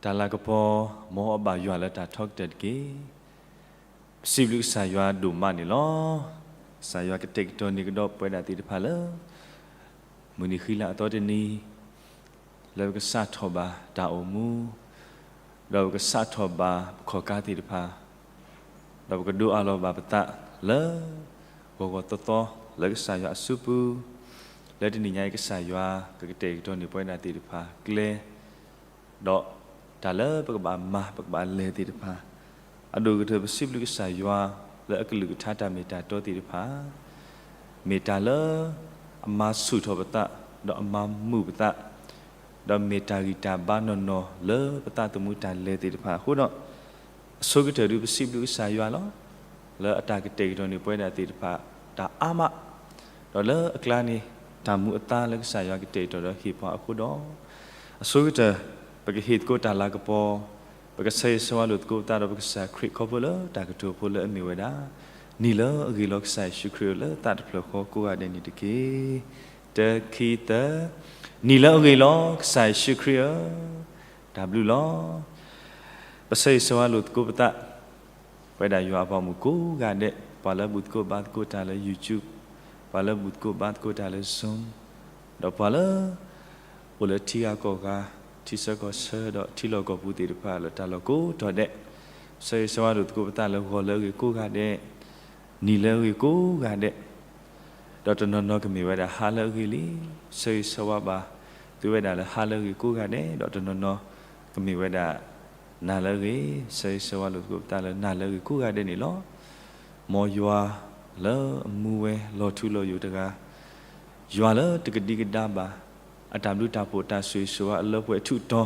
တၢ်လၤကပီၤ မ်အဘၣ်ယွၤလၢတၢ်ထီကတၢၢ်တက့ၢ်. ပစံးဘျုးကစၢ်ယွၤဒိၣ်မးန့ၣ်လီၤ. ကစၢ်ယွၤကတဲာ်ကတီၤန့ၢ်ကဒီးပဝဲဒၣ်သ့ၣ်တဖၣ်လၢ မုၢ်နံၤဃံလၤအသီတနံၤ လၢပကစးထီၣ်ဘၣ်တၢ်အိၣ်မူ, ဒီးပကစးထီၣ်ဘၣ်ပခီၣ်ကါသ့ၣ်တဖၣ်, ဒီးပကဒိးအးလီၤဘၣ်ပသးလၢ ဂီၤဂီၤသီသီလၢကစၢ်ယွၤအစုပူၤ, လၢတနံၤညါအံၤကစၢ်ယွၤကကတဲာ်ကတီၤန့ၢ်ပဝဲဒၣ်သ့ၣ်တဖၣ်ကျဲ ဒီးတၢ်လၢပကဘၣ်မၤပကဘၣ်လဲၤသ့ၣ်တဖၣ်, အဒိၣ်ကတၢၢ်ပစံးဘျုးကစၢ်ယွၤလၢအကလုၢ်ကထါတၢ်မ့ၢ်တၢ်တီသ့ၣ်တဖၣ်, မ့ၢ်တၢ်လၢအမၤဆူၣ်ထီၣ်ပသး, ဒီးအမၤမုာ်ပသး, ဒီးမ့ၢ်တၢ်ဂံၢ်တၢ်ဘါနီၢ်နီၢ်လၢပသးသမူတၢ်လဲၤသ့ၣ်တဖၣ်အဃိဒီး, အဆိကတၢၢ်ဒုးပစံးဘျုးကစၢ်ယွၤလီၤ. လၢအတၢ်ကတဲာ်ကတီၤန့ၢ်ပဝဲဒၣ်သ့ၣ်တဖၣ်တၢ်အါမး, ဒီးလၢအကျါန့ၣ် တၢ်မူအသါလၢကစၢ်ယွၤကတဲာ်ကတီၤဒီးဟ့ၣ်ပှၤအဃိဒီး, အဆိကတၢၢ် ပကဟ့ၣ်သကိးတၢ်လၤကပီၤ, ပကဆၢဂ့ၤဆၢဝါလိာ်သကိးပသးဒီးပကစၢ်ခရံာ်ခီဖျိလၢတၢ်ကတိၤဖိလၢအမ့ၢ်ဝဲဒၣ်, နံၤလၢအဂ့ၤလီၤကစၢ်ယ့ၣ်ၡူးခရံာ်ဧၢ လၢသးတဖျၢၣ်ဃီကိးဂၤဒဲးန့ၣ်တက့ၢ်. တၢ ခံ သၢ, နံၤလၢအဂ့ၤလီၤကစၢ်ယ့ၣ်ၡူးခရံာ်ဧၢ, တၢ်ဘျုးလီၤ. ပဆၢဂ့ၤဆၢဝါလိာ်သကိးပသး ပဝဲဒၣ်ယွၤအပှၤမုၣ်ကိးဂၤဒဲး, ပှၤလၢဘူၣ်သကိးဘါသကိးတၢ်လၢ YouTube, ပှၤလၢဘူၣ်သကိးဘါသကိးတၢ်လၢ Zoom, ဒီးပှၤလၢ အိၣ်လၢထံဂၤကီၢ်ဂၤ, ထံဆၢကီၢ်ဆၢဒီးထံလီၢ်ကီၢ်ပူၤသ့ၣ်တဖၣ်လၢတၢ်လီၢ်ကိးတီၤဒဲး, ဆၢဂ့ၤဆၢဝါလိာ်သကိးပသးလၢဂီၤလၢအဂ့ၤကိးဂၤဒဲး, နံၤလၢအဂ့ၤကိးဂၤဒဲး ဒီးတနီၤနီၤကမ့ၢ်ဝဲဒၣ်ဟါလၢအဂ့ၤလံ, ဆၢဂ့ၤဆၢဝါဘၣ်သုဝဲဒၣ်လၢဟါလၢအဂ့ၤကိးဂၤဒဲး, ဒီးတနီၤနီၤကမ့ၢ်ဝဲဒၣ်နၤလၢအဂ့ၤ, ဆၢဂ့ၤဆၢဝါလိာ်သကိးပသးလၢနၤလၢအဂ့ၤကိးဂၤဒဲးန့ၣ်လီၤ. မ်ယွၤလၢအမူဝဲလီၤထူလီၤယိာ်တဂၤ, ယွၤလၢတကဒံကဒါဘၣ်, အတၢ်ဘျုးတၢ်ဖှိၣ်တၢ်ဆိၣ်ဂ့ၤဆိၣ်ဝါအလၢပှဲၤထူးတီၤ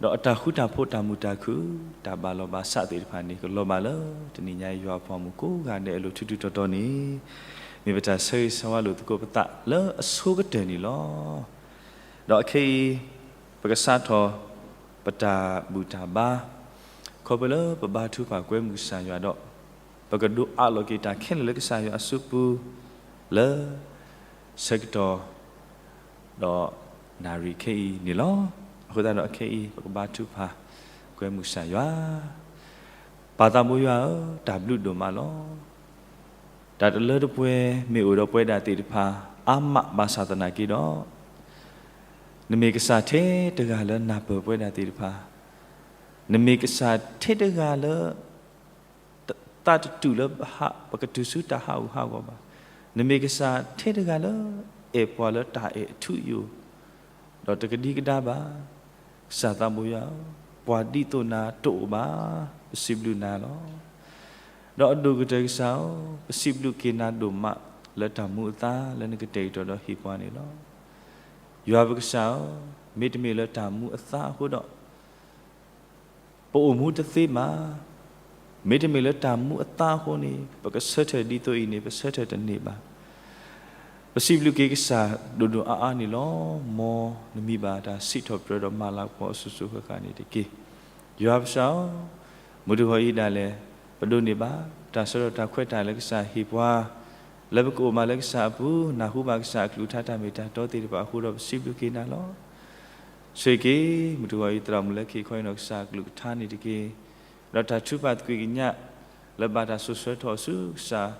ဒီးအတၢ်ဃူတၢ်ဖိးတၢ်မုာ်တၢ်ခုၣ် တၢ်ဘၣ်လီၤဘၣ်စးသ့ၣ်တဖၣ်န့ၣ် ကလီၤဘၣ်လၢတနံၤညါအံၤယွၤအပှၤမုၣ်ကိးဂၤဒဲးအလိၤထူးထူးတီၤတီၤန့ၣ်, မ့ၢ်ပတၢ်ဆၢဂ့ၤဆၢဝါလိာ်သကိးပသးလၢအဆိကတၢၢ်န့ၣ်လီၤ. ဒီးခဲအံၤ ပကစးထီၣ် ပတၢ်ဘူၣ်တၢ်ဘါ, ခီဖျိလၢပဘါထုကဖၣ်ကွဲမုာ်ကစၢ်ယွၤဒီး, ပကဒိးအးလီၤက့ၤတၢ်ခဲလၢာ်လၢကစၢ်ယွၤအစုပူၤ လၢ ဆၢကတီၢ် ဒီးနၣ်ရံၣ်ခဲအံၤန့ၣ်လီၤ. အဃိသတးဒီးခဲအံၤ ပကဘါထုကဖၣ် ကွဲမုာ်ကစၢ်ယွၤ, ပၢ်သးဘိယွၤဧၢ, တၢ်ဘျုးဒိၣ်မးလီၤ. တၢ်တလၢတပှဲၤမ့ၢ်အိၣ်ဒီးပဝဲဒၣ်သ့ၣ်တဖၣ် အါမးဘၣ်ဆၣ်သနာ်က့ဒီး, နမ့ၢ်ကစၢ်ထဲတဂၤလၢနၢ်ပၢၢ်ပဝဲဒၣ်သ့ၣ်တဖၣ်, နမ့ၢ်ကစၢ်ထဲတဂၤလၢ သးတတူၢ်လၢပကတုၤဆူတၢ်ဟးဂူာ်ဟးဂီၤဘၣ်. နမ့ၢ်ကစၢ်ထဲတဂၤလၢ အဲၣ်ပှၤလၢတၢ်အဲၣ်အထူအယိာ်, ဒီးတကဒံကဒါဘၣ်. ကစၢ်သးဘိယွၤဧၢ, ပှၤဒ်သိးနၤတအိၣ်ဘၣ်, ပစံးဘျုးနၤလီၤ. ဒီးအဒိၣ်ကတၢၢ်ကစၢ်ဧၢ, ပစံးဘျုးက့ၤနၤဒိၣ်မး လၢတၢ်မူအသါလၢနကတဲာ်ကတီၤဒီးဟ့ၣ်ပှၤန့ၣ်လီၤ. ယွၤပကစၢ်ဧၢ, မ့တမ့ၢ်လၢတၢ်မူအသါအဃိဒီး ပအိၣ်မူတသ့ဘၣ်. မ့တမ့ၢ်လၢတၢ်မူအသါအဃိန့ၣ် ပကဆၢထၢၣ်ဒ်သိးအံၤန့ၣ် ပဆၢထၢၣ်တန့ၢ်ဘၣ်. ပစံးဘျုးက့ၤကစၢ်ဒိၣ်ဒိၣ်အါအါန့ၣ်လီၤ. မ်နမံၤဘၣ်တၢ်စံးထီၣ်ပတြၢၤဒီးမၤလၤကပီၤအစိၤစိၤဃၣ်ဃၣ်န့ၣ်တက့ၢ်. ယွၤပကစၢ်ဧၢ, မုၢ်တဂီၤအံၤဒၣ်လဲာ် ပဒိးန့ၢ်ဘၣ် တၢ်ဆၢကတီၢ်တၢ်ခွဲးတၢ်ယာ်လၢကစၢ်ဟ့ၣ်ပှၤ လၢပကအိၣ်မးလၢကစၢ်အပူၤ နၢ်ဟူဘၣ်ကစၢ်အကလုၢ်ကထါတၢ်မ့ၢ်တၢ်တီသ့ၣ်တဖၣ်အဃိဒီး ပစံးဘျုးက့ၤနၤလီၤ. ဆိၣ်ဂ့ၤက့ၤ မုၢ်တဂီၤအံၤ သရၣ်မုၣ်လၢခံခီအံၤနီၢ်ကစၢ်အကလုၢ်ကထါန့ၣ်တက့ၢ်. ဒီးတၢ်ထုကဖၣ်သကွံာ်ကညး လၢဘၣ်တၢ်စိာ်ဆှၢထီၣ်ဆူကစၢ်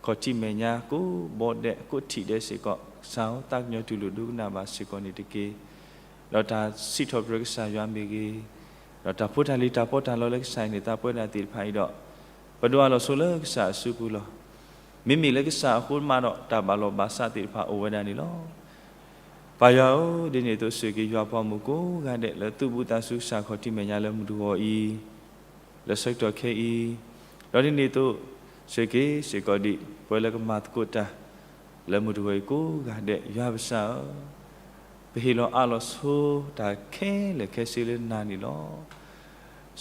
ခီၣ်ထံးမဲာ်ညါ ကိးဘီဒဲး ကိးထံးဒဲးစ့ၢ်ကီး ကစၢ်ဧၢ သးကညီၤတူၢ်လိာ်ဒိကနၣ်ဘၣ်စ့ၢ်ကီးန့ၣ်တက့ၢ်. ဒီးတၢ်စံးထီၣ်ပတြၢၤကစၢ်ယွၤမ့ၢ်ဂ့ၤ, ဒီးတၢ်ဖိတၢ်လံၤတၢ်ပီးတၢ်လီလၢကစၢ်အံၤန့ၣ် သးပဝဲဒၣ်သ့ၣ်တဖၣ်အံၤဒီး ပဒိးအးလီၤဆိလၢကစၢ်အစုပူၤလီၤ. မ့မ့ၢ်လၢကစၢ်အဃိမးဒီး တၢ်ဘၣ်လီၤဘၣ်စးသ့ၣ်တဖၣ်အိၣ်ဝဲဒၣ်န့ၣ်လီၤ. ပၢ်ယွၤဧၢ, ဒ်န့ၣ်အသိးဆိၣ်ဂ့ၤက့ၤယွၤပှၤမုၣ်ကိးဂၤဒဲး လၢသူၣ်ဘံၣ်သးစူၤကစၢ်ခီၣ်ထံးမဲာ်ညါလၢမုၢ်တဂီၤအံၤ လၢဆၢကတီၢ်ခဲအံၤ, ဒီးဒ်န့ၣ်အသိး ဆိၣ်ဂ့ၤက့ၤစ့ၢ်ကီးဒံး ပဝဲလၢကမၤသကိးတၢ် လၢမုၢ်တဂီၤအံၤကိးဂၤဒဲး ယွၤပကစၢ်ဧၢ, ပဟ့ၣ်လီၤအးလီၤဆိတၢ်ခဲလၢာ်ခဲဆ့လၢနၤန့ၣ်လီၤ.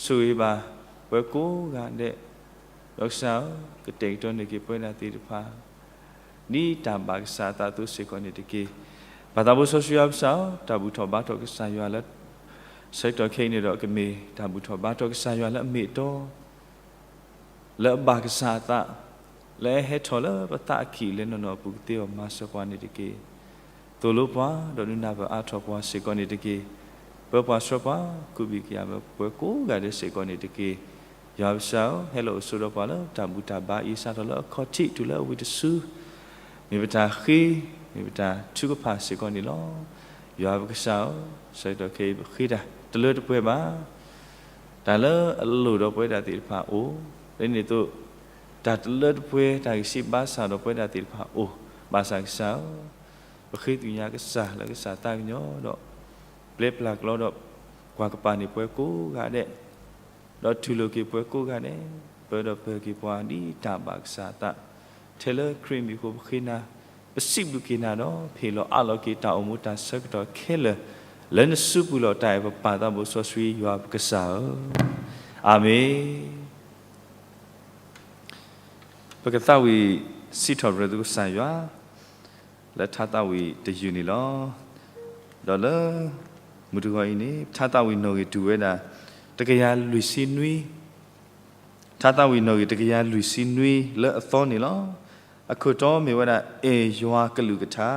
ဆိၣ်ဂ့ၤဘၣ်ပှၤကိးဂၤဒဲး, ဒီးကစၢ်ဧၢ, ကတဲာ်ကတီၤန့ၢ်က့ၤပဝဲဒၣ်သ့ၣ်တဖၣ် ဒ်တၢ်ဘၣ်ကစၢ်အသးအသိးစ့ၢ်ကီးန့ၣ်တက့ၢ်. ပၢ်သးဘိစီဆှံယွၤပကစၢ်ဧၢ, တၢ်ဘူၣ်ထီၣ်ဘါထီၣ်ကစၢ်ယွၤလၢ ဆၢကတီၢ်ခဲအံၤန့ၣ်ဒီး ကမ့ၢ်တၢ်ဘူၣ်ထီၣ်ဘါထီၣ်ကစၢ်ယွၤလၢအမ့ၢ်အတီ လၢအဘၣ်ကစၢ်အသး, လၢအဟဲထီၣ်လၢပသးအခံၣ်လၢနီၢ်နီၢ်အပူၤကသ့အီၤမၤစၢၤပှၤန့ၣ်တက့ၢ်. သိၣ်လိပှၤ, ဒီးဒုးနၢ်ပၢၢ်အါထီၣ်ပှၤစ့ၢ်ကီးန့ၣ်တက့ၢ်. ပၢပှၤဆှၢပှၤ ကူးဘံၣ်ကယၤဝဲပှၤကိးဂၤဒဲးစ့ၢ်ကီးန့ၣ်တက့ၢ်. ယွၤပကစၢ်ဧၢ, ဟဲလီၤအိၣ်ဆိးဒီးပှၤလၢတၢ်ဘူၣ်တၢ်ဘါအံၤ စးထီၣ်လၢအခီၣ်ထံးတုၤလၢအဝံၤတစု, မ့ၢ်ပတၢ်ဃ့, မ့ၢ်ပတၢ်ထုကဖၣ်စ့ၢ်ကီးန့ၣ်လီၤ. ယွၤပကစၢ်ဧၢ, ဆၢကတီၢ်ခဲအံၤပဃ့တၢ်တလၢတပှဲၤဘၣ်. တၢ်လၢအလိၣ်ဒီးပဝဲဒၣ်သ့ၣ်တဖၣ်အိၣ်, ဒ်န့ၣ်အသိး တၢ်တလၢတပှဲၤ တၢ်ဂံၢ်စၢ်ဘါစၢ်ဒီးပဝဲဒၣ်သ့ၣ်တဖၣ်အိၣ်, ဘၣ်ဆၣ်ကစၢ်ဧၢ, ပဃ့သ့ၣ်ညါကစၢ်လၢကစၢ်သးကညီၤဒီး ပျဲပျၢ်ကျီဒီး ကွၢ်ကပၤန့ၢ်ပှၤကိးဂၤဒဲး, ဒီးတူၢ်လိာ်က့ၤပှၤကိးဂၤဒဲး, ပၢဒီးပၢၤက့ၤပှၤဒ်တၢ်ဘၣ်ကစၢ်အသး, ထဲလၢခရံာ်မံၤအဃိပဃ့နၤ, ပစံးဘျုးက့ၤနၤဒီး ဖ့ၣ်လီၤအးလီၤက့ၤတၢ်အိၣ်မူတၢ်ဆၢကတီၢ်ခဲလၢာ်, လၢနစုပူၤလီၤတၢ်အဲၣ်ပပၢ်သးဘိစီဆှံယွၤပကစၢ်ဧၢ, အၤမ့ၣ်. ပကသးဝံၣ်စံးထီၣ်ပတြၢၤသုကစၢ်ယွၤ လၢထါသးဝံၣ်တယုၢ်န့ၣ်လီၤ. ဒီးလၢ မုၢ်တဂီၤအံၤန့ၣ် ထါသးဝံၣ်နီၣ်ဂံၢ်တူၢ်ဝဲဒၣ် တကယၤလွံၢ်ဆံနွံ, ထါသးဝံၣ်နီၣ်ဂံၢ်တကယၤလွံၢ်ဆံနွံလၢအသီန့ၣ်လီၤ. အခိၣ်တီမ့ၢ်ဝဲဒၣ် အဲၣ်ယွၤကလုၢ်ကထါ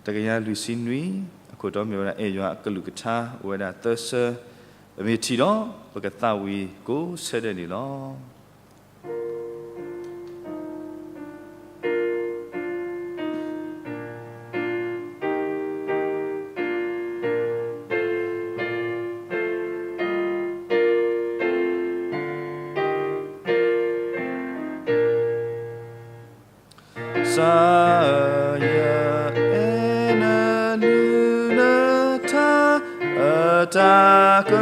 တကယၤလွံၢ်ဆံနွံ, အခိၣ်တီမ့ၢ်ဝဲဒၣ် အဲၣ်ယွၤအကလုၢ်ကထါ အိၣ်ဝဲဒၣ်သၢဆၢ, ပမ့ၢ်ထံၣ်ဒီး ပကသးဝံၣ်ကိးဆၢဒဲးန့ၣ်လီၤ. ကစၢ်ယွၤ အဲၣ်နလုၢ်နထါ, အတၢ်က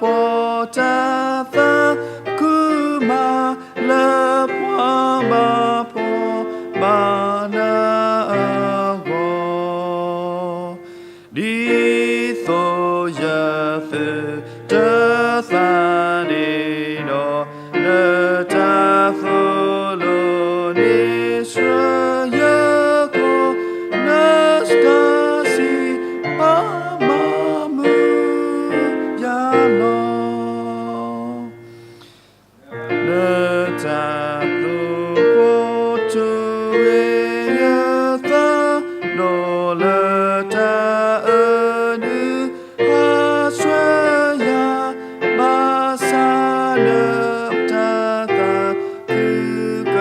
ပီၤတၢ်သးခုမး လၢပှၤဘၣ်ဖှီၣ်ဘၣ်နးအဂီၢ် ဒ်သိးယသုတသးဒ့ဒီး နတၢ်သိၣ်လိန့ၣ်ဆှၢယၤကိး, နစံးဘျုးစံးဖှိၣ်မၤမုာ်ယၤလီၤ. နတၢ်သိၣ်ဖှိၣ်ထူဝ့ယသး, ဒီးလၢတၢ်အဒုးဟးဆှၢယၤ, ဘၣ်ဆၣ်နတၢ်သးခုက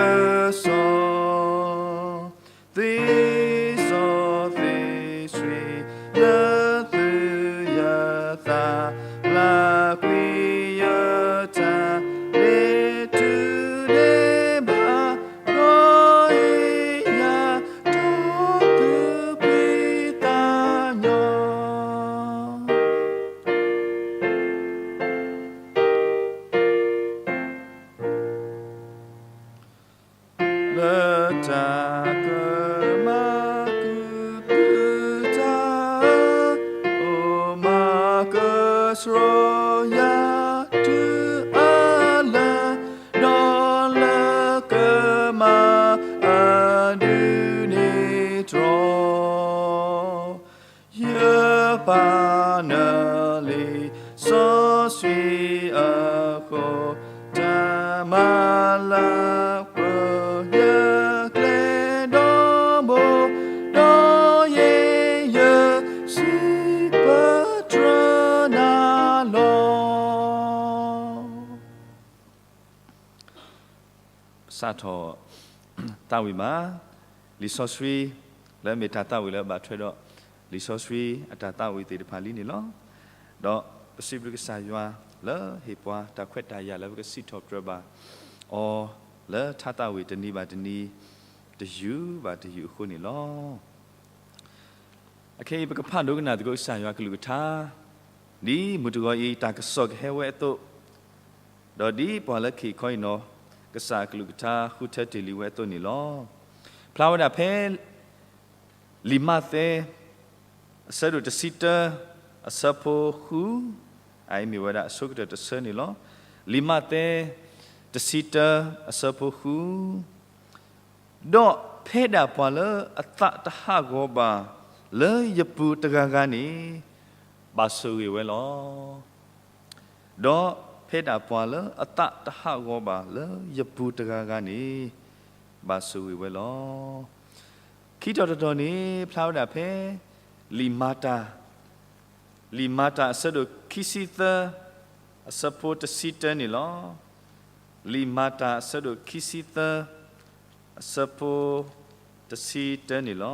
စီၣ် သ့စီသ့ဆှံ လၢသုယသး ပျၢ်ကွံာ်ယတၢ် လၢတုၤဒဲးဘး, ဒီးယယၤတိၢ်သူၣ်ဖှံသးညီ လၢတၢ်ကမၤကုာ်ကတၢၢ်, အိၣ်မၤကဆှီယၤတုၤအလၢ်, ဒီးလၢကမၤအဒုးန့ၣ်တြီ ယပာ်နလံာ်စီဆှံအဃိ, တၢ်မၤလၤပှဲၤယၤ ကျဲဒီဘိ, ဒီးယဲယစံးပတြၢၤနၤလီၤ. ပစးထီၣ်သးဝံၣ်မး လံာ်စီဆှံ လၢမ့ၢ်တၢ်သးဝံၣ်လၢအဘၣ်ထွဲဒီး လံာ်စီဆှံအတၢ်သးဝံၣ်သ့ၣ်တဖၣ်လံန့ၣ်လီၤ. ဒီးပစံးဘျုးကစၢ်ယွၤလၢဟ့ၣ်ပှၤတၢ်ခွဲးတၢ်ယာ်လၢပကစံးထီၣ်ပတြၢၤဘၣ်အီၤ လၢထါသးဝံၣ်တနံၤဘၣ်တနံၤ တယုၢ်ဘၣ်တယုၢ်အဃိန့ၣ်လီၤ. အခဲအံၤပကဖးဒိကနၣ်သကိးကစၢ်ယွၤကလုၢ်ကထါ ဒ်မုၢ်တဂီၤအံၤ တၢ်ကစီၣ်ကဟဲဝဲအသိး, ဒီးဒ်ပှၤလၢခံခီအံၤနီၤ ကစၢ်အကလုၢ်ကထါဃုထၢတ့ၢ်လံဝဲအသိးန့ၣ်လီၤ. ဖျါဝဲဒၣ်ဖဲ လံာ်မးသဲ အဆၢဒိၣ်တဆံတၢ အဆၢဖိဃု, အအံၤမ့ၢ်ဝဲဒၣ်အဆိကတၢၢ်တဆၢန့ၣ်လီၤ. လံာ်မးသဲ တဆံတၢ အဆၢဖိဃု ဒီးဖဲဒၣ်ပှၤလၢအသးတဟးဂီၤဘၣ်လၢယပူၤတဂၤဂၤန့ၣ် ဘၣ်ဆိၣ်ဂ့ၤဝဲလီၤ. ဒီးဖဲဒၣ်ပှၤလၢအသးတဟးဂီၤဘၣ်လၢယပူၤတဂၤဂၤန့ၣ် ဘၣ်ဆိၣ်ဂ့ၤဝဲလီၤ. ခံထီၣ်တထီၣ်န့ၣ် ဖျါဝဲဒၣ်ဖဲ လံာ်မၤတၢ် လံာ်မၤတၢ်အဆၢဒိၣ်ခံဆံသၢ အဆၢဖိတဆံတၢန့ၣ်လီၤ. လံာ်မၤတၢ်အဆၢဒိၣ်ခံဆံသၢ အဆၢဖိတဆံတၢန့ၣ်လီၤ.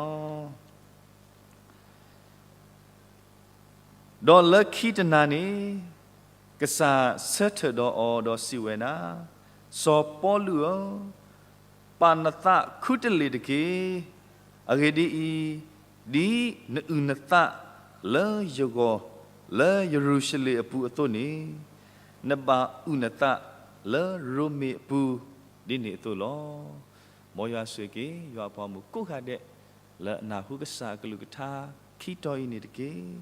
ဒီးလၢခံတနၤန့ၣ် ကစၢ်ဆၢထၢၣ်ဒီးအီၤဒီးစံးဝဲဒၣ်, စီၤပီလူးဧၢ, ပာ်နသးခူတလ့ၢ်တက့ၢ်. အဂ့ၢ်ဒ်အံၤ, ဒ်နအုၣ်နသးလၢယဂီၢ်လၢယရူၤၡလ့ၣ်အပူၤအသိးန့ၣ်, နဘၣ်အုၣ်နသးလၢရိမ့ၤအပူၤ ဒ်န့ၣ်အသိးလီၤ. မ်ယွၤဆိၣ်ဂ့ၤက့ၤ ယွၤအပှၤမုၣ်ကိးဂၤဒဲး လၢအနၢ်ဟူကစၢ်အကလုၢ်ကထါခံတီၤအံၤန့ၣ်တက့ၢ်.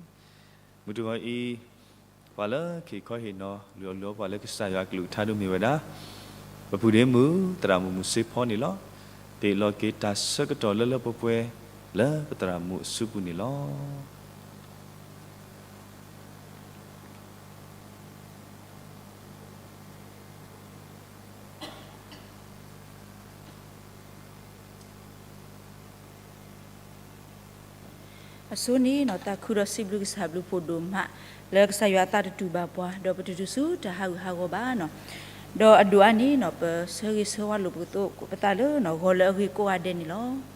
မုၢ်တဂီၤအံၤ, ပှၤလၢက့ၤခီဟ့ၣ်နီၤလုၢ်အီၣ်လုၢ်အီပှၤလၢကစၢ်ယွၤအကလုၢ်ကထါဒိၣ်မ့ၢ်ဝဲဒၣ်, ပပုၢ်ဒ့မုၣ် သရၣ်မုၣ်မုၢ်စ့ဖီန့ၣ်လီၤ. တ့ၢ်လီၤက့ၤတၢ်ဆၢကတီၢ်လၢလၢပှဲၤပှဲၤ လၢပသရၣ်မုၣ်အစုပူၤန့ၣ်လီၤ. အဆိန့ၣ်နီၤ သးခုဒီးစံးဘျုးကစၢ်ဘျုးဖှိၣ်ဒိၣ်မး လၢကစၢ်ယွၤအသးတတူၢ်ဘၣ်ပှၤ ဒီးပတတုၤဆူတၢ်ဟးဂူာ်ဟးဂီၤဘၣ်နီၤ. ဒီးအဒိၣ်အါန့ၣ်နီၤ ပဆၢဂ့ၤဆၢဝါလိာ်ပသးလၢ ဂီၤလၢအဂ့ၤကိးဂၤဒဲးန့ၣ်လီၤ.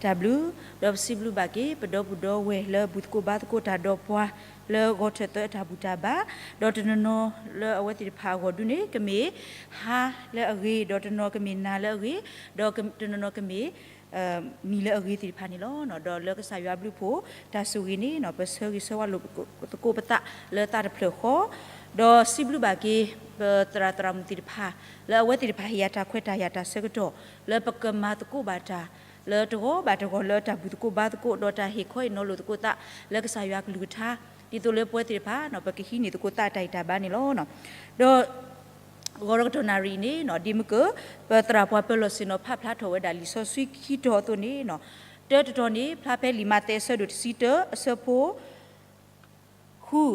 တၢ်ဘျုး, ဒီးပစံးဘျုးဘၣ်က့ၤ ပဒီပုၢ်ဒီဝဲၢ်လၢဘူၣ်သကိးဘါသကိးတၢ်ဒီးပှၤ လၢဂီၤထၢၣ်သၢအတၢ်ဘူၣ်တၢ်ဘါ, ဒီးတနီၤနီၤလၢအဝဲသ့ၣ်တဖၣ်အဂီၢ်ဒုန့ၣ် ကမ့ၢ်ဟါလၢအဂ့ၤ, ဒီးတနီၤကမ့ၢ်နၤလၢအဂ့ၤ, ဒီးတနီၤနီၤကမ့ၢ် နံၤလၢအဂ့ၤသ့ၣ်တဖၣ်န့ၣ်လီၤ. ဒီးလၢကစၢ်ယွၤဘျုးဖှိၣ်တၢ်ဆိၣ်ဂ့ၤန့ၣ်နီၤ ပဆၢဂ့ၤဆၢဝါလိာ်သကိးပသးလၢသးတဖျၢၣ်ဃီ, ဒီးစံးဘျုးဘၣ်က့ၤ ပသရၣ်သရၣ်မုၣ်သ့ၣ်တဖၣ် လၢအဝဲသ့ၣ်တဖၣ်ဟ့ၣ်ယၤတၢ်ခွဲးတၢ်ယာ်တၢ်ဆၢကတီၢ် လၢပကမၤသကိးဘၣ်တၢ် လၢတဂီၤဘၣ်တဂီၤလၢတၢ်ဘူၣ်သကိးဘါသကိး ဒီးတၢ်ဟ့ၣ်ခီဟ့ၣ်နီၤလိာ်သကိးသး လၢကစၢ်ယွၤအကလုၢ်ကထါ ဒ်သိးလၢပဝဲသ့ၣ်တဖၣ်နီၤ ပကဟံးန့ၢ်သကိးသးအတၢ်ဂံၢ်တၢ်ဘါန့ၣ်လီၤ. ဒီး ဂီၤဒီးကတီၢ်နၣ်ရံၣ်န့ၣ်နီၤ ဒ်မ့ၢ်က ပသရၣ်ပှၤပၢၤလီၢ်ဆ့ၣ်နီၤဖးဖျါထီၣ်ဝဲဒၣ်လံာ်စီဆှံခံတီၤအသိးန့ၣ်နီၤ, တၢတတီၤန့ၣ် ဖျါဖဲလံာ်မးသဲအဆၢဒိၣ်တဆံတၢ အဆၢဖိ ဃု,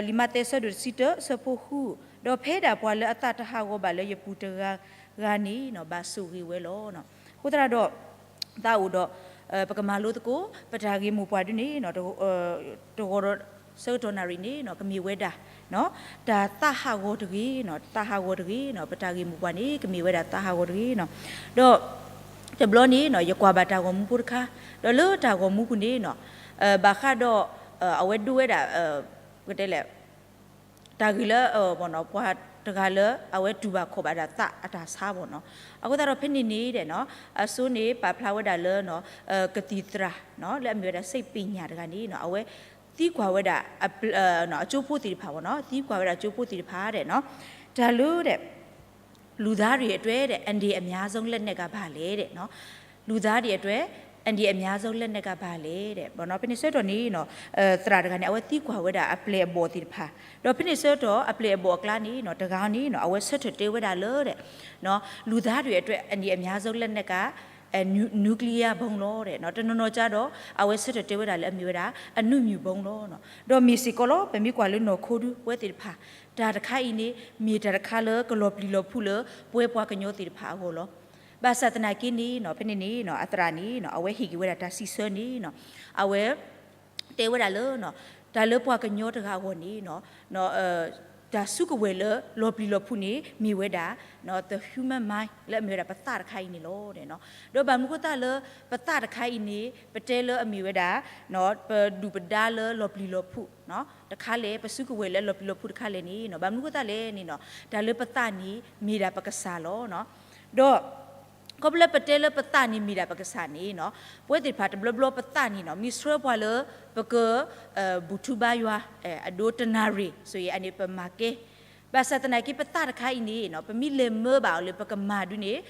လံာ်မးသဲအဆၢဒိၣ်တဆံတၢ အဆၢဖိဃု, ဒီးဖဲဒၣ်ပှၤလၢအသးတဟးဂီၤဘၣ်လၢယပူၤတဂၤဂၤန့ၣ်နီၤ ဘၣ်ဆိၣ်ဂ့ၤဝဲလီၤ. အဃိသတးဒီး သးအိၣ်ဒီး ပကမၤလိသကိး ပတၢ်ဂ့ၢ်မိၢ်ပှၢ်ဒ်န့ၣ်နီၤ တဂီၤဒီး ဆၢကတီၢ်နၣ်ရံၣ်န့ၣ်နီၤ ကမ့ၢ်ဝဲဒၣ် တၢ်သးဟးဂီၤတဂ့ၤနီၤ, သးဟးဂီၤတဂ့ၤနီၤ, ပတၢ်ဂ့ၢ်မိၢ်ပှၢ်န့ၣ် ကမ့ၢ်ဝဲဒၣ်သးဟးဂီၤတဂ့ၤနီၤ. ဒီး တဘျီန့ၣ်နီၤ ယကွၢ်ဘၣ်တၢ်ဂီၤမူဖိတခါ, ဒီးလၢတၢ်ဂီၤမူပူၤန့ၣ်နီၤ ဘၣ်ဃးဒီး အဝဲဒိဝဲဒၣ် ပကတဲလဲၣ် တၢ်ဂ့ၢ်လၢ ပှၤတဂၤလၢ အဝဲတူၢ်ဘၣ်ခီၣ်ဘၣ်ဒၣ်သးအတၢ်ဆါဘၣ်နီၤ. အဃိသတးဒီးဖဲန့ၣ်န့ၣ်ဒီးနီၤ အဆိန့ၣ် ပာ်ဖျါဝဲဒၣ်လၢနီၤ ကသံၣ်သရၣ်နီၤ လၢအမ့ၢ်ဝဲဒၣ် စ့ပညၣ်တဂၤန့ၣ်နီၤ အဝဲသံကွၢ်ဝဲဒၣ် အကၠိဖိသ့ၣ်တဖၣ်ဘၣ်နီၤ, သံကွၢ်ဝဲဒၣ်ကၠိဖိသ့ၣ်တဖၣ်ဒီးနီၤ တၢ်လၢဒီး လူသားတွေအတွက်တဲ့ အန္တရာယ်အများဆုံးလက်နက်က ဘာလဲတဲ့နော်, လူသားတွေအတွက် အန္တရာယ်အများဆုံးလက်နက်က ဘာလဲတဲ့ ဖဲန့ၣ်ဆၢကတီၢ်န့ၣ်နီၤ သရၣ်တဂၤန့ၣ် အဝဲသံကွၢ်ဝဲဒၣ်အပျဲၢ်အဘီၣ်သ့ၣ်တဖၣ်, ဒီးဖဲန့ၣ်ဆၢကတီၢ်အပျဲၢ်အဘီၣ်အကျါန့ၣ်နီၤ တဂၤန့ၣ်နီၤ အဝဲဆၢထၢၣ်တဲဝဲဒၣ်လၢဒီး လူသားတွေအတွက် အန္တရာယ်အများဆုံးလက်နက်က nuclear bomb လီၤဒီး တနီၤနီၤကါဒီး အဝဲဆၢထၢၣ်တဲဝဲဒၣ်လၢအမ့ၢ်ဝဲဒၣ် အဏုမြူဗုံးလီၤ. ဒီးမ့ၢ်စ့ၢ်ကီးလီၤ ပမ့ၢ်ကွၢ်လၢနီၢ်ခိဒု ပဝဲသ့ၣ်တဖၣ် တၢ်တခါအံၤန့ၣ် မ့ၢ်တၢ်တခါလၢကလီၤပျံၤလီၤဖုးလၢ ပဝဲပှၤကညီသ့ၣ်တဖၣ်အဂီၢ်လီၤ. ဘၣ်ဆၣ်သနာ်က့န့ၣ်နီၤ ဖဲန့ၣ်န့ၣ် အသရၣ်န့ၣ်နီၤ အဝဲဟ့ၣ်က့ၤဝဲဒၣ်တၢ်စံးဆၢန့ၣ်နီၤ အဝဲ တဲဝဲဒၣ်လၢ တၢ်လၢပှၤကညီတဂၤအဂီၢ်န့ၣ်နီၤ တၢ်စုကဝဲၤလၢလီၤပျံၤလီၤဖုးန့ၣ် မ့ၢ်ဝဲဒၣ် the human mind လၢအမ့ၢ်ဝဲဒၣ်ပသးတခါအံၤန့ၣ်လီၤ. ဒီးဘၣ်မနုၤအဃိသတးလၢ ပသးတခါအံၤန့ၣ် ပတဲလၢအမ့ၢ်ဝဲဒၣ် ပဒုၣ်ပဒါလၢလီၤပျံၤလီၤဖုးတခါလဲၣ် ပစုကဝဲၤလၢလီၤပျံၤလီၤဖုးတခါလဲၣ်န့ၣ်နီၤ ဘၣ်မနုၤအဃိသတးလဲၣ်န့ၣ်နီၤ တၢ်လၢပသးန့ၣ် မ့ၢ်ဒၣ်ပကစၢ်လီၤ. ဒီး ခီဖျိလၢပတဲလၢပသးန့ၣ်မ့ၢ်ဒၣ်ပကစၢ်န့ၣ်နီၤ ပဝဲသ့ၣ်တဖၣ်တဘျီဘျီပသးန့ၣ်နီၤ မ့ၢ်ဆှၢပှၤလၢ ပက ဘူၣ်ထူဘါယွၤ အဒိတနၣ်ရံၣ် ဆိၣ်ဂ့ၤအန့ၣ်ပမၤကဲ ဘၣ်ဆၣ်သနာ်က့ပသးတခါအံၤန့ၣ်နီၤ ပမ့ၢ်လဲၤမၢဘၣ်အီၤလၢပကမၤဒုန့ၣ်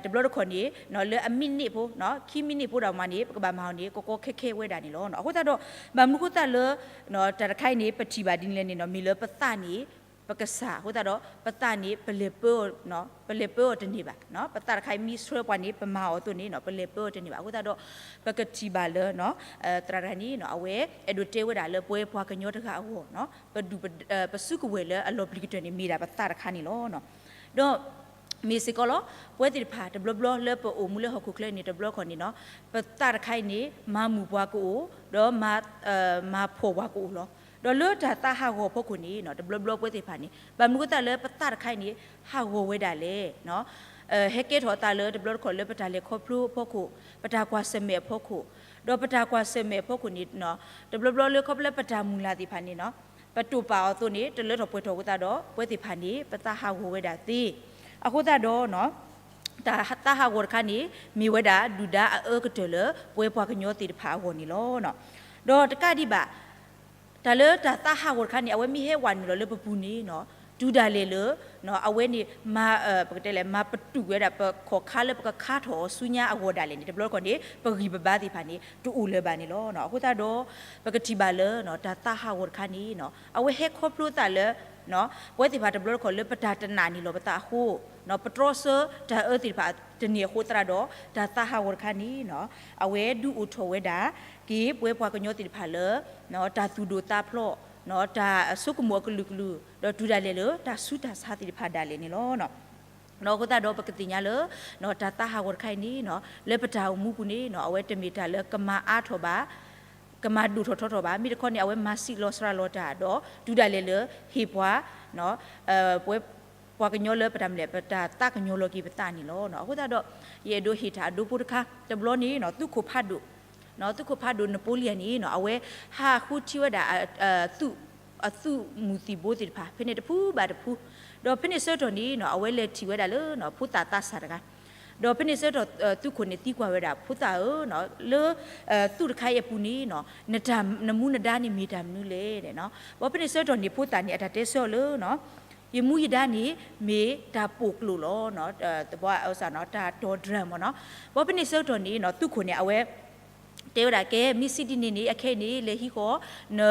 တဘျီတခီၣ်န့ၣ် လၢအမံးနံးဖိ ခံမံးနံးဖိဒီးမးန့ၣ် ပကဘၣ်မၤအီၤန့ၣ် ကကီခဲခဲဝဲဒၣ်န့ၣ်လီၤ. အဃိသတးဒီး ဘၣ်မနုၤအဃိသတးလၢ တၢ်တခါအံၤန့ၣ် ပထံၣ်ဘၣ်ဒ်န့ၣ်လဲၣ်န့ၣ်နီၤ မ့ၢ်လၢပသးန့ၣ် ပကစၢ်အဃိသတးဒီး ပသးန့ၣ် ပလဲၤပၢအီၤတန့ၢ်ဘၣ်. ပသးတခါအံၤမ့ၢ်ဆှၢပှၤန့ၣ် ပမၤအီၤအသိးန့ၣ်နီၤ ပလဲၤပၢအီၤတန့ၢ်ဘၣ်. အဃိသတးဒီး ပကထံၣ်ဘၣ်လၢ သရၣ်တဂၤန့ၣ်နီၤ အဝဲအဲၣ်ဒိးတဲဝဲဒၣ်လၢပဝဲပှၤကညီတဂၤအဂီၢ်နီၤ ပဒုၣ်ပ ပစုကဝဲၤလၢအလီၤပျံၤကတၢၢ်န့ၣ် မ့ၢ်ဒၣ်ပသးတခါန့ၣ်လီၤ. ဒီး မ့ၢ်စ့ၢ်ကီးလီၤ. ပဝဲသ့ၣ်တဖၣ်တဘျီဘျီလၢပအိၣ်မူလၢဟီၣ်ခိၣ်ချၢန့ၣ် တဘျီခီန့ၣ်နီၤ, ပသးတခါအံၤန့ၣ် မၤမုာ်ပှၤကအိၣ်, ဒီးမၤ မၤဖှီၣ်ပှၤကအိၣ်လီၤ. ဒီးလၢတၢ်သးဟးဂီၤအဖီခိၣ်န့ၣ်နီၤ, တဘျီဘျီပဝဲသ့ၣ်တဖၣ်န့ၣ် ဘၣ်မနုၤအဃိသတးလၢပသးတခါအံၤန့ၣ် ဟးဂီၤဝဲဒၣ်လဲၣ်. ဟဲကဲထီၣ်အသးလၢတဘျီတခီၣ်လၢပတၢ်လဲၤခီဖျိအဖီခိၣ်, ပတၢ်ကွၢ်ဆၢၣ်မဲာ်အဖီခိၣ်, ဒီးပတၢ်ကွၢ်ဆၢၣ်မဲာ်အဖီခိၣ်န့ၣ် တဘျီဘျီလၢခီဖျိလၢပတၢ်မုၢ်လၢ်သ့ၣ်တဖၣ်န့ၣ်နီၤ, ပတိာ်ပာ်အီၤအသိးန့ၣ် တလၢထီၣ်ပှဲၤထီၣ်အဃိသတးဒီး ပဝဲသ့ၣ်တဖၣ်န့ၣ် ပသးဟးဂီၤဝဲဒၣ်သ့. အဃိသတးဒီး တၢ်သးဟးဂီၤတခါန့ၣ် မ့ၢ်ဝဲဒၣ်ဒုၣ်ဒါအအၢကတၢၢ်လၢပဝဲပှၤကညီသ့ၣ်တဖၣ်အဂီၢ်န့ၣ်လီၤ. ဒီးတကးဒံးဘၣ် တၢ်လၢတၢ်သးဟးဂီၤတခါန့ၣ် အဝဲမ့ၢ်ဟဲဝးနုာ်လီၤလၢပပူၤန့ၣ်နီၤ, တုၤဒၣ်လဲာ်လၢ အဝဲန့ၣ် မၤ ပကတဲလဲၣ် မၤပတုာ်ဝဲဒၣ်ပခီၣ်ခါလၢပကခါထီၣ်အီၤဆူညါအဂီၢ်ဒၣ်လဲာ်န့ၣ် တဘျီတခီၣ်န့ၣ် ပဂံၢ်ပဘါသ့ၣ်တဖၣ်န့ၣ် တအိၣ်လၢၤဘၣ်န့ၣ်လီၤ. အဃိသတးဒီး ပကထံၣ်ဘၣ်လၢ တၢ်သးဟးဂီၤတခါန့ၣ် အဝဲဟဲခီဖျိသးလၢ ပဝဲသ့ၣ်တဖၣ်တဘျီတခီၣ်လၢပတၢ်တနာ်န့ၢ်လီၤပသးအဃိ ပတြီဆၢတၢ်အၢသ့ၣ်တဖၣ်တန့ၢ်အဃိသတးဒီး တၢ်သးဟးဂီၤတခါန့ၣ် အဝဲဒုးအိၣ်ထီၣ်ဝဲဒၣ်က့ၤ ပဝဲပှၤကညီသ့ၣ်တဖၣ်လၢ တၢ်သူၣ်ဒိၣ်သးဖျိး, တၢ်ဆိကမိၣ်အကလုာ်ကလုာ် ဒီးတုၤဒၣ်လဲာ်လၢတၢ်ဆူးတၢ်ဆါသ့ၣ်တဖၣ်ဒၣ်လဲာ်န့ၣ်လီၤ. အဃိသတးဒီးပကသ့ၣ်ညါလၢ တၢ်သးဟးဂီၤတခါအံၤန့ၣ် လၢပတၢ်အိၣ်မူပူၤန့ၣ် အဝဲတမ့ၢ်တၢ်လၢကမၤအါထီၣ်ဘၣ်, ကမၤဒိၣ်ထီၣ်ထီထီၣ်ဘၣ်, မ့ၢ်တခီန့ၣ် အဝဲမၤစံးလီၤစှၤလီၤတၢ်ဒီး တုၤဒၣ်လဲာ်လၢဟ့ၣ်ပှၤ ပဝဲ ပှၤကညီလၢပတၢ်မနုၤလဲၣ် ပတၢ်သးကညီၤလီၤက့ၤပသးန့ၣ်လီၤ. အဃိသတးဒီး ယအဲၣ်ဒိးဟ့ၣ်တၢ်အဒိဖိတခါ တဘျီန့ၣ် သုးခိၣ်ဖးဒိၣ်, သုးခိၣ်ဖးဒိၣ် Napoleon န့ၣ် အဝဲဟးဃုထံၣ်ဝဲဒၣ် အသုးမုၢ်သံၣ်ဘိသ့ၣ်တဖၣ် ဖဲန့ၣ်တဖုဘၣ်တဖု, ဒီးဖဲန့ၣ်ဆၢကတီၢ်န့ၣ် အဝဲလဲၤထံၣ်ဝဲဒၣ်လၢ ဖိသၣ်သးစၢ်တဂၤ, ဒီးဖဲန့ၣ်ဆၢကတီၢ် သုးခိၣ်န့ၣ်သံကွၢ်ဝဲဒၣ် ဖိသၣ်ဧၢ, လၢ သုးတခါအံၤအပူၤန့ၣ် နတၢ် နမူနဒါန့ၣ်မ့ၢ်တၢ်မနုၤလဲၣ်. ဘီဖဲန့ၣ်ဆၢကတီၢ်န့ၣ် ဖိသၣ်န့ၣ် အတၢ်တဲဆၢအီၤလၢ ယမူယဒါန့ၣ် မ့ၢ်တၢ်ပိာ်ကျိာ်လီၤ. တဘီအစၢ်နီၤ တၢ်တီၤ drum မ့ၢ်နီၤ. ဘီဖဲန့ၣ်ဆၢကတီၢ်န့ၣ် သုးခိၣ်န့ၣ် အဝဲ တဲဝဲဒၣ် ကဲ မ့ၢ်စံးဒ်န့ၣ်န့ၣ် အခဲအံၤန့ၣ် လဲၤဟံးဃီၤန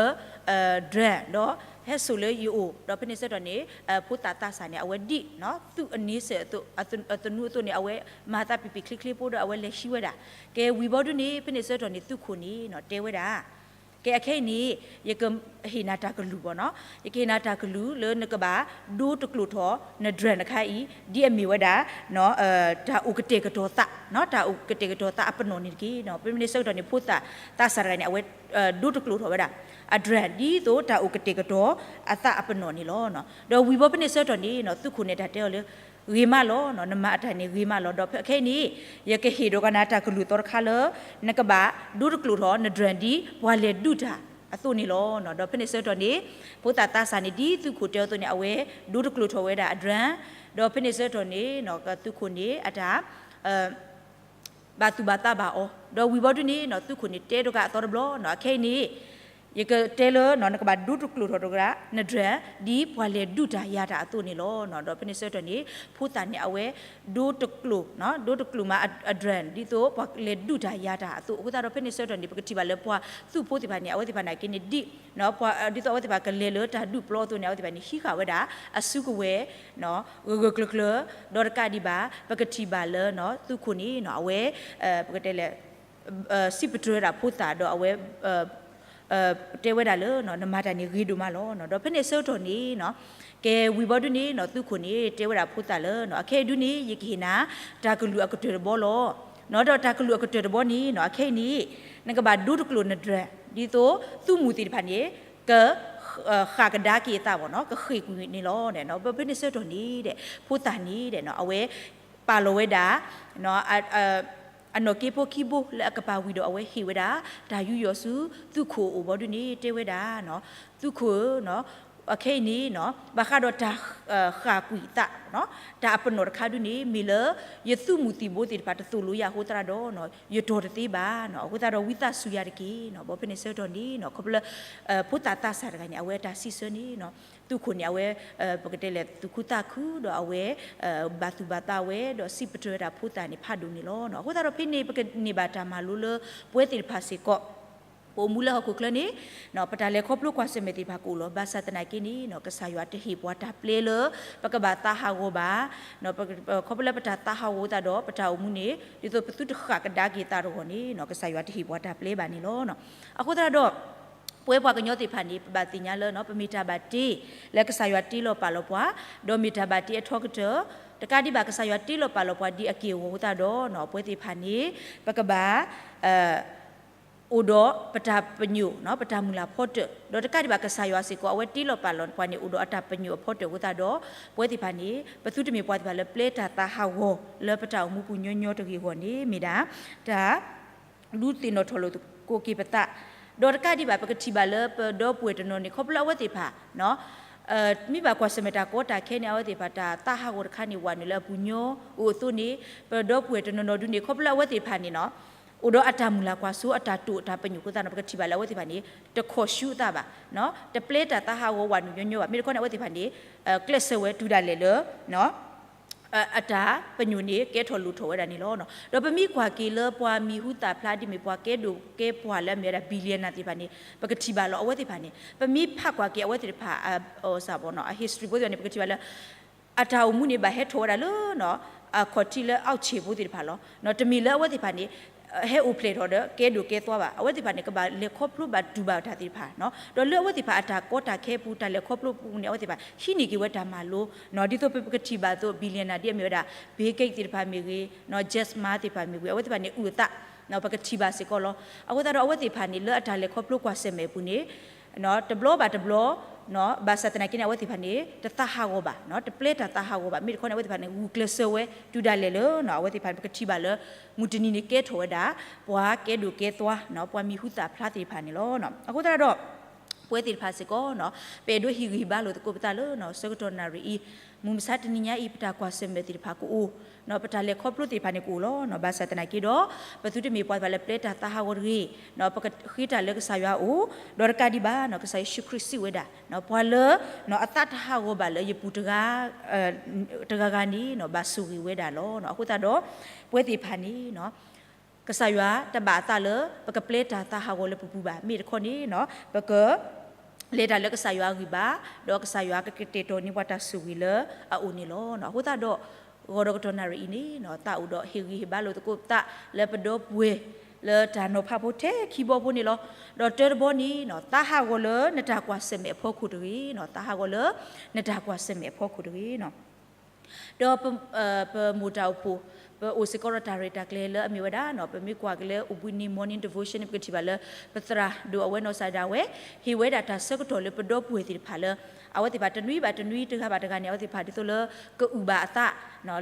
drum ဒီး ဟဲစိာ်လၢယအိၣ်, ဒီးဖဲန့ၣ်ဆၢကတီၢ်န့ၣ် ဖိသၣ်သးစၢ်န့ၣ် အဝဲဒံး သုးအန့ဆၢၣ်အသနူအသိးန့ၣ် အဝဲမၤသးပံၤပံၤချ့ချ့ဖိဒီး အဝဲလဲၤဟံးဝဲဒၣ်. ကဲဝံၤဘီဒုန့ၣ် ဖဲန့ၣ်ဆၢကတီၢ်န့ၣ် သုးခိၣ်န့ၣ်နီၤ တဲဝဲဒၣ် ကဲအခဲအံၤန့ၣ် ယကဟ့ၣ်နၤတၢ်ကလုၢ်ဘၣ်နီၤ, ယကဟ့ၣ်နၤတၢ်ကလုၢ်လၢနကဘၣ်ဒိတကျိာ်ထီၣ်န drum တခါအံၤ ဒ်အမ့ၢ်ဝဲဒၣ် တၢ်အိၣ်ကတဲာ်ကတီၤသး, တၢ်အိၣ်ကတဲာ်ကတီၤသးအပနီၣ်န့ၣ်တက့ၢ်. ဖဲန့ၣ်ဆၢကတီၢ်န့ၣ် ဖိသၣ်သးစၢ်တဂၤန့ၣ် အဝဲ ဒိတကျိာ်ထီၣ်ဝဲဒၣ် အ drum ဒ်သိးတၢ်အိၣ်ကတဲာ်ကတီၤအသးအပနီၣ်န့ၣ်လီၤ. ဒီးဝံၤဘီဖဲန့ၣ်ဆၢကတီၢ်န့ၣ် သုးခိၣ်န့ၣ်တၢ်တဲအီၤလၢ ဂ့ၤမးလီၤ, နမၤအတၢ်န့ၣ်ဂ့ၤမးလီၤ. ဒီးဖဲအခဲအံၤန့ၣ် ယကဟ့ၣ်ဒီးကနၤတၢ်ကလုၢ်သီတခါလၢ နကဘၣ်ဒိတကျိာ်ထီၣ်န drum ဒ်ပှၤလဲၤဒုးတၢ်အသိးန့ၣ်လီၤ. ဒီးဖဲန့ၣ်ဆၢကတီၢ်န့ၣ် ဖိသၣ်သးစၢ်န့ၣ် ဒ်သုးခိၣ်တဲအီၤအသိးန့ၣ် အဝဲဒိတကျိာ်ထီၣ်ဝဲဒၣ်အ drum, ဒီးဖဲန့ၣ်ဆၢကတီၢ်န့ၣ် သုးခိၣ်န့ၣ်အတၢ် ဘၣ်သူၣ်ဘၣ်သးဘၣ်အီၤ, ဒီးဝံၤဘီဒုန့ၣ် သုးခိၣ်န့ၣ်တဲဒီးကးအသီတဘျီနီၤ, အခဲအံၤန့ၣ် ယကတဲလၢ နကဘၣ်ဒိတကျိာ်ထီၣ်ဒီးကနၤ drum ဒ်ပှၤလဲၤဒုးတၢ်ယၤတၢ်အသိးန့ၣ်လီၤ. ဒီးဖဲန့ၣ်ဆၢကတီၢ်န့ၣ် ဖိသၣ်န့ၣ် အဝဲဒိတကျိာ်, ဒိတကျိာ်မးအ drum ဒ်သိးပှၤလဲၤဒုးတၢ်ယၤတၢ်အသိး. အဃိသတးဒီးဖဲန့ၣ်ဆၢကတီၢ်န့ၣ် ပကထံၣ်ဘၣ်လၢပှၤသုးဖိသ့ၣ်တဖၣ်န့ၣ် အဝဲသ့ၣ်တဖၣ်န့ၣ်က့န့ၣ်ဒ် ဒ်သိးအဝဲသ့ၣ်တဖၣ်ကလဲၤလၢတၢ်ဒုးပျီအသိးန့ၣ် အဝဲသ့ၣ်တဖၣ်န့ၣ် ဟံးဃာ်ဝဲဒၣ်အစုကဝဲၤ ဂၢၢ်ဂၢၢ်ကျၢၤကျၢၤ, ဒီးတကးဒံးဘၣ် ပကထံၣ်ဘၣ်လၢ သုးခိၣ်န့ၣ် အဝဲ ပကတဲလဲၣ် စံးပတြၢၤဝဲဒၣ်ဖိသၣ်ဒီးအဝဲ တဲဝဲဒၣ်လၢ နမၤတၢ်န့ၣ်ဂ့ၤဒိၣ်မးလီၤ. ဒီးဖဲန့ၣ်ဆၢကတီၢ်န့ၣ် ကဲဝံၤဘီဒုန့ၣ် သုးခိၣ်န့ၣ် တဲဝဲဒၣ်ဖိသၣ်လၢ အခဲအံၤဒုန့ၣ် ယကဟ့ၣ်နၤ တၢ်ကလုၢ်အကတၢၢ်တဘီလီၤ. ဒီးတၢ်ကလုၢ်အကတၢၢ်တဘီန့ၣ် အခဲအံၤန့ၣ် နကဘၣ်ဒိတကျိာ်န drum ဒ်သိးသုးမုၢ်သ့ၣ်တဖၣ်န့ၣ် က ဃၣ်ကဒါက့ၤအသးဘၣ်နီၤ, ကဃ့ၢ်ကွံာ်န့ၣ်လီၤ. ဖဲန့ၣ်ဆၢကတီၢ်န့ၣ်ဒီး ဖိသၣ်န့ၣ်ဒီး အဝဲပာ်လီၤဝဲဒၣ် အနီၢ်က့ဖိခံဘိလၢအကပၤဝံၤဒီး အဝဲဟ့ၣ်ဝဲဒၣ် တၢ်ယူးယီၣ်ဆူ သုးခိၣ်အအိၣ်ဘီဒုန့ၣ် တဲဝဲဒၣ် သုးခိၣ်ဧၢ, အခဲအံၤန့ၣ် ဘၣ်ဃးဒီးတၢ်ဃၣ်ကွံာ်သး တၢ်အပနီၣ်တခါဒုန့ၣ် မ့ၢ်လၢ ယသုးမုၢ်သံၣ်ဘိသ့ၣ်တဖၣ်တသိၣ်လိယၤအဃိသတးဒီး ယတီၢ်တသ့ဘၣ်. အဃိသတးဒီးဝံသးစူၤယၤတက့ၢ်. ဘီဖဲန့ၣ်ဆၢကတီၢ်န့ၣ် ခီဖျိလၢ ဖိသၣ်သးစၢ်တဂၤန့ၣ် အဝဲအတၢ်စံးဆၢန့ၣ် သုးခိၣ်န့ၣ် အဝဲ ပကတဲလဲၣ် သူၣ်ခုသးခုဒီးအဝဲ ဘၣ်သူၣ်ဘၣ်သးဝဲ ဒီးစံးပတြၢၤဝဲဒၣ်ဖိသၣ်န့ၣ် ဖးဒိၣ်န့ၣ်လီၤ. အဃိသတးဒီးဖဲန့ၣ် ပကန့ၢ်ဘၣ်တၢ်မၤလိလၢပဝဲသ့ၣ်တဖၣ်စ့ၢ်ကီး ပအိၣ်မူလၢဟီၣ်ခိၣ်ချၢန့ၣ် ပတၢ်လဲၤခီဖျိကွၢ်ဆၢၣ်မဲာ်သ့ၣ်တဖၣ်ကအိၣ်လီၤ. ဘၣ်ဆၣ်သနာ်က့န့ၣ် ကစၢ်ယွၤတဟ့ၣ်ပှၤတၢ်ပျဲလၢ ပကဘၣ်သးဟးဂီၤဘၣ်. ခီဖျိလၢပတၢ်သးဟးဂီၤသတးဒီး ပတၢ်အိၣ်မူန့ၣ် ဒ်သိးပသုတဃၣ်ကဒါက့ၤသးတဂီၢ်န့ၣ် ကစၢ်ယွၤတဟ့ၣ်ပှၤတၢ်ပျဲဘၣ်န့ၣ်လီၤ. အဃိသတးဒီး ပဝဲပှၤကညီသ့ၣ်တဖၣ်န့ၣ် ပဘၣ်သ့ၣ်ညါလၢ ပမ့ၢ်တၢ်ဘၣ်တ့ လၢကစၢ်ယွၤတ့လီၤပာ်လီၤပှၤ, ဒီးမ့ၢ်တၢ်ဘၣ်တ့အထီကတၢၢ် တကးဒံးဘၣ်ကစၢ်ယွၤတ့လီၤပာ်လီၤပှၤဒ်အက့ၢ်အဂီၤအဃိသတးဒီး ပဝဲသ့ၣ်တဖၣ်န့ၣ် ပကဘၣ် အိၣ်ဒီးပတၢ်ပညိၣ် ပတၢ်မုၢ်လၢ်ဖီတၢၣ် ဒီးတကးဒံးဘၣ်ကစၢ်ယွၤစ့ၢ်ကီး အဝဲတ့လီၤပာ်လီၤပှၤန့ၣ် အိၣ်ဒီးအတၢ်ပညိၣ်အဖီတၢၣ်အဃိသတးဒီး ပဝဲသ့ၣ်တဖၣ်န့ၣ် ပသုတမ့ၢ်ပှၤသ့ၣ်တဖၣ်လၢပျဲတၢ်သးဟးဂီၤလၢပတၢ်အိၣ်မူပူၤညီညီတဂ့ၤအဂီၢ်န့ၣ် မ့ၢ်ဒၣ် တၢ် ဒုးသ့ၣ်နီၣ်ထီၣ်လိာ်သကိးက့ၤပသး, ဒီးတကးဒံးဘၣ် ပကထံၣ်ဘၣ်လၢပဒီပုၢ်ဝဲၢ်တနီၤန့ၣ် ခီဖျိလၢအဝဲသ့ၣ်တဖၣ် မ့ၢ်ဘၣ်ကွၢ်ဆၢၣ်မဲာ်တၢ်ကီတၢ်ခဲန့ၣ် အဝဲသ့ၣ်တဖၣ်တၢ်သးဟးဂီၤတခါန့ၣ် ဝးနုာ်လၢအပူၤညီအိၣ်အသိးန့ၣ် ပဒီပုၢ်ဝဲၢ်တနီၤနီၤဒုန့ၣ် ခီဖျိလၢအဝဲသ့ၣ်တဖၣ်န့ၣ် အိၣ်ဒီးအတၢ်မုၢ်လၢ်ကွၢ်စိ အတၢ်တိာ်အတၢ်ပညိၣ်အဃိသတးဒီး ပကထံၣ်ဘၣ်လၢအဝဲသ့ၣ်တဖၣ်န့ၣ် တခီၣ်ဆူအသးဘၣ်, တပျဲတၢ်သးဟးဂီၤဝးနုာ်ညီညီဘၣ်. မ့ၢ်တခီန့ၣ် အဝဲသ့ၣ်တဖၣ်န့ၣ် ကျဲးစၢးဝဲတုၤဒၣ်လဲာ်လၢ အတၢ်ပညိၣ်န့ၣ် ကဲထီၣ်လိၣ်ထီၣ်ဝဲဒၣ်န့ၣ်လီၤ. ဒီးပမ့ၢ်ကွၢ်က့ၤလၢပှၤမံၤဟူသၣ်ဖျါ ဒ်မ့ၢ်ပှၤကဲဒိၣ်ကဲပှၢ်လၢအမ့ၢ်ဝဲဒၣ် billionaire သ့ၣ်တဖၣ်န့ၣ် ပကထံၣ်ဘၣ်လီၤ အဝဲသ့ၣ်တဖၣ်န့ၣ် ပမ့ၢ်ဖးကွၢ်က့ၤအဝဲသ့ၣ်တဖၣ် အ history ဖိသ့ၣ်တဖၣ်န့ၣ် ပကထံၣ်ဘၣ်လၢ အတၢ်အိၣ်မူန့ၣ် ဘၣ်ဟဲထီၣ်ဝဲဒၣ်လၢ အခီၣ်ထံးလၢ အောက်ခြေ ဖိသ့ၣ်တဖၣ်လီၤ. တမ့ၢ်လၢအဝဲသ့ၣ်တဖၣ်န့ၣ် ဟဲအိၣ်ဖျဲၣ်ထီၣ်ဒီးကဲဒိၣ်ကဲသွါဘၣ်. အဝဲသ့ၣ်တဖၣ်န့ၣ် ကဘၣ်လဲၤခီဖျိဘၣ်တူၢ်ဘၣ်တၢ်သ့ၣ်တဖၣ် ဒီးလၢအဝဲသ့ၣ်တဖၣ်အတၢ်ကီတၢ်ခဲအပူၤ တၢ်လဲၤခီဖျိအပူၤန့ၣ် အဝဲသ့ၣ်တဖၣ် ဟံးန့ၢ်က့ၤဝဲတၢ်မၤလိ ဒ်သိးပကထံၣ်ဘၣ်အသိး billionaire ဒ်အမ့ၢ်ဝဲဒၣ် Bill Gates သ့ၣ်တဖၣ်မ့ၢ်ဂ့ၤ, Jack Ma သ့ၣ်တဖၣ်မ့ၢ်ဂ့ၤ အဝဲသ့ၣ်တဖၣ်န့ၣ် အုၣ်အသး ပကထံၣ်ဘၣ်စ့ၢ်ကီးလီၤ. အဃိသတးဒီးအဝဲသ့ၣ်တဖၣ်န့ၣ် လၢအတၢ်လဲၤခီဖျိကွၢ်ဆၢၣ်မဲာ်အပူၤန့ၣ် တဘျီဘၣ်တဘျီ ဘၣ်ဆၣ်သနာ်က့န့ၣ် အဝဲသ့ၣ်တဖၣ်န့ၣ် တသးဟးဂီၤဘၣ်, တပျဲတၢ်သးဟးဂီၤဘၣ်. မ့ၢ်တခီန့ၣ် အဝဲသ့ၣ်တဖၣ်န့ၣ် ဂုာ်ကျဲးစၢးဝဲ တုၤဒၣ်လဲာ်လၢ အဝဲသ့ၣ်တဖၣ်န့ၣ် ပကထံၣ်ဘၣ်လၢ မုၢ်တနံၤန့ၣ်ကဲထီၣ်ဝဲဒၣ် ပှၤကဲဒိၣ်ကဲသွါ ပှၤမံၤဟူသၣ်ဖျါသ့ၣ်တဖၣ်န့ၣ်လီၤ. အဃိသတးဒီး ပဝဲသ့ၣ်တဖၣ်စ့ၢ်ကီး ပအဲၣ်ဒိးဟ့ၣ်ဂံၢ်ဟ့ၣ်ဘါလိာ်သကိးပသးလၢ ဆၢကတီၢ်နၣ်ရံၣ်အံၤ မုၢ်မဆါတနံၤညါအံၤ ပတၢ်ကွၢ်ဆၢၣ်မဲာ်သ့ၣ်တဖၣ်ကအိၣ်, ပတၢ်လဲၤခီဖျိသ့ၣ်တဖၣ်န့ၣ်ကအိၣ်လီၤ. ဘၣ်ဆၣ်သနာ်က့ဒီး ပသုတမ့ၢ်ပှၤသ့ၣ်တဖၣ်လၢပျဲတၢ်သးဟးဂီၤတဂ့ၤ, ပကဃ့တၢ်လၢကစၢ်ယွၤအအိၣ်, ဒီးတကးဒံးဘၣ် ကစၢ်ယ့ၣ်ၡူးခရံာ်စံးဝဲဒၣ် ပှၤလၢ အသးတဟးဂီၤဘၣ်လၢယပူၤတဂၤ တဂၤဂၤန့ၣ် ဘၣ်ဆိၣ်ဂ့ၤဝဲဒၣ်လီၤ. အဃိသတးဒီး ပဝဲသ့ၣ်တဖၣ်န့ၣ် ကစၢ်ယွၤတဘၣ်အသးလၢ ပကပျဲတၢ်သးဟးဂီၤလၢပပူၤဘၣ်. မ့ၢ်တခီန့ၣ် ပက လဲၤတၢ်လၢကစၢ်ယွၤအဂံၢ်ဘါ, ဒီးကစၢ်ယွၤကကတဲာ်ကတီၤန့ၢ်ပှၤတၢ်ဆိၣ်ဂ့ၤလၢအအိၣ်န့ၣ်လီၤ. အဃိသတးဒီး ဂီၤဒီးကတီၢ်နၣ်ရံၣ်အံၤန့ၣ် သးအိၣ်ဒီးဟ့ၣ်ဂံၢ်ဟ့ၣ်ဘါလိာ်သကိးသးလၢပဒီပုၢ်ဝဲၢ် လၢတၢ်နီၤဖးဖိထဲခံဘီဖိန့ၣ်လီၤ. ဒီးတၢတဘီန့ၣ် သးဟးဂီၤလၢနတၢ်ကွၢ်ဆၢၣ်မဲာ်အဖီခိၣ်တဂ့ၤ, သးဟးဂီၤလၢ နတၢ်ကွၢ်ဆၢၣ်မဲာ်အဖီခိၣ်တဂ့ၤ ဒီး ပမိၢ်တၢ်အိၣ်ဖှိၣ် ပအိၣ်စ့ၢ်ကီးဒီးတၢ်ရဲၣ်တၢ်ကျဲၤလၢအမ့ၢ်ဝဲဒၣ် ပမ့ၢ်ကွၢ်က့ၤလၢအိၣ်ဘှံးနံၤ morning devotion န့ၣ် ပကထံၣ်ဘၣ်လၢ ပသရၣ်ဒိၣ်အဝဲနီၢ်စၢ်ဒၣ်ဝဲ ဟ့ၣ်ဝဲဒၣ်တၢ်ဆၢကတီၢ်လၢပဒီပုၢ်ဝဲၢ်သ့ၣ်တဖၣ်လၢ အဝဲသ့ၣ်တဖၣ်တနွံဘၣ်တနွံ တဂၤဘၣ်တဂၤန့ၣ် အဝဲသ့ၣ်တဖၣ်ဒ်သိးလၢ ကအုၣ်ဘၣ်အသး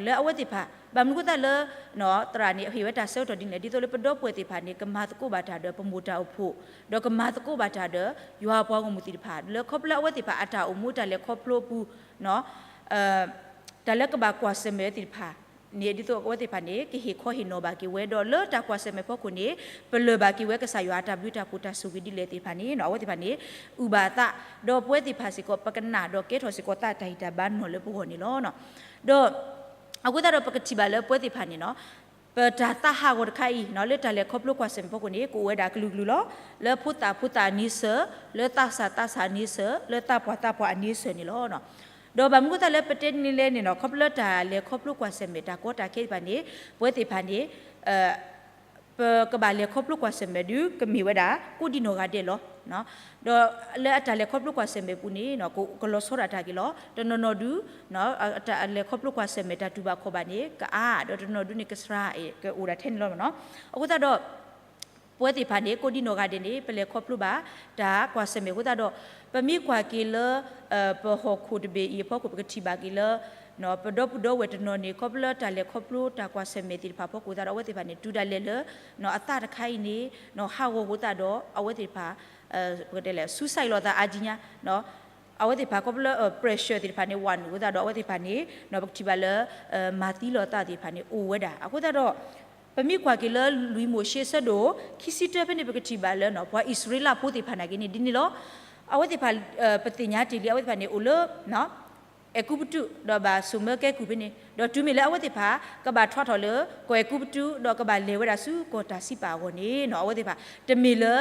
လၢအဝဲသ့ၣ်တဖၣ် ဘၣ်မနုၤအဃိသတးလၢ သရၣ်န့ၣ် ဟ့ၣ်ဝဲတၢ်ဆၢကတီၢ်ဒ်လဲၣ် ဒ်သိးလၢပဒီပုၢ်ဝဲၢ်သ့ၣ်တဖၣ်န့ၣ် ကမၤသကိးဘၣ်တၢ်ဒီးပမိၢ်တၢ်အိၣ်ဖှိၣ် ဒီးကမၤသကိးဘၣ်တၢ်ဒီး ယွၤအပှၤဂီၢ်မုၢ်သ့ၣ်တဖၣ် လၢခီဖျိအဝဲသ့ၣ်တဖၣ်အတၢ်အိၣ်မူတၢ်လဲၤခီဖျိအပူၤ တၢ်လၢကဘၣ်ကွၢ်ဆၢၣ်မဲာ်ဝဲသ့ၣ်တဖၣ်န့ၣ် ဒ်သိးအဝဲသ့ၣ်တဖၣ်န့ၣ် ကဟ့ၣ်ခီဟ့ၣ်နီၤဘၣ်က့ၤဝဲ ဒီးလၢတၢ်ကွၢ်ဆၢၣ်မဲာ်ဖီခိၣ်န့ၣ် ပလၢၢ်ဘၣ်က့ၤဝဲကစၢ်ယွၤအတၢ်ဘျုးတၢ်ဖှိၣ်တၢ်ဆိၣ်ဂ့ၤဒ်လဲၣ်သ့ၣ်တဖၣ်န့ၣ် အဝဲသ့ၣ်တဖၣ်န့ၣ် အုၣ်ဘၣ်အသး ဒီးပဝဲသ့ၣ်တဖၣ်စ့ၢ်ကီး ပကနၣ်ဒီးကဲထီၣ်စ့ၢ်ကီးသးတၢ်ဟ့ၣ်တၢ်ဘါနီၢ်လၢပဂီၢ်န့ၣ်လီၤ. ဒီး အဃိသတးဒီးပကထံၣ်ဘၣ်လၢပဝဲသ့ၣ်တဖၣ်န့ၣ် ပတၢ်သးဟးဂီၤတခါအံၤ လၢတၢ်လဲၤခီဖျိကွၢ်ဆၢၣ်မဲာ်ဖီခိၣ်န့ၣ် ကအိၣ်ဝဲဒၣ်ကလုာ်ကလုာ်လီၤ. လၢဖိသၣ်ဖိသၣ်အန့ဆၢၣ်, လၢသးစၢ်သးစၢ်အန့ဆၢၣ်, လၢသးပှၢ်သးပှၢ်အန့ဆၢၣ်န့ၣ်လီၤ. ဒီးဘၣ်မနုၤအဃိသတးလၢပတဲန့ၣ်လဲၣ်န့ၣ် ခီဖျိလၢတၢ်လဲၤခီဖျိကွၢ်ဆၢၣ်မဲာ်တၢ်ကီတၢ်ခဲသ့ၣ်တဖၣ်န့ၣ် ပဝဲသ့ၣ်တဖၣ်န့ၣ် ပကဘၣ်လဲၤခီဖျိကွၢ်ဆၢၣ်မဲာ်ဒုး ကမ့ၢ်ဝဲဒၣ် ကိးဒံနီၢ်ဂၤဒဲးလီၤ. ဒီးလၢအတၢ်လဲၤခီဖျိကွၢ်ဆၢၣ်မဲာ်ပူၤန့ၣ် ကလီၤဆီဒၣ်တၢ်က့ၤလီၤ. တနီၤနီၤဒုး တၢ်လဲၤခီဖျိကွၢ်ဆၢၣ်မဲာ်တၢ်တူၢ်ဘၣ်ခီၣ်ဘၣ်န့ၣ် ကအါ ဒီးတနီၤဒုးန့ၣ် ကစှၤ ကအိၣ်ဒၣ်ထဲန့ၣ်လီၤ. အဃိသတးဒီး ပဝဲသ့ၣ်တဖၣ်န့ၣ် ကိးဒံနီၢ်ဂၤဒဲးန့ၣ် ပလဲၤခီဖျိဘၣ် တၢ်ကွၢ်ဆၢၣ်မဲာ်အဃိသတးဒီး ပမ့ၢ်ကွၢ်က့ၤလၢ ပဟီၣ်ခိၣ်တဘ့ၣ်အံၤအဖီခိၣ် ပကထံၣ်ဘၣ်က့ၤလၢ ပဒီပုၢ်ဒီဝဲၢ်တနီၤန့ၣ် ခီဖျိလၢတၢ်လဲၤခီဖျိတၢ်ကွၢ်ဆၢၣ်မဲာ်သ့ၣ်တဖၣ်အဖီခိၣ်သတးဒီး အဝဲသ့ၣ်တဖၣ်န့ၣ် တုၤဒၣ်လဲာ်လၢ အသးတခါအံၤန့ၣ် ဟးဂီၤအဃိသတးဒီး အဝဲသ့ၣ်တဖၣ် ပကတဲလဲၣ် suicide လီၤသးအါကံညါ အဝဲသ့ၣ်တဖၣ်ခီဖျိလၢ pressure သ့ၣ်တဖၣ်န့ၣ် ဝးနုာ်အဃိသတးဒီး အဝဲသ့ၣ်တဖၣ်န့ၣ် ပကထံၣ်ဘၣ်လၢ မၤသံလီၤအသးသ့ၣ်တဖၣ်န့ၣ် အိၣ်ဝဲဒၣ်. အဃိသတးဒီး ပမ့ၢ်ကွၢ်က့ၤလၢလွံၢ်မိၤၡ့အဆၢဒိၣ် ခံဆံတၢဖဲန့ၣ် ပကထံၣ်ဘၣ်လၢ ပှၤအံၣ်စရ့လးဖိသ့ၣ်တဖၣ်နာ်က့န့ၣ် ဒ်န့ၣ်လီၤ. အဝဲသ့ၣ်တဖၣ် ပသ့ၣ်ညါတ့ၢ်လံ အဝဲသ့ၣ်တဖၣ်န့ၣ် အိၣ်လၢ အဲၤကူပတူး ဒီးဘၣ်ဆိၣ်မၢကဲကုၢ်ဖဲန့ၣ် ဒီးတုၤမ့ၢ်လၢအဝဲသ့ၣ်တဖၣ် ကဘၣ်ထီၣ်ထီၣ်လၢ ကီၢ်အဲၤကူပတူး ဒီးကဘၣ်လဲၤဝဲဒၣ်ဆူကီၢ်တၢ်စံးပာ်အဂီၢ်န့ၣ် အဝဲသ့ၣ်တဖၣ် တမ့ၢ်လၢ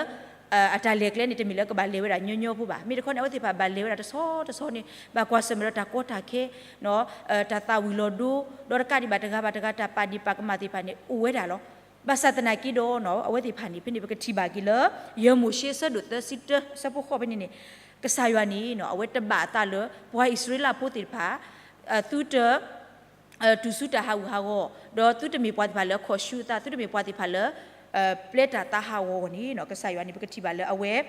အတၢ်လဲၤကျဲန့ၣ် တမ့ၢ်လၢကဘၣ်လဲၤဝဲဒၣ်ညီညီဖိဘၣ်. မ့ၢ်တခီန့ၣ် အဝဲသ့ၣ်တဖၣ်ဘၣ်လဲၤဝဲဒၣ်တဆီတဆီန့ၣ် ဘၣ်ကွၢ်ဆၢၣ်မဲာ်ဒီးတၢ်ကီတၢ်ခဲ တၢ်သၣ်ဝံၤလီၤဒိ ဒီးတကးဒံးဘၣ်တဂၤဘၣ်တဂၤတၢ်ပာ်ဒ့ၣ်ပာ်ကမၣ်သ့ၣ်တဖၣ်န့ၣ် အိၣ်ဝဲဒၣ်လီၤ. ဘၣ်ဆၣ်သနာ်က့ဒီး အဝဲသ့ၣ်တဖၣ်န့ၣ် ဖဲန့ၣ် ပကထံၣ်ဘၣ်က့ၤလၢ ယဲၢ်မိၤၡ့အဆၢဒိၣ်သၢဆံတၢ ဆၢဖိဃိးဖဲန့ၣ်န့ၣ် ကစၢ်ယွၤန့ၣ် အဝဲတဘၣ်အသးလၢ ပှၤအံၣ်စရ့လးဖိသ့ၣ်တဖၣ် သုတ တူၢ်ဆူတၢ်ဟးဂူာ်ဟးဂီၤ, ဒီးသုတမ့ၢ်ပှၤသ့ၣ်တဖၣ်လၢအခီၣ်ဆူအသး, သုတမ့ၢ်ပှၤသ့ၣ်တဖၣ်လၢ ပျဲတၢ်သးဟးဂီၤအဂီၢ်န့ၣ် ကစၢ်ယွၤန့ၣ် ပကထံၣ်ဘၣ်လၢအဝဲ ဟ့ၣ်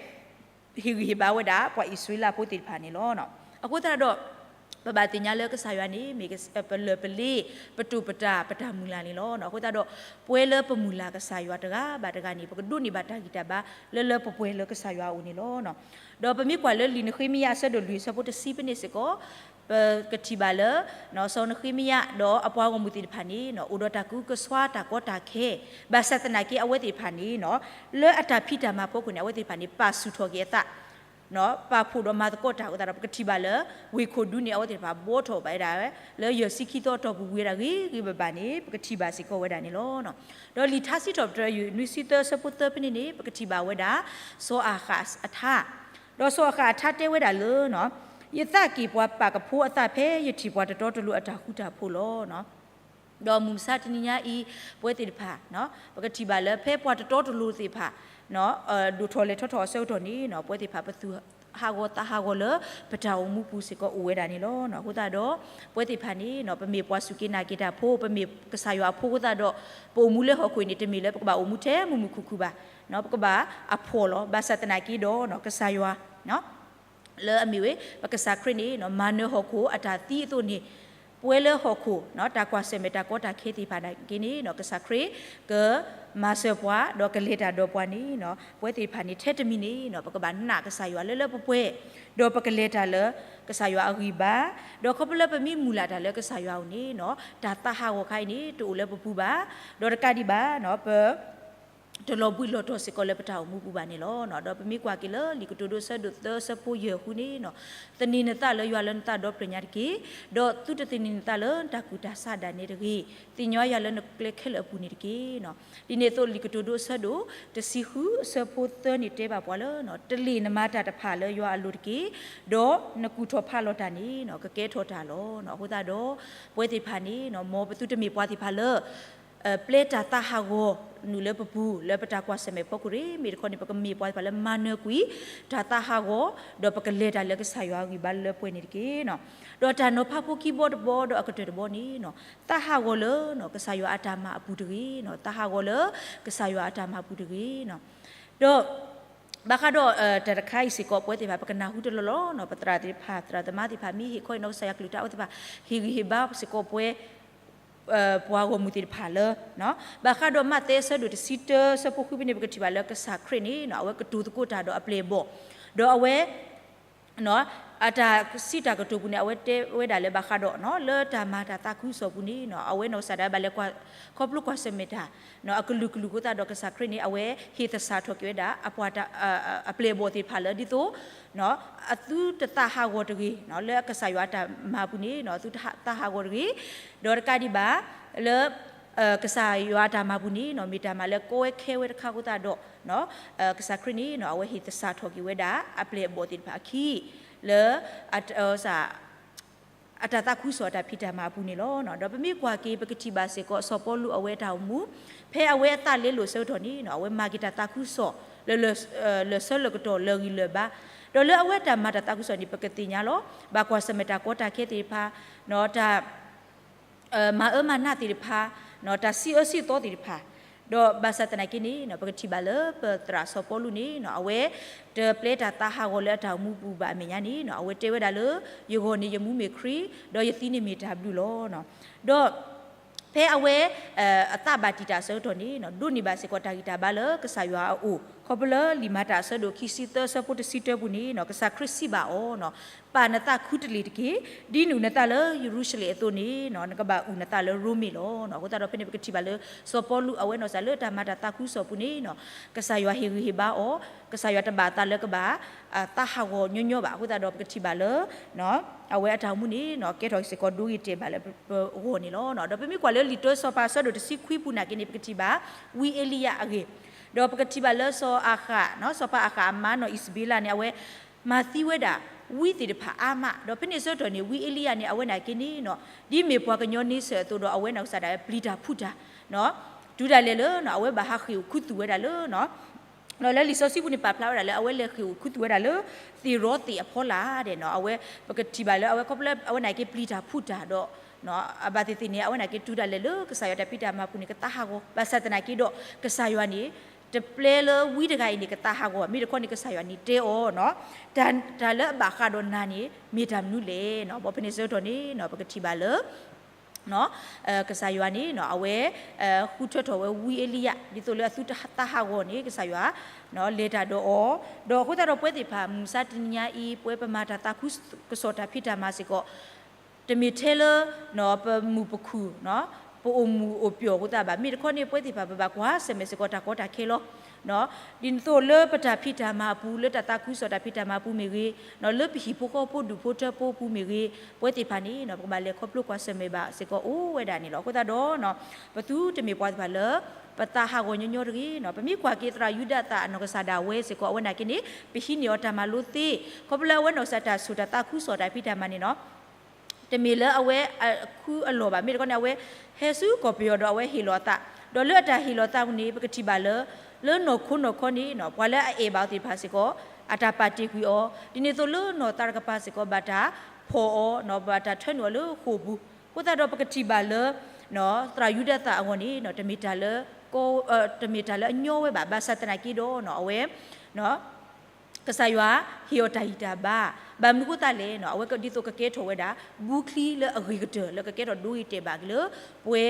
ဂံၢ်ဟ့ၣ်ဘါဝဲဒၣ် ပှၤအံၣ်စရ့လးဖိသ့ၣ်တဖၣ်န့ၣ်လီၤ. အဃိသတးဒီး ပဘၣ်သ့ၣ်ညါလၢကစၢ်ယွၤန့ၣ် မ့ၢ်ပလၢၢ်ပလ့, ပတိာ်ပတၢ် ပတၢ်မုၢ်လၢ်န့ၣ်လီၤ. အဃိသတးဒီး ပဝဲလၢပမုၢ်လၢ်ကစၢ်ယွၤတဂၤဘၣ်တဂၤန့ၣ် ပကဒိးန့ၢ်ဘၣ်တၢ်ဂံၢ်တၢ်ဘါ လၢလၢပှဲၤပှဲၤလၢကစၢ်ယွၤအအိၣ်န့ၣ်လီၤ. ဒီးပမ့ၢ်ကွၢ်လၢလံာ်နဃ့မယၤအဆၢဒိၣ်လွံၢ်အဆၢဖိတဆံဖဲန့ၣ်စ့ၢ်ကီး ပကထံၣ်ဘၣ်လၢ စီၤနဃ့မယၤ ဒီးအပှၤဂီၢ်မုၢ်သ့ၣ်တဖၣ်န့ၣ် အိၣ်ဒီးတၢ်ကူၣ်ကဆှါတၢ်ကီတၢ်ခဲ, ဘၣ်ဆၣ်သနာ်က့အဝဲသ့ၣ်တဖၣ်န့ၣ် လၢအတၢ်ဖံးတၢ်မၤဖီခိၣ်န့ၣ် အဝဲသ့ၣ်တဖၣ်န့ၣ် ပာ်ဆူၣ်ထီၣ်က့ၤအသး ပာ်ဖှိၣ်ဒီးမၤသကိးတၢ်အဃိသတးဒီး ပကထံၣ်ဘၣ်လၢ ဝ့ၢ်ခိၣ်ဒူန့ၣ် အဝဲသ့ၣ်တဖၣ်ဘှီထီၣ်ဘၣ်ဝဲဒၣ် လၢယဲၢ်ဆံခံသီအတီၢ်ပူၤဝံၤဝဲဒၣ်ဂ့ၤဂ့ၤဘၣ်ဘၣ်န့ၣ် ပကထံၣ်ဘၣ်စ့ၢ်ကီးဝဲဒၣ်န့ၣ်လီၤ. ဒီးလံာ်ထါစံးထီၣ်ပတြၢၤယုၢ်နွံဆံသၢအဆၢဖိသၢဖဲန့ၣ်န့ၣ် ပကထံၣ်ဘၣ်ဝဲဒၣ် စီၤအၤဃးအထါ, ဒီးစီၤအၤဃးအထါတဲဝဲဒၣ်လၢ ယသးက့ၢ်ပှၤပာ်ကဖိအသးဖဲ ယထံၣ်ပှၤတတီတလိၤအတၢ်ဃူတၢ်ဖိးလီၤ. ဒီးမုၢ်မဆါတနံၤညါအံၤ ပဝဲသ့ၣ်တဖၣ် ပကထံၣ်ဘၣ်လၢဖဲပှၤတတီတလိၤသ့ၣ်တဖၣ် ဒိၣ်ထီၣ်လဲၤထီထီၣ်အဆၢကတီၢ်န့ၣ် ပဝဲသ့ၣ်တဖၣ် ပသူၣ်ဟးဂီၤသးဟးဂီၤလၢ ပတၢ်အိၣ်မူပူၤစ့ၢ်ကီးအိၣ်ဝဲဒၣ်န့ၣ်လီၤ. အဃိသတးဒီး ပဝဲသ့ၣ်တဖၣ်န့ၣ် ပမ့ၢ်ပှၤစူၢ်က့ၤနာ်က့ၤတၢ်ဖိ, ပမ့ၢ်ကစၢ်ယွၤအဖိအဃိသတးဒီး ပအိၣ်မူလၢဟီၣ်ခိၣ်အံၤန့ၣ် တမ့ၢ်လၢပကဘၣ်အိၣ်မူထဲမုာ်မုာ်ခုၣ်ခုၣ်ဘၣ်, ပကဘၣ်အဖှီၣ်လီၤ. ဘၣ်ဆၣ်သနာ်က့ဒီး ကစၢ်ယွၤ လၢအမ့ၢ်ဝဲ ပကစၢ်ခရံာ်န့ၣ် မၤနၢၤဟီၣ်ခိၣ်အတၢ်သံအသိးန့ၣ်, ပဝဲလၢဟီၣ်ခိၣ် တၢ်ကွၢ်ဆၢၣ်မဲာ်တၢ်ကီတၢ်ခဲသ့ၣ်တဖၣ်နာ်က့န့ၣ် ကစၢ်ခရံာ် ကမၤစၢၤပှၤ ဒီးကလဲၤတၢ်ဒီးပှၤန့ၣ် ပဝဲသ့ၣ်တဖၣ်န့ၣ် ထဲတမံၤန့ၣ် ပကဘၣ်နာ်ကစၢ်ယွၤလၢလၢပှဲၤပှဲၤ, ဒီးပကလဲၤတၢ်လၢ ကစၢ်ယွၤအဂံၢ်ဘါ, ဒီးခီဖျိလၢပမ့ၢ်မုၢ်လၢ်တၢ်လၢကစၢ်ယွၤအအိၣ်န့ၣ် တၢ်သးဟးဂီၤခါအံၤန့ၣ် တအိၣ်လၢပပူၤဘၣ်, ဒီးတကးဒံးဘၣ် ပ တလီၤဘှံးလီၤတီၤစ့ၢ်ကီးလၢပတၢ်အိၣ်မူပူၤဘၣ်န့ၣ်လီၤ. ဒီးပမ့ၢ်ကွၢ်က့ၤလၢလံာ်ကတိၤဒိအဆၢဒိၣ်သၢအဆၢဖိယဲၢ်အဃိန့ၣ်, သန့ၤနသးလၢယွၤလၢနသးဒီဖျၢၣ်ညါတက့ၢ်, ဒီးသုတသန့ၤနသးလၢတၢ်ကူၣ်တၢ်ဆးဒၣ်နဲတဂ့ၤ, သ့ၣ်ညါယွၤလၢနကျဲခဲလၢာ်အပူၤန့ၣ်တက့ၢ်. ဒ်န့ၣ်အသိးလံာ်ကတိၤဒိအဆၢဒိၣ်တဆံဃုအဆၢဖိသၢန့ၣ်တဲဘၣ်ပှၤလၢ တလ့ၣ်နမၤတၢ်တဖၣ်လၢယွၤအလိၤတက့ၢ်, ဒီးနကူၣ်ထီၣ်ဖးလီၤတၢ်န့ၣ် ကကဲထီၣ်တၢ်လီၤ. အဃိသတးဒီး ပဝဲသ့ၣ်တဖၣ်န့ၣ် မ်ပသုတမ့ၢ်ပှၤသ့ၣ်တဖၣ်လၢ ပျဲတၢ်သးဟးဂီၤနုာ်လၢပပူၤ လၢပတၢ်ကွၢ်ဆၢၣ်မဲာ်ဖီခိၣ်ရ့ၣ်, မ့ၢ်တခီန့ၣ် ပကမ့ၢ်ပှၤသ့ၣ်တဖၣ်လၢမၤနၢၤကွံာ် တၢ်သးဟးဂီၤ, ဒီးပကလဲၤတၢ်လၢကစၢ်ယွၤအဂံၢ်ဘါလၢပှဲၤန့ၣ်တက့ၢ်. ဒီးတၢ်နီၤဖးဖိခံဘီတဘီဒီးအကတၢၢ်တဘီန့ၣ် သးဟးဂီၤလၢ ကစၢ်ယွၤအတၢ်မၤအပူၤတဂ့ၤ, သးဟးဂီၤလၢ ကစၢ်ယွၤအတၢ်မၤပူၤတဂ့ၤ. ဒီး ဘၣ်ဃးဒီး တၢ်တခါအံၤစ့ၢ်ကီး ပဝဲသ့ၣ်တဖၣ် ပကနၢ်ဟူတလီၢ်လီၢ်, ပသရၣ်သ့ၣ်တဖၣ် သရၣ်သမါသ့ၣ်တဖၣ် မ့ၢ်ဟ့ၣ်ခီအံၤနီၢ်ကစၢ်ယွၤကလုၢ်ကထါအဝဲသ့ၣ်တဖၣ် ဟ့ၣ်ဂံၢ်ဟ့ၣ်ဘါစ့ၢ်ကီးပဝဲ ပှၤဂီၢ်မုၢ်သ့ၣ်တဖၣ်လၢ ဘၣ်ဃးဒီးမးသဲအဆၢဒိၣ်တဆံတၢအဆၢဖိဃုဖဲန့ၣ် ပကထံၣ်ဘၣ်လၢကစၢ်ခရံာ်န့ၣ် အဝဲကတိၤသကိးတၢ်ဒီးအပျဲၢ်အဘီၣ်, ဒီးအဝဲ အတၢ်စံးတၢ်ကတိၤပူၤန့ၣ် အဝဲတဲဝဲဒၣ်လၢဘၣ်ဃးဒီး လၢတၢ်မၤတၢ်သးခုကစီၣ်ပူၤန့ၣ် အဝဲနီၢ်ကစၢ်ဒၣ်ဝဲဘၣ်လဲၤကွၢ် ခီဖျိကွၢ်ဆၢၣ်မဲာ်တၢ် အကလုာ်ကလုာ်အဃိသတးဒီး ကစၢ်ခရံာ်န့ၣ် အဝဲဟ့ၣ်သဆၣ်ထီၣ်က့ၤဝဲဒၣ် အပျဲၢ်အဘီၣ်သ့ၣ်တဖၣ်လၢဒ်သိး အသုတသးဟးဂီၤတဂ့ၤ လၢကစၢ်ယွၤအတၢ်မၤပူၤန့ၣ် သုတသးဟးဂီၤတဂ့ၤ, ဒီးတကးဒံးဘၣ် လၢ ကစၢ်ယွၤအတၢ်မၤပူၤန့ၣ် မ့ၢ်တၢ်မၤလၢကီဝဲခဲဝဲတခါအဃိသတးဒီး ကစၢ်ခရံာ်န့ၣ် အဝဲဟ့ၣ်သဆၣ်ထီၣ်က့ၤဝဲဒၣ် အပျဲၢ်အဘီၣ်သ့ၣ်တဖၣ်အခံ လၢ အတၢ်သးခုကစီၣ်အတၢ်ဖံးတၢ်မၤအပူၤန့ၣ်လီၤ. ဒီးပမ့ၢ်ကွၢ်က့ၤ ပကထံၣ်ဘၣ်စ့ၢ်ကီး စီၤပီလူးအဝဲအတၢ်အိၣ်မူ ဖဲအဝဲအသးလဲလိာ်အဆၢကတီၢ်န့ၣ် အဝဲမၤက့ၤတၢ်သးခုကစီၣ် လၢ လၢဆၢလၢကတီၢ်လၢဂံၢ်လၢဘါ, ဒီးလၢအဝဲတၢ်မၤတၢ်သးခုကစီၣ်န့ၣ် ပကသ့ၣ်ညါလီၤ. ဘၣ်ကွၢ်ဆၢၣ်မဲာ်တၢ်ကီတၢ်ခဲသ့ၣ်တဖၣ် တၢ် မၤအၢမၤနးသ့ၣ်တဖၣ်, တၢ်စံးအၢစံးသီသ့ၣ်တဖၣ်, ဒီးဘၣ်ဆၣ်သနာ်က့န့ၣ် ပကထံၣ်ဘၣ်လၢပသရၣ်စီၤပီလူးန့ၣ် အဝဲတပျဲတၢ်သးဟးဂီၤလၢအတၢ်အိၣ်မူပူၤဘၣ်အမဲာ်ညါန့ၣ် အဝဲတဲဝဲဒၣ်လၢ ယဂီၢ်န့ၣ်ယမူမ့ၢ်ခရံာ်, ဒီးယသံန့ၣ်မ့ၢ်တၢ်ဘျုးလီၤ. ဒီး ဖဲအဝဲ အသးဘၣ်တံာ်တာ်အဆၢကတီၢ်န့ၣ် ဒိးန့ၢ်ဘၣ်စ့ၢ်ကီးတၢ်ဂံၢ်တၢ်ဘါလၢကစၢ်ယွၤအအိၣ် ခီဖျိလၢလံာ်မၤတၢ်အဆၢဒိၣ်ခံဆံသၢအဆၢဖိတဆံတၢပူၤန့ၣ် ကစၢ်ခရံာ်စံးဘၣ်အီၤ ပာ်နသးခူတလ့ၢ်တက့ၢ်. ဒ်နအုၣ်နသးလၢယရူၤၡလ့ၣ်အသိးန့ၣ် နကဘၣ်အုၣ်နသးလၢရိမ့ၤလီၤ. အဃိသတးဒီးဖဲန့ၣ် ပကထံၣ်ဘၣ်လၢ စီၤပီလူးအဝဲနီၢ်ကစၢ်လၢတၢ်မၤတၢ်သးခုကစီၣ်ပူၤန့ၣ် ကစၢ်ယွၤဟ့ၣ်ဂံၢ်ဟ့ၣ်ဘါအီၤ, ကစၢ်ယွၤတဘၣ်အသးလၢကဘၣ် သးဟးဂီၤညီညီဘၣ်. အဃိသတးဒီးပကထံၣ်ဘၣ်လၢ အဝဲအတၢ်အိၣ်မူန့ၣ် ကဲထီၣ်စ့ၢ်ကီးဒိဂ့ၤတဲာ်ဘၣ်လၢပဂီၢ်န့ၣ်လီၤ. ဒီးပမ့ၢ်ကွၢ်လၢလံာ်တၢစီၤပၤအဆၢဒိၣ်တဆံခွံပူၤနာ်က့န့ၣ် ပကထံၣ်ဘၣ် ဝံအ့လံယၤအဂ့ၢ်, ဒီးပကထံၣ်ဘၣ်လၢစီၤအၤဃး စီၤပၤအၤဃးအမါနီၢ်အံၣ်စဘ့လးန့ၣ် အဝဲမၤသံဝဲဒၣ် ဝံသ့ၣ်တဖၣ်အါမး, ဒီးဖဲန့ၣ်အဆၢကတီၢ်န့ၣ် ဝံအ့လံယၤန့ၣ် အဝဲနာ်က့န့ၣ် ဒ်မ့ၢ်ပှၤကညီန့ဆၢၣ်အသိးဒီး အဝဲနီၢ်ကစၢ်ဒၣ်ဝဲပျံၤတၢ်ဖုးတၢ် တုၤဒၣ်လဲာ်လၢ အဝဲဘၣ်ဟးဃ့ၢ်အိၣ်ခူသူၣ်ဝဲဒၣ်လၢ ဒီးလၢလံာ်စီဆှံပူၤန့ၣ် ပာ်ဖျါဝဲဒၣ်လၢ အဝဲလဲၤဃ့ၢ်အိၣ်ခူသူၣ်ဝဲဒၣ်လၢ သ့ၣ်ရီသ့ၣ်အဖီလာ်ဒဲးနီၤ. အဝဲ ပကထံၣ်ဘၣ်လၢ အဝဲခီဖျိလၢ အဝဲနာ်က့ပျံၤတၢ်ဖုးတၢ်ဒီး အဘၣ်သ့ၣ်သ့ၣ်န့ၣ် အဝဲနာ်က့တုၤဒၣ်လဲာ်လၢကစၢ်ယွၤတၢ်ဖံးတၢ်မၤပူၤန့ၣ် ကသးဟးဂီၤ, ဘၣ်ဆၣ်သနာ်က့ဒီး ကစၢ်ယွၤန့ၣ် တပျဲလၢဝံတဂၤအံၤန့ၣ် ကသးဟးဂီၤ, မ့ၢ်တခီန့ၣ် ကစၢ်ယွၤန့ၣ်တဲအီၤ, တၢ်လၢအဘၣ်ဃးဒီးနၤန့ၣ် မ့ၢ်တၢ်မနုၤလဲၣ်. ဘၣ်ဖဲန့ၣ်ဆၢကတီၢ်န့ၣ် ပကထံၣ်ဘၣ်လၢ ကစၢ်ယွၤန့ၣ် အဝဲ ဃုထၢထီၣ်ဝဲဝံအ့လံယၤ ဒ်သိးလၢအသုတသးဟးဂီၤန့ၣ် ကစၢ်ယွၤ လဲၤတၢ်ဒီးအီၤ, ဒီးအဃိသတးဒီးပဝဲသ့ၣ်တဖၣ် မုၢ်မဆါတနံၤညါအံၤ ပဝဲပမၤတၢ်သးခုကစီၣ်တၢ်ဖံးတၢ်မၤစ့ၢ်ကီး တမ့ၢ်ထဲလၢ ပမုာ်ပခုၣ် ပအိၣ်မုာ်အိၣ်ပျီၢ်အဃိသတးဘၣ်, မ့ၢ်တခီန့ၣ် ပဝဲသ့ၣ်တဖၣ် ပဘၣ်ကွၢ်ဆၢၣ်မဲာ်စ့ၢ်ကီးတၢ်ကီတၢ်ခဲလီၤ. ဒ်သိးလၢပတၢ်ဖံးတၢ်မၤအပူၤ လၢတၢ်သးခုကစီၣ်တၢ်ဖံးတၢ်မၤအပူၤမ့ၢ်ဂ့ၤ, လၢပဟံၣ်ဖိဃီဖိဒူၣ်ဖိထၢဖိအပူၤမ့ၢ်ဂ့ၤ, ပဝဲသ့ၣ်တဖၣ်န့ၣ် ပကဘၣ်လဲၤခီဖျိကွၢ်ဆၢၣ်မဲာ်ဘၣ်စ့ၢ်ကီးအိၣ်ဝဲဒၣ်န့ၣ်လီၤ. အဃိသတးဒီး ပသုတမ့ၢ်ပှၤသ့ၣ်တဖၣ်လၢ ပသးဟးဂီၤညီညီတဂ့ၤ. ပမ့ၢ်ကွၢ်က့ၤသရၣ်ယူဒၤသၣ်အနီၢ်ကစၢ်ဒၣ်ဝဲစ့ၢ်ကီး အဝဲနာ်က့န့ၣ် ပဟံးန့ၢ်အီၤတၢ်မၤလိသ့, ခီဖျိလၢအဝဲနီၢ်ကစၢ်တၢ်ဆိၣ်တၢ်သးခုကစီၣ်တၢ်ဖံးတၢ်မၤန့ၣ် တမ့ၢ်လၢအဝဲအခုအလီၢ်ဘၣ်, မ့ၢ်တခီန့ၣ် အဝဲဟဲဆူကီၢ်ပယီၤဒီးအဝဲဟ့ၣ်လီၤအသး, ဒီးလၢအတၢ်ဟ့ၣ်လီၤသးပူၤန့ၣ် ပကထံၣ်ဘၣ်လၢ လၢနီၢ်ခိနီၢ်ခီန့ၣ် ပှၤလၢအအဲၣ်ဘၣ်အီၤသ့ၣ်တဖၣ်စ့ၢ်ကီး အတၢ်ပာ်တ့ၢ်ကွံာ်အီၤ, ဒ်န့ၣ်အသိးလၢနီၢ်သးတကပၤစ့ၢ်ကီး ဘၣ်တၢ်ဖီၣ်အီၤ ဘၣ်တၢ်ထၢနုာ်အီၤလၢဃိာ်ပူၤ, အဃိသတးဒီးပကထံၣ်ဘၣ်လၢ သရၣ်ယူဒၤသၣ်အဂီၢ်န့ၣ် တမ့ၢ်တၢ်လၢ တမ့ၢ်တၢ်လၢအညီဝဲဘၣ်, ဘၣ်ဆၣ်သနာ်က့ဒီး အဝဲ ကစၢ်ယွၤဟ့ၣ်အီၤတၢ်ဂံၢ်တၢ်ဘါ, ဘၣ်မနုၤအဃိသတးလဲၣ်, အဝဲဒ်သိးကကဲထီၣ်ဝဲဒၣ် ဘူးချံလၢအဂ့ၤကတၢၢ် လၢကကဲထီၣ်ဒိဂ့ၤတဲာ်ဘၣ်က့ၤလၢ ပဝဲ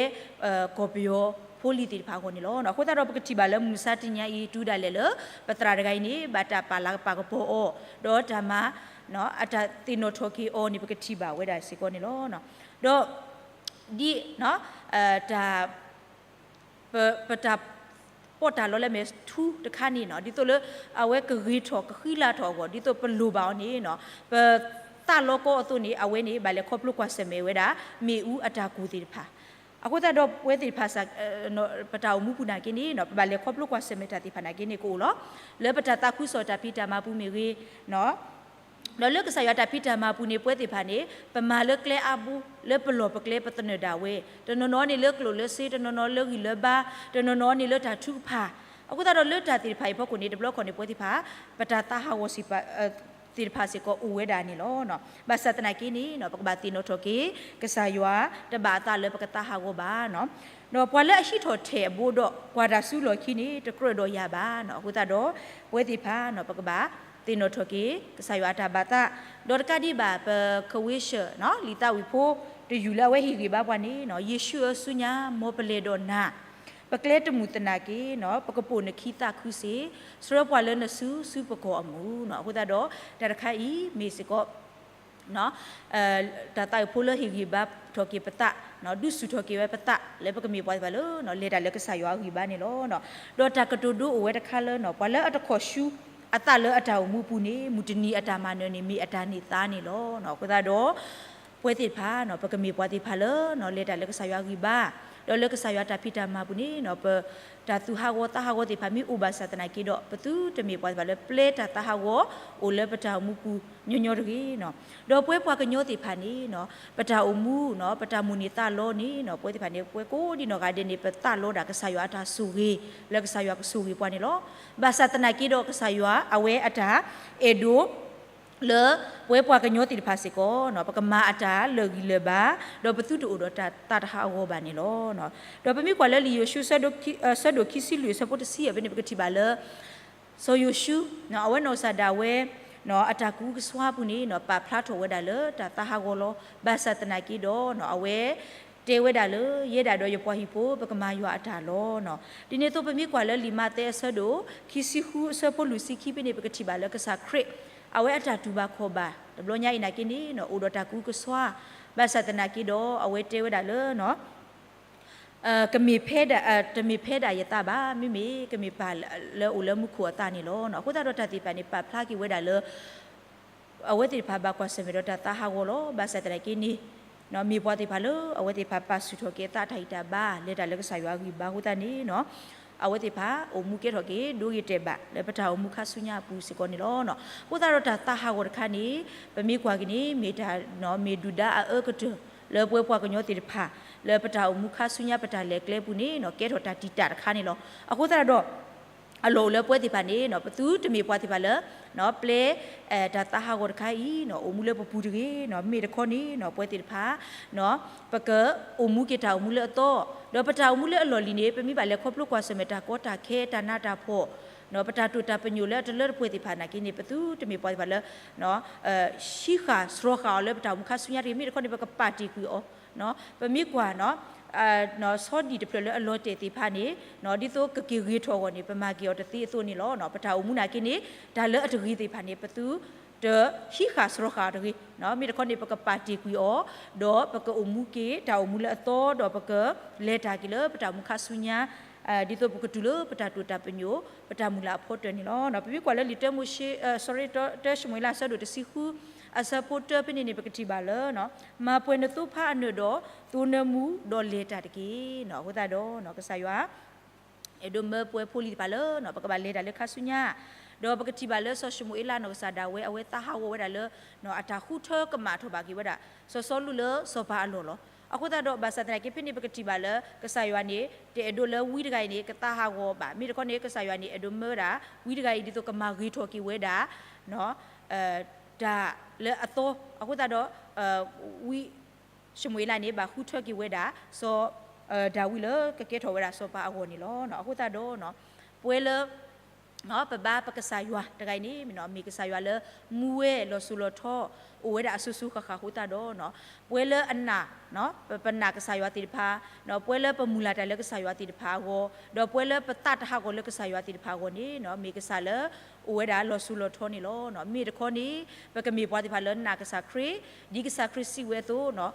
ကီၢ်ပယီၤဖိလံၤသ့ၣ်တဖၣ်အဂီၢ်န့ၣ်လီၤ. အဃိသတးဒီးပကထံၣ်ဘၣ်လၢမုၢ်မဆါတနံၤညါအံၤ တုၤဒၣ်လဲာ်လၢ ပသရၣ်တဂၤအံၤန့ၣ် ဘၣ်တၢ်ပာ်လၤပာ်ကပီၤအီၤ ဒီးတၢ်မၤ အတၢ်သ့ၣ်နီၣ်ထီၣ်က့ၤအီၤန့ၣ် ပကထံၣ်ဘၣ်ဝဲဒၣ်စ့ၢ်ကီးန့ၣ်လီၤ. ဒီး ဒ် တၢ် ပ ပတၢ်ပီးတၢ်လီလၢမဲာ်ထူတခါန့ၣ် ဒ်သိးလၢ အဝဲကဂ့ၤထီၣ်ကဃံလၤထီၣ်အဂီၢ် ဒ်သိးပလိၣ်ဘၣ်အီၤန့ၣ် ပသးလီကီအသိးန့ၣ် အဝဲန့ၣ် ဘၣ်လဲၤခီဖျိကွၢ်ဆၢၣ်မဲာ်ဝဲဒၣ် မ့ၣ်အူအတၢ်ကူၣ်သ့ၣ်တဖၣ်, အဃိသတးဒီးပဝဲသ့ၣ်တဖၣ် ပတၢ်အိၣ်မူပူၤနာ်က့န့ၣ် ပဘၣ်လဲၤခီဖျိကွၢ်ဆၢၣ်မဲာ်တၢ်သ့ၣ်တဖၣ်နာ်က့န့ၣ် ကအိၣ်လီၤ. လၢပတၢ်သးခုကစီၣ်တၢ်ဖံးတၢ်မၤပူၤမ့ၢ်ဂ့ၤ ဒီးလၢကစၢ်ယွၤတၢ်ဖံးတၢ်မၤပူၤန့ၣ် ပဝဲသ့ၣ်တဖၣ်န့ၣ် ပမၤလၢကျဲအါဘိ လၢပလီၢ်ပကျဲပသနၢၣ်ဒၣ်ဝဲ, တနီၤနီၤန့ၣ်လၢကျိၣ်လၢစ့, တနီၤနီၤလၢဂံၢ်လၢဘါ, တနီၤနီၤန့ၣ်လၢတၢ်ထုကဖၣ်, အဃိသတးဒီးလၢတၢ်သ့ၣ်တဖၣ်အံၤအဖီခိၣ်န့ၣ် တဘျီခီန့ၣ် ပဝဲသ့ၣ်တဖၣ် ပတၢ်သးဟးဂီၤ သ့ၣ်တဖၣ်စ့ၢ်ကီးအိၣ်ဝဲဒၣ်န့ၣ်လီၤ. ဘၣ်ဆၣ်သနာ်က့န့ၣ် ပကဘၣ်သ့ၣ်နီၣ်ထီၣ်က့ၤ ကစၢ်ယွၤ တဘၣ်အသးလၢပကသးဟးဂီၤဘၣ် ဒီးပှၤလၢအဟံးထီၣ်ထဲၣ်အဘိဒီး ကွၢ်တၢ်စုလီၢ်ခံန့ၣ် တကြၢးဒီးယၤဘၣ်. အဃိသတးဒီး ပဝဲသ့ၣ်တဖၣ် ပကဘၣ်သ့ၣ်နီၣ်ထီၣ်က့ၤ ကစၢ်ယွၤအတၢ်ဘၣ်သး, ဒီးတကးဒံးဘၣ် ပကဝ့ၡၢၣ် လံာ်သးဝံၣ်ဖိတယုၢ်လၢအဝဲဟ့ၣ်ဂံၢ်ဘါပှၤန့ၣ် ယ့ၣ်ၡူးဧၢ ဆူညါ မ်ပလဲၤဒီးနၤ ပကျဲတမုာ်သနာ်က့ ပကပိာ်နခံသးခုစ့ၢ်, ဆှၢပှၤလၢနစုဆူပကီၢ်အမုာ်. အဃိသတးဒီး တၢ်တခါအံၤမ့ၢ်စ့ၢ်ကီး တၢ်သးဝံၣ်ဖိလၢဟ့ၣ်ဂံၢ်ဘါထီၣ်က့ၤပသး, ဒုးဆူၣ်ထီၣ်က့ၤဝဲပသး လၢပကမ့ၢ်ပှၤသ့ၣ်တဖၣ်လၢ လဲၤတၢ်လၢကစၢ်ယွၤအဂံၢ်ဘါန့ၣ်လီၤ. ဒီးတၢ်ကတိၤဒိအိၣ်ဝဲတခါလၢ ပှၤလၢအတခီၣ်ဆူအသးလၢအတၢ်အိၣ်မူပူၤန့ၣ် မုၢ်တနံၤအတၢ်မၤနၢၤန့ၣ် မ့ၢ်အတၢ်န့ၢ်သါန့ၣ်လီၤ. အဃိသတးဒီး ပဝဲသ့ၣ်တဖၣ် ပကမ့ၢ်ပှၤသ့ၣ်တဖၣ်လၢ လဲၤတၢ်လၢကစၢ်ယွၤအဂံၢ်ဘါ, ဒီးလၢကစၢ်ယွၤတၢ်ဖံးတၢ်မၤပူၤန့ၣ် ပတၢ်သူၣ်ဟးဂီၤသးဟးဂီၤသ့ၣ်တဖၣ်မ့ၢ်အိၣ်ဘၣ်ဆၣ်သနာ်က့ဒီး ပသုတမ့ၢ်ပှၤသ့ၣ်တဖၣ်လၢပျဲတၢ်သးဟးဂီၤအိၣ်လၢပတၢ်အိၣ်မူပူၤညီညီတဂ့ၤ. ဒီးပဝဲပှၤကညီသ့ၣ်တဖၣ်န့ၣ် ပတၢ်အိၣ်မူ ပတၢ်မိၣ်န့ၢ်သးလီန့ၣ် ပဝဲသ့ၣ်တဖၣ်န့ၣ် ပဝဲကိးဒံနီၢ်ဂၤဒဲးန့ၣ် ပသးလီဒၣ်ကစၢ်ယွၤအတၢ်ဆိၣ်ဂ့ၤ လၢကစၢ်ယွၤကဆိၣ်ဂ့ၤပှၤန့ၣ်လီၤ. ဘၣ်ဆၣ်သနာ်က့ဒီးကစၢ်ယွၤအဝဲအတၢ်အဲၣ်ဒိး လၢပဝဲပှၤကညီသ့ၣ်တဖၣ်စ့ၢ်ကီး ပကမၤအတၢ်လၢာ်ဂံၢ်လၢာ်ဘါ, ဒီးပသုတအိၣ်ဒီးတၢ်သးတဟးဂီၤဘၣ်န့ၣ်လီၤ. ဒီးပမ့ၢ်ကွၢ်လၢလံာ်ယိၤၡူ ဆၢဒိၣ်ခံဆံလွံၢ်အဆၢဖိတဆံယဲၢ်ဖဲန့ၣ် ပကထံၣ်ဘၣ်လၢ စီၤယိၤၡူ အဝဲနီၢ်ကစၢ်ဒၣ်ဝဲ အတၢ်ကူၣ်ကဆှါပူၤန့ၣ် ပာ်ဖျါထီၣ်ဝဲဒၣ်လၢတၢ်သးဟးဂီၤလီၤ. ဘၣ်ဆၣ်သနာ်က့ဒီး အဝဲ တဲဝဲဒၣ်လၢ ယဲဒၣ်ဒီးယပှၤဟံၣ်ဖိ ပကမၤယွၤအတၢ်လီၤ. ဒ်န့ၣ်အသိး ပမ့ၢ်ကွၢ်လၢလံာ်မးသဲအဆၢဒိၣ် ခံဆံဃုအဆၢဖိလွံၢ်ဆံခံဖဲန့ၣ် ပကထံၣ်ဘၣ်လၢကစၢ်ခရံာ် အဝဲအတၢ်တူၢ်ဘၣ်ခီၣ်ဘၣ် တဘျီညါအံၤနာ်က့န့ၣ် အိၣ်ဒီးတၢ်ကူၣ်ကဆှါ, ဘၣ်ဆၣ်သနာ်က့ဒီး အဝဲတဲဝဲဒၣ်လၢ ကမ့ၢ်ဖဲဒၣ် တမ့ၢ်ဖဲဒၣ်ယသးဘၣ်, မ့မ့ၢ်ကမ့ၢ်ပၢ်လၢအိၣ်လၢမူခိၣ်အသးန့ၣ်လီၤ. အဃိသတးဒီးတၢ်သ့ၣ်တဖၣ်န့ၣ် ပာ်ဖျါက့ၤဝဲဒၣ်လၢ အဝဲသ့ၣ်တဖၣ်ဘၣ်ကွၢ်ဆၢၣ်မဲာ်ဒီးတၢ်သးဟးဂီၤလီၤ. ဘၣ်ဆၣ်သနာ်က့န့ၣ် မ့ၢ်ပှၤသ့ၣ်တဖၣ်လၢ အဝဲသ့ၣ်တဖၣ်ပာ်ဆူၣ်ထီၣ်က့ၤအသးအတၢ်ဂံၢ်တၢ်ဘါ လဲၤတၢ်လၢကစၢ်ယွၤအဂံၢ်ဘါအဃိသတးန့ၣ် အဝဲသ့ၣ်တဖၣ်အိၣ်မူကဲထီၣ်က့ၤ ဒိဂ့ၤတဲာ်ဘၣ် လၢပတၢ်အိၣ်မူခါဆူညါအပူၤစ့ၢ်ကီးန့ၣ်လီၤ. အဃိသတးဒီးတၢ်သးဟးဂီၤတခါန့ၣ် ပမ့ၢ်ကွၢ်က့ၤန့ၣ် မ့ၢ်တၢ် မ့ၢ်ဒုၣ်ဒါအအၢကတၢၢ် လၢပဝဲပှၤကညီသ့ၣ်တဖၣ် လၢပတၢ်အိၣ်မူခါဆူညါပတၢ်လဲၤကျဲပူၤန့ၣ် ကဲထီၣ်တၢ်တံာ်တာ်တခါန့ၣ်လီၤ. အဃိသတးဒီး အလီၢ်အိၣ်လၢပဝဲသ့ၣ်တဖၣ်န့ၣ် ပသုတမ့ၢ်ပှၤသ့ၣ်တဖၣ်လၢ ပျဲ တၢ်သးဟးဂီၤတခါအံၤ အိၣ်မူလၢပပူၤတဂ့ၤ, မ့ၢ်တခီန့ၣ် ပဝဲသ့ၣ်တဖၣ် ပကအိၣ်မူက့ၤတၢ်အိၣ်မူလၢအသီ, ဒီးပတၢ်အိၣ်မူလၢအလီၢ်လံၤန့ၣ် ပမ့ၢ်ဘၣ်လဲၤခီဖျိကွၢ်ဆၢၣ်မဲာ်တၢ်ကီတၢ်ခဲ တၢ်နးတၢ်ဖှီၣ် ပတၢ်တိာ်တၢ်ပညိၣ်လၢအတလၢတပှဲၤသ့ၣ်တဖၣ်နာ်က့န့ၣ် ပသုတမ့ၢ်ပှၤသ့ၣ်တဖၣ်လၢ ဟံးဃာ်စှီၤဃာ်အီၤလၢပတၢ်အိၣ်မူခါဆူညါတဂ့ၤ, မ့ၢ်တခီန့ၣ် ပကပာ်တ့ၢ်ကွံာ်အီၤ, ပမ့ၢ်ကွၢ် ဆီဒံၣ်တဖျၢၣ်လၢအလီၤတဲာ်သ့ၣ်တဖၣ်န့ၣ် ဒ်သိးကက့ၤဂ့ၤထီၣ်အဂီၢ်န့ၣ် ပမၤက့ၤအီၤတသ့အသိးန့ၣ်လီၤ. ပတၢ်အိၣ်မူနာ်က့န့ၣ် တၢ်လၢအတဂ့ၤသ့ၣ်တဖၣ်န့ၣ် ပသုတဟံးဃာ်စှီၤဃာ်အီၤတဂ့ၤ, မ့ၢ်တခီန့ၣ် ပကပာ်တ့ၢ်ကွံာ်အီၤ, ဒီးပကအိၣ်မူက့ၤတၢ်အိၣ်မူလၢအသီ, ဒီးပကလဲၤတၢ်က့ၤလၢပတၢ်အိၣ်မူခါဆူညါ ဒ်သိးပကတုၤလၢပတၢ်တိာ်တၢ်ပညိၣ် ပတၢ်မုၢ်လၢ်အဖီတၢၢ်န့ၣ်လီၤ. ပမ့ၢ်ကွၢ်လၢလံာ်တၢမိၤၡ့ sorry တၢ တၢၡမူၤအ့လးအဆၢဒိၣ်တဆံဃု အဆၢဖိတၢဖဲန့ၣ်န့ၣ် ပကထံၣ်ဘၣ်လၢ မၤပှဲၤနသိဖါအနၢၣ်ဒီး သိနၢမူဒီးလဲၤတၢ်တက့ၢ်. အဃိသတးဒီး ကစၢ်ယွၤ အဲၣ်ဒိးမၢပှဲၤဖိလံၤတဖၣ်လၢ ပကဘၣ်လဲၤတၢ်လၢခါဆူညါ, ဒီးပကထံၣ်ဘၣ်လၢစီၤၡမူၤအ့လးနီၢ်ကစၢ်ဒၣ်ဝဲ အဝဲသးဟးဂီၤဝဲဒၣ်လၢ အတၢ်ဃုထၢကမၣ်ထီၣ်ဘၣ်က့ၤဝဲဒၣ် စီၤစီလူးလၢစီၤပၤအလီၢ်လီၤ. အဃိသတးဒီး ဘၣ်ဆၣ်သနာ်က့ ဖဲန့ၣ်ပကထံၣ်ဘၣ်လၢ ကစၢ်ယွၤန့ၣ် တအဲၣ်ဒိးလၢဝံတဂၤအံၤန့ၣ် ကသးဟးဂီၤဘၣ်. မ့ၢ်တခီန့ၣ် ကစၢ်ယွၤန့ၣ် အဲၣ်ဒိးမၢဝဲဒၣ် ဝံတဂၤအံၤ ဒ်သိးကမၤဂ့ၤထီၣ်က့ၤဝဲဒၣ် တၢ်လၢအသီ. အဃိသတးဒီး ဝံ ၡမူၤအ့လးန့ၣ် ဘၣ်ဃုထၢက့ၤဝဲဒၣ် စီၤ ဒၤဝံးလၢကကဲထီၣ်ဝဲဒၣ်စီၤပၤအဂီၢ်န့ၣ်လီၤ. အဃိသတးဒီး ပဝဲလၢ ပဘါပကစၢ်ယွၤတဂၤအံၤန့ၣ် မ့ၢ်ကစၢ်ယွၤလၢမူဝဲလီၤစိၤလီၤထီ အိၣ်ဝဲဒၣ်အစိၤစိၤဃၣ်ဃၣ်အဃိသတးဒီး ပဝဲလၢအနာ် ပနာ်ကစၢ်ယွၤသ့ၣ်တဖၣ် ပဝဲလၢပမုၢ်လၢ်တၢ်လၢကစၢ်ယွၤသ့ၣ်တဖၣ်အဂီၢ် ဒီးပဝဲလၢပသးတဟးဂီၤလၢကစၢ်ယွၤသ့ၣ်တဖၣ်အဂီၢ်န့ၣ် မ့ၢ်ကစၢ်လၢအိၣ်ဝဲဒၣ်လီၤစိၤလီၤထီန့ၣ်လီၤ. မ့ၢ်တခီန့ၣ် ပကမ့ၢ်ပှၤသ့ၣ်တဖၣ်လၢနာ်ကစၢ်ခရံာ် ဒ်ကစၢ်ခရံာ်စံးဝဲအသိး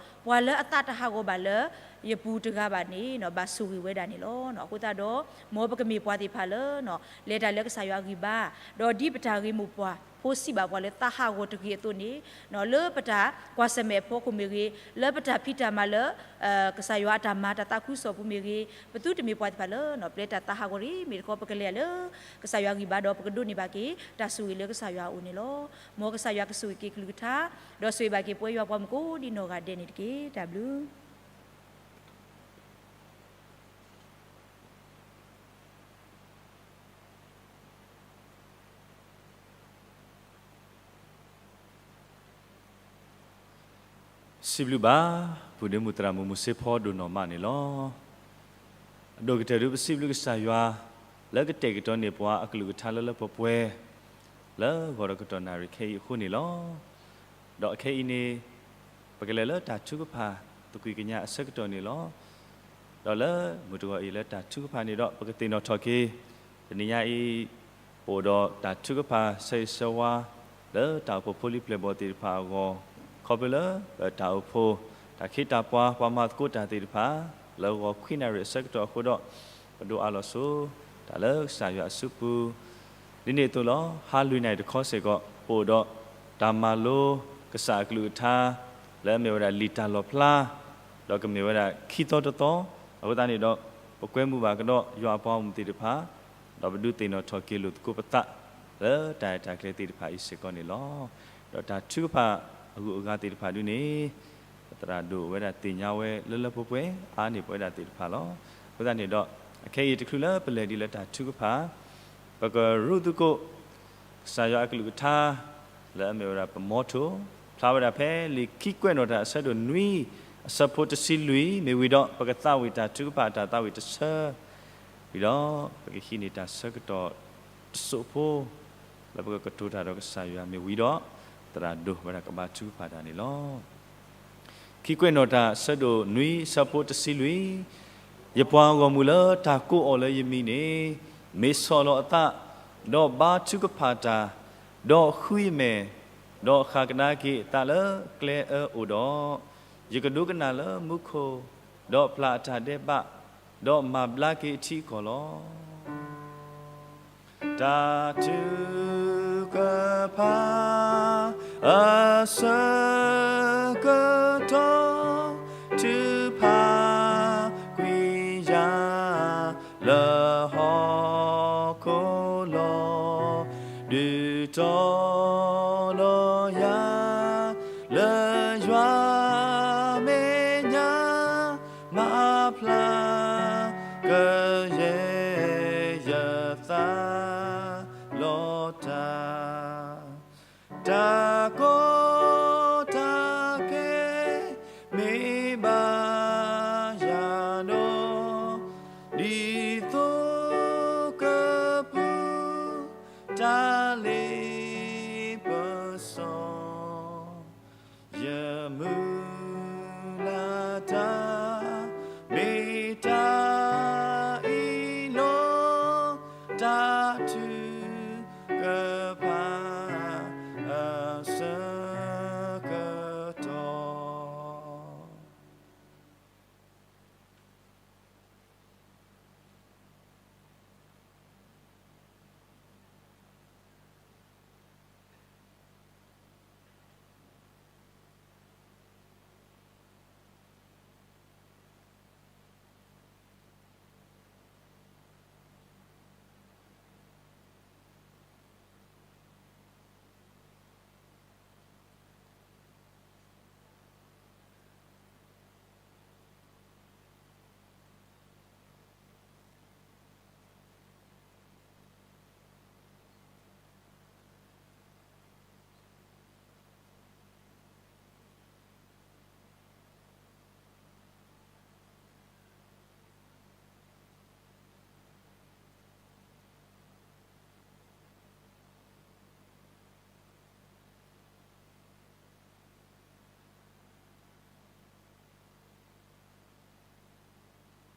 ပှၤလၢအသးတဟးဂီၤဘၣ်လၢယပူၤတဂၤဘၣ်န့ၣ် ဘၣ်ဆိၣ်ဂ့ၤဝဲဒၣ်န့ၣ်လီၤ. အဃိသတးဒီး မ်ပကမ့ၢ်ပှၤသ့ၣ်တဖၣ်လၢ လဲၤတၢ်လၢကစၢ်ယွၤအဂံၢ်ဘါ, ဒီးဒ်ပတၢ်ဂ့ၢ်မိၢ်ပှၢ်ဖိစံးဘၣ်ပှၤလၢသးဟးဂီၤတဂ့ၤအသိးန့ၣ် လၢပတၢ်ကွၢ်ဆၢၣ်မဲာ်အဖီခိၣ်မ့ၢ်ဂ့ၤ, လၢပတၢ်ဖံးတၢ်မၤလၢ ကစၢ်ယွၤအတၢ်မၤတၢ်သးခုကစီၣ်ပူၤမ့ၢ်ဂ့ၤ, ပသုတမ့ၢ်ပှၤသ့ၣ်တဖၣ်လၢ ပျဲတၢ်သးဟးဂီၤတဂ့ၤ, မ့ၢ်တခီပကလဲၤလၢ ကစၢ်ယွၤအဂံၢ်ဘါဒီး ပကဒိးန့ၢ်ဘၣ်က့ၤ တၢ်ဆိၣ်ဂ့ၤလၢကစၢ်ယွၤအအိၣ်န့ၣ်လီၤ. မ်ကစၢ်ယွၤကဆိၣ်ဂ့ၤက့ၤကလုၢ်ကထါ, ဒီးဆိၣ်ဂ့ၤဘၣ်က့ၤပဝဲယွၤပှၤမုၣ်ကိးဒံနီၢ်ဂၤဒဲးန့ၣ်တက့ၢ်. တၢ်ဘျုး စံးဘျုးဘၣ် ပုၢ်ဒ့မုၣ်သရၣ်မုၣ် မုၢ်စ့ဖီဒိၣ်နီၢ်မးန့ၣ်လီၤ. အဒိၣ်ကတၢၢ်ဒုး ပစံးဘျုးကစၢ်ယွၤ လၢကတဲာ်ကတီၤန့ၢ်ပှၤအကလုၢ်ကထါလၢလၢပှဲၤပှဲၤ လၢဂီၤဒီးကတီၢ်နၣ်ရံၣ်ခဲအံၤအဃိန့ၣ်လီၤ. ဒီးအခဲအံၤန့ၣ် ပကလဲၤလၢတၢ်ထုကဖၣ်သကွံၢ်ကညးအဆၢကတီၢ်န့ၣ်လီၤ. ဒီးလၢမုၢ်တဂီၤအံၤလၢတၢ်ထုကဖၣ်န့ၣ်ဒီး ပကသ့ၣ်နီၣ်ထီၣ်က့ၤ တနံၤညါအံၤ ပအိၣ်ဒီးတၢ်ထုကဖၣ်ဆၢဂ့ၤဆၢဝါ လၢတၢ်အိၣ်ဖှိၣ်ဖိလံၤပျဲၢ်ဘီၣ်သ့ၣ်တဖၣ်အဂီၢ် ခီဖျိလၢပတၢ်အိၣ်ဖှိၣ် တၢ်ခ့တၢ်ပှၤ ပှၤမၤသကိးတၢ်သ့ၣ်တဖၣ် လၢဂီၤခွံနၣ်ရံၣ်အဆၢကတီၢ်အဃိဒီး ပဒိးအးလီၤဆိ တၢ်လၢကစၢ်ယွၤအစုပူၤ ဒ်န့ၣ်အသိးလီၤ. ဟါလွံၢ်နၣ်ရံၣ်တခီစ့ၢ်ကီး ပအိၣ်ဒီးတၢ်မၤလိကစၢ်အကလုၢ်ကထါ လၢအမ့ၢ်ဝဲဒၣ်လံာ်တၢ်လီၣ်ဖျါ ဒီးကမ့ၢ်ဝဲဒၣ်ခံသီတသီ အဃိသတးန့ၣ်ဒီး ပကွဲမုာ်ဘၣ်ကဒီးယွၤအပှၤဂီၢ်မုၢ်သ့ၣ်တဖၣ် ဒီးပဒုးသ့ၣ်နီၣ်ထီၣ်က့ၤလိာ်သကိးပသး လၢတၢ်အဲၣ်တၢ်ကျဲသ့ၣ်တဖၣ်အံၤစ့ၢ်ကီးန့ၣ်လီၤ. ဒီးတၢ်ထုကဖၣ်အဂုၤအဂၤသ့ၣ်တဖၣ်ဒုးန့ၣ် ပသရၣ်ဒိၣ်ဝဲဒၣ်သ့ၣ်ညါဝဲလၢလၢပှဲၤပှဲၤ အါန့ၢ်ပဝဲဒၣ်သ့ၣ်တဖၣ်လီၤ. အဃိသတးန့ၣ်ဒီး အခဲအံၤတချုးလၢပလဲၤဒ်လၢတၢ်ထုကဖၣ် ပကရူၢ်သကိး ကစၢ်ယွၤအကလုၢ်ကထါ လၢအမ့ၢ်ဝဲဒၣ်ပမီထိၣ် ဖျါဝဲဒၣ်ဖဲလံာ်ခံကွဲးနီၣ်တၢ်အဆၢဒိၣ်နွံ အဆၢဖိတဆံလွံၢ် မ့ၢ်ဝံၤဒီး ပကသးဝံၣ်တၢ်ထုကဖၣ်အတၢ်သးဝံၣ်တဆၢ ဝံၤဒီး ပကဟံးန့ၢ်တၢ်ဆၢကတီၢ်တစိၢ်ဖိ လၢပကကတိၤတၢ်ဒီးကစၢ်ယွၤမ့ၢ်ဝံၤဒီး သရၣ်ဒိၣ်ဝဲဒၣ်ကဘါထုကဖၣ်တၢ်န့ၣ်လီၤ. ခံကွဲးနီၣ်တၢ်အဆၢဒိၣ်နွံ အဆၢဖိတဆံလွံၢ်, ယပှၤဂီၢ်မုၢ်လၢတၢ်ကိးအီၤလၢယမံၤန့ၣ် မ့ၢ်ဆီၣ်လီၤအသး, ဒီးဘါထုကဖၣ်တၢ်, ဒီးဃုယမဲာ်, ဒီးဃၣ်ကဒါက့ၤအသးလၢကျဲအၢအိၣ်ဒီး, ယကဒိကနၣ်လၢမူခိၣ်, ဒီးပျၢ်အတၢ်ဒဲးဘး, ဒီးမၤဘျါက့ၤအထံအကီၢ်လီၤ. တၢ်ထုကဖၣ်အဆၢကတီၢ် ထုကဖၣ် ကွံာ်ယၤ လၢဟီၣ်ခိၣ်လီၤ. ဒုးတီလီၤယၤ လၢယွၤမဲာ်ညါ မၤဖျါကယဲၢ်ယသး ဒ်သိးကပူၤတၢ်လ့ပစီ, ယမုၢ်လၢ်တၢ် မ့ၢ်တၢ်အံၤလီၤ, တၢ်ထုကဖၣ်အဆၢကတီၢ်.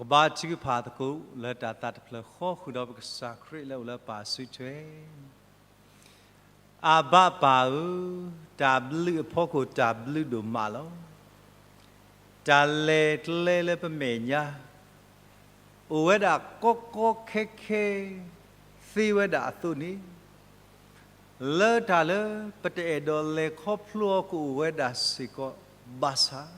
ပကဘါထုကဖၣ်သကိး လၢတၢ်သးတဖျၢၣ်ဃီဃုာ်ဒီးပကစၢ်ခရံာ်လၢအိၣ်လၢပၢ်စုထွဲ အဘၣ်ပၢ်ဧၢ, တၢ်ဘျုးအဖီခိၣ်တၢ်ဘျုးဒိၣ်မးလီၤ. တၢ်လဲၤကျဲလၢပမဲာ်ညါ အိၣ်ဝဲဒၣ်ကီကီခဲခဲ သ့ဝဲဒၣ်အသိးန့ၣ် လၢတၢ်လၢပတအဲၣ်ဒိးလဲၤခီဖျိအီၤကအိၣ်ဝဲဒၣ်စ့ၢ်ကီးဘၣ်ဆၣ်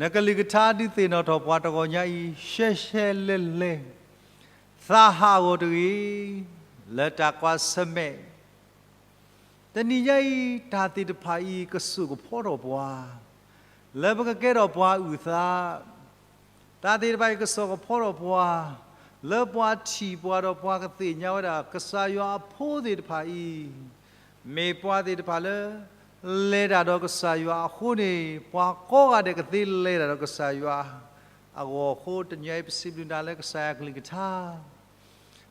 နကလုၢ်ကထါဒုးသ့ၣ်နီၣ်ထီၣ်ပှၤတဂီၤညါအံၤ ရှဲရှဲလဲၤလဲၤ သးဟးဂီၤတဂ့ၤ လၢတၢ်ကွၢ်ဆၢၣ်မဲာ် တနံၤညါအံၤ တၢ်သ့ၣ်တဖၣ်အံၤကစိာ်ကဖီထီၣ်ပှၤ လၢပကကဲထီၣ်ပှၤအုၣ်သး တၢ်သ့ၣ်တဖၣ်အံၤကစိာ်ကဖီထီၣ်ပှၤ လၢပှၤထံၣ်ပှၤဒီးပှၤကသ့ၣ်ညါဝဲဒၣ် ကစၢ်ယွၤအဖိသ့ၣ်တဖၣ်အံၤ မ့ၢ်ပှၤသ့ၣ်တဖၣ်လၢ လဲၤတၢ်ဒီးကစၢ်ယွၤအဃိန့ၣ် ပှၤကိးဂၤဒဲးကသ့လဲၤတၢ်ဒီးကစၢ်ယွၤအဂီၢ်အဃိ တနံၤအံၤပစံးဘျုးနၤလၢကစၢ်ယွၤကလုၢ်ကထါ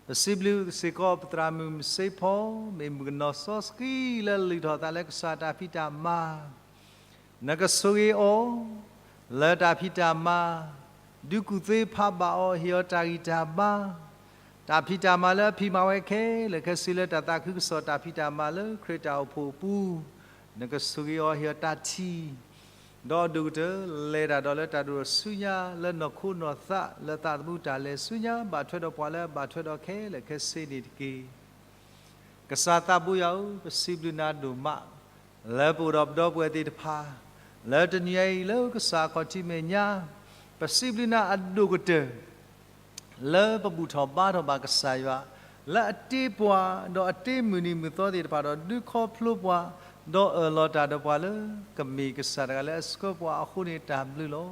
ပစံးဘျုးစ့ၢ်ကီးပသရၣ်မုၣ်မုၢ်စ့ဖီ မ့ၢ်မုၣ်ကနီၤစီဆှံလၢလုၢ်ထီၣ်သးလၢကစၢ်တၢ်ဖံးတၢ်မၤ နကဆိၣ်ဂ့ၤအီၤ လၢတၢ်ဖံးတၢ်မၤ ဒုးကူၣ်သ့ဖးဘၣ်အီၤ ဟ့ၣ်အီၤတၢ်ဂံၢ်တၢ်ဘါ တၢ်ဖံးတၢ်မၤလၢအဖံးမၤဝဲခဲလၢာ်ခဲဆ့လၢတၢ်သးခုကစီၣ် တၢ်ဖံးတၢ်မၤလၢခရံာ်တၢ်အိၣ်ဖှိၣ်အပူၤ နကဆိၣ်ဂ့ၤအီၤ ဟ့ၣ်အီၤတၢ်ထံၣ် ဒီးအဒိၣ်ကတၢၢ် လဲၤတၢ်ဒီးလၢတၢ်ဒိၣ်ထီၣ်ဆူညါ လၢနီၢ်ခိနီၢ်သး လၢသးသမူတၢ်လဲၤဆူညါ ဘၣ်ထွဲဒီးပှၤလၢအဘၣ်ထွဲဒီးခဲလၢာ်ခဲဆ့န့ၣ်တက့ၢ်. ကစၢ်သးဘိယွၤဧၢ, ပစံးဘျုးနၤဒိၣ်မး လၢပအိၣ်ဒီးပဒီပုၢ်ဝဲၢ်သ့ၣ်တဖၣ် လၢတနံၤအံၤလၢကစၢ်အခီၣ်ထံးမဲာ်ညါ, ပစံးဘျုးနၤအဒိၣ်ကတၢၢ် လၢပဘူၣ်ထီၣ်ဘါထီၣ်ဘၣ်ကစၢ်ယွၤ လၢအတ့ပှၤ ဒီးအတ့မုၢ်နံၤမုၢ်သီသ့ၣ်တဖၣ်ဒီး ဒုးခီဖျိပှၤ ဒီးအၢၣ်လီၤတၢ်ဒီးပှၤလၢ ကမ့ၢ်ကစၢ်တဂၤလၢအဆှၢပှၤအဃိန့ၣ် တၢ်ဘျုးလီၤ.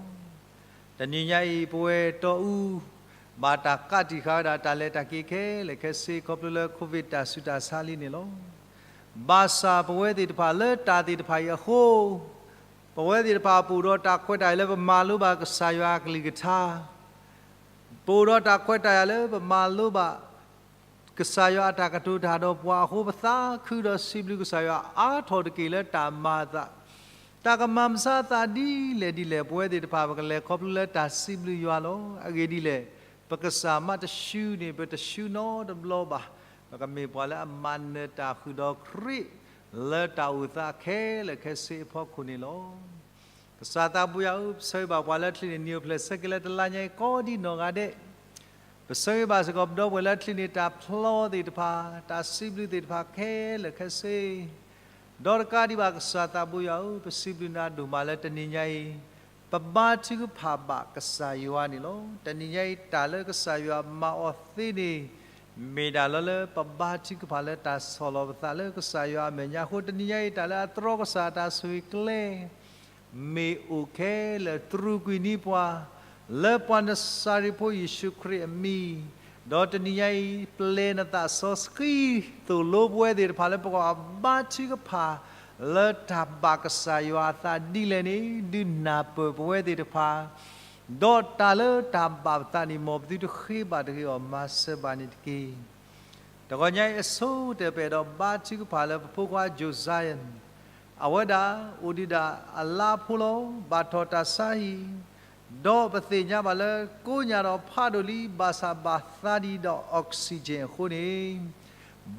တနံၤညါအံၤ ပဝဲတီအူ ဘၣ်တၢ်ကးတံာ်ဃာ်ဝဲဒၣ်တၢ်လဲၤတၢ်က့ၤခဲလၢာ်ခဲဆ့ ခီဖျိလၢ COVID တၢ်ဆူးတၢ်ဆါလံန့ၣ်လီၤ. ဘၣ်ဆၣ်ပဝဲသ့ၣ်တဖၣ်လၢတၢ်သ့ၣ်တဖၣ်အံၤအဃိ ပဝဲသ့ၣ်တဖၣ်ပအိၣ်ဒီးတၢ်ခွဲးတၢ်ယာ်လၢပမၤလိဘၣ်ကစၢ်ယွၤအကလုၢ်ကထါ, ပအိၣ်ဒီးတၢ်ခွဲးတၢ်ယာ်လၢပမၤလိဘၣ် ကစၢ်ယွၤအတၢ်ကတိၤတၢ်ဒီးပှၤအဃိ ပသးခုဒီးစံးဘျုးကစၢ်ယွၤအါထီၣ်တက့ၢ်လၢတၢ်မၤအသး, တၢ်ကမၤမဆါအသးဒ်လဲၣ်ဒ်လဲၣ် ပဝဲသ့ၣ်တဖၣ်ပကလဲၤခီဖျိလၢတၢ်စံးဘျုးယွၤလီၤ. အဂ့ၢ်ဒ်လဲၣ်, ပကစၢ်မ့ၢ်တဆူန့ၣ် ပတဆူနီတဘျီဘၣ်. ပကမ့ၢ်ပှၤလၢအမၤနၢၤတၢ်ဃုာ်ဒီးခရံာ် လၢတၢ်အိၣ်သးခဲလၢာ်ခဲဆ့အဖီခိၣ်န့ၣ်လီၤ. ကစၢ်သးပူၤယၤဧၢ, ပဆၢဂ့ၤဘၣ်ပှၤလၢအချံးန့ၢ်နံၤအိၣ်ဖျဲၣ်ဆၢက့ၤလၢတလါညါအံၤကိးဒ်နီၢ်ဂၤဒဲး, ပဆၢဂ့ၤဘၣ်စ့ၢ်ကီးပဒီပုၢ်ဝဲၢ်လၢအချံးန့ၢ်တၢ်ဖျီသ့ၣ်တဖၣ်, တၢ်စံးဘျုးသ့ၣ်တဖၣ်ခဲလၢာ်ခဲဆ့, ဒီးတကးဒံးဘၣ်ကစၢ်သးပူၤယၤဧၢ, ပစံးဘျုးနၤဒိၣ်မးလၢတနံၤညါအံၤ ပဘါထုကဖၣ်ဘၣ်ကစၢ်ယွၤန့ၣ်လီၤ. တနံၤညါအံၤတၢ်လၢကစၢ်ယွၤမၤအီၤသ့န့ၣ် မ့ၢ်ဒၣ်လီၤလၢပဘါထုကဖၣ်လၢတၢ်ဆီၣ်လီၤပသးလၢကစၢ်ယွၤအမဲာ်ညါအဃိ တနံၤညါအံၤတၢ်လၢအတြီကစၢ်တၢ်ဆိၣ်ဂ့ၤကျဲ မ့ၢ်အိၣ်ခဲလၢာ်တြူာ်ကွံာ်န့ၢ်ပှၤ လၢပှၤနစၤရ့းဖိယ့ၣ်ၡူးခရံာ်အမံၤ, ဒီးတနံၤညါအံၤ ပျဲနသးစီဆှံသိၣ်လိပဝဲသ့ၣ်တဖၣ်လၢပကဘါထုကဖၣ် လၢတၢ်ဘၣ်ကစၢ်ယွၤအသးဒ်လဲၣ်န့ၣ် ဒုးနၢ်ပၢၢ်ပဝဲသ့ၣ်တဖၣ်, ဒီးတၢ်လၢတၢ်ဘၣ်ပသးန့ၣ် မ်ပသုတဃ့ဘၣ်တဂ့ၤအီၤ မၤစၢၤဘၣ်န့ၣ်တက့ၢ်. တဂီၤညါအံၤအဆိကတၢၢ် ပအဲၣ်ဒိးဘါထုကဖၣ်လၢပဖိခွါ Josiah, အဝဲဒၣ်အိၣ်ဒံးဒၣ်အလါဖိလီၤ. ဘၣ်ထီၣ်တၢ်ဆါဟံၣ်, ဒီးပသ့ၣ်ညါဘၣ်လၢကိးညါဒီးဖးဒိၣ်လံ ဘၣ်ဆၣ်ဘၣ်သးဒံးဒီး oxygen အဃိန့ၣ်,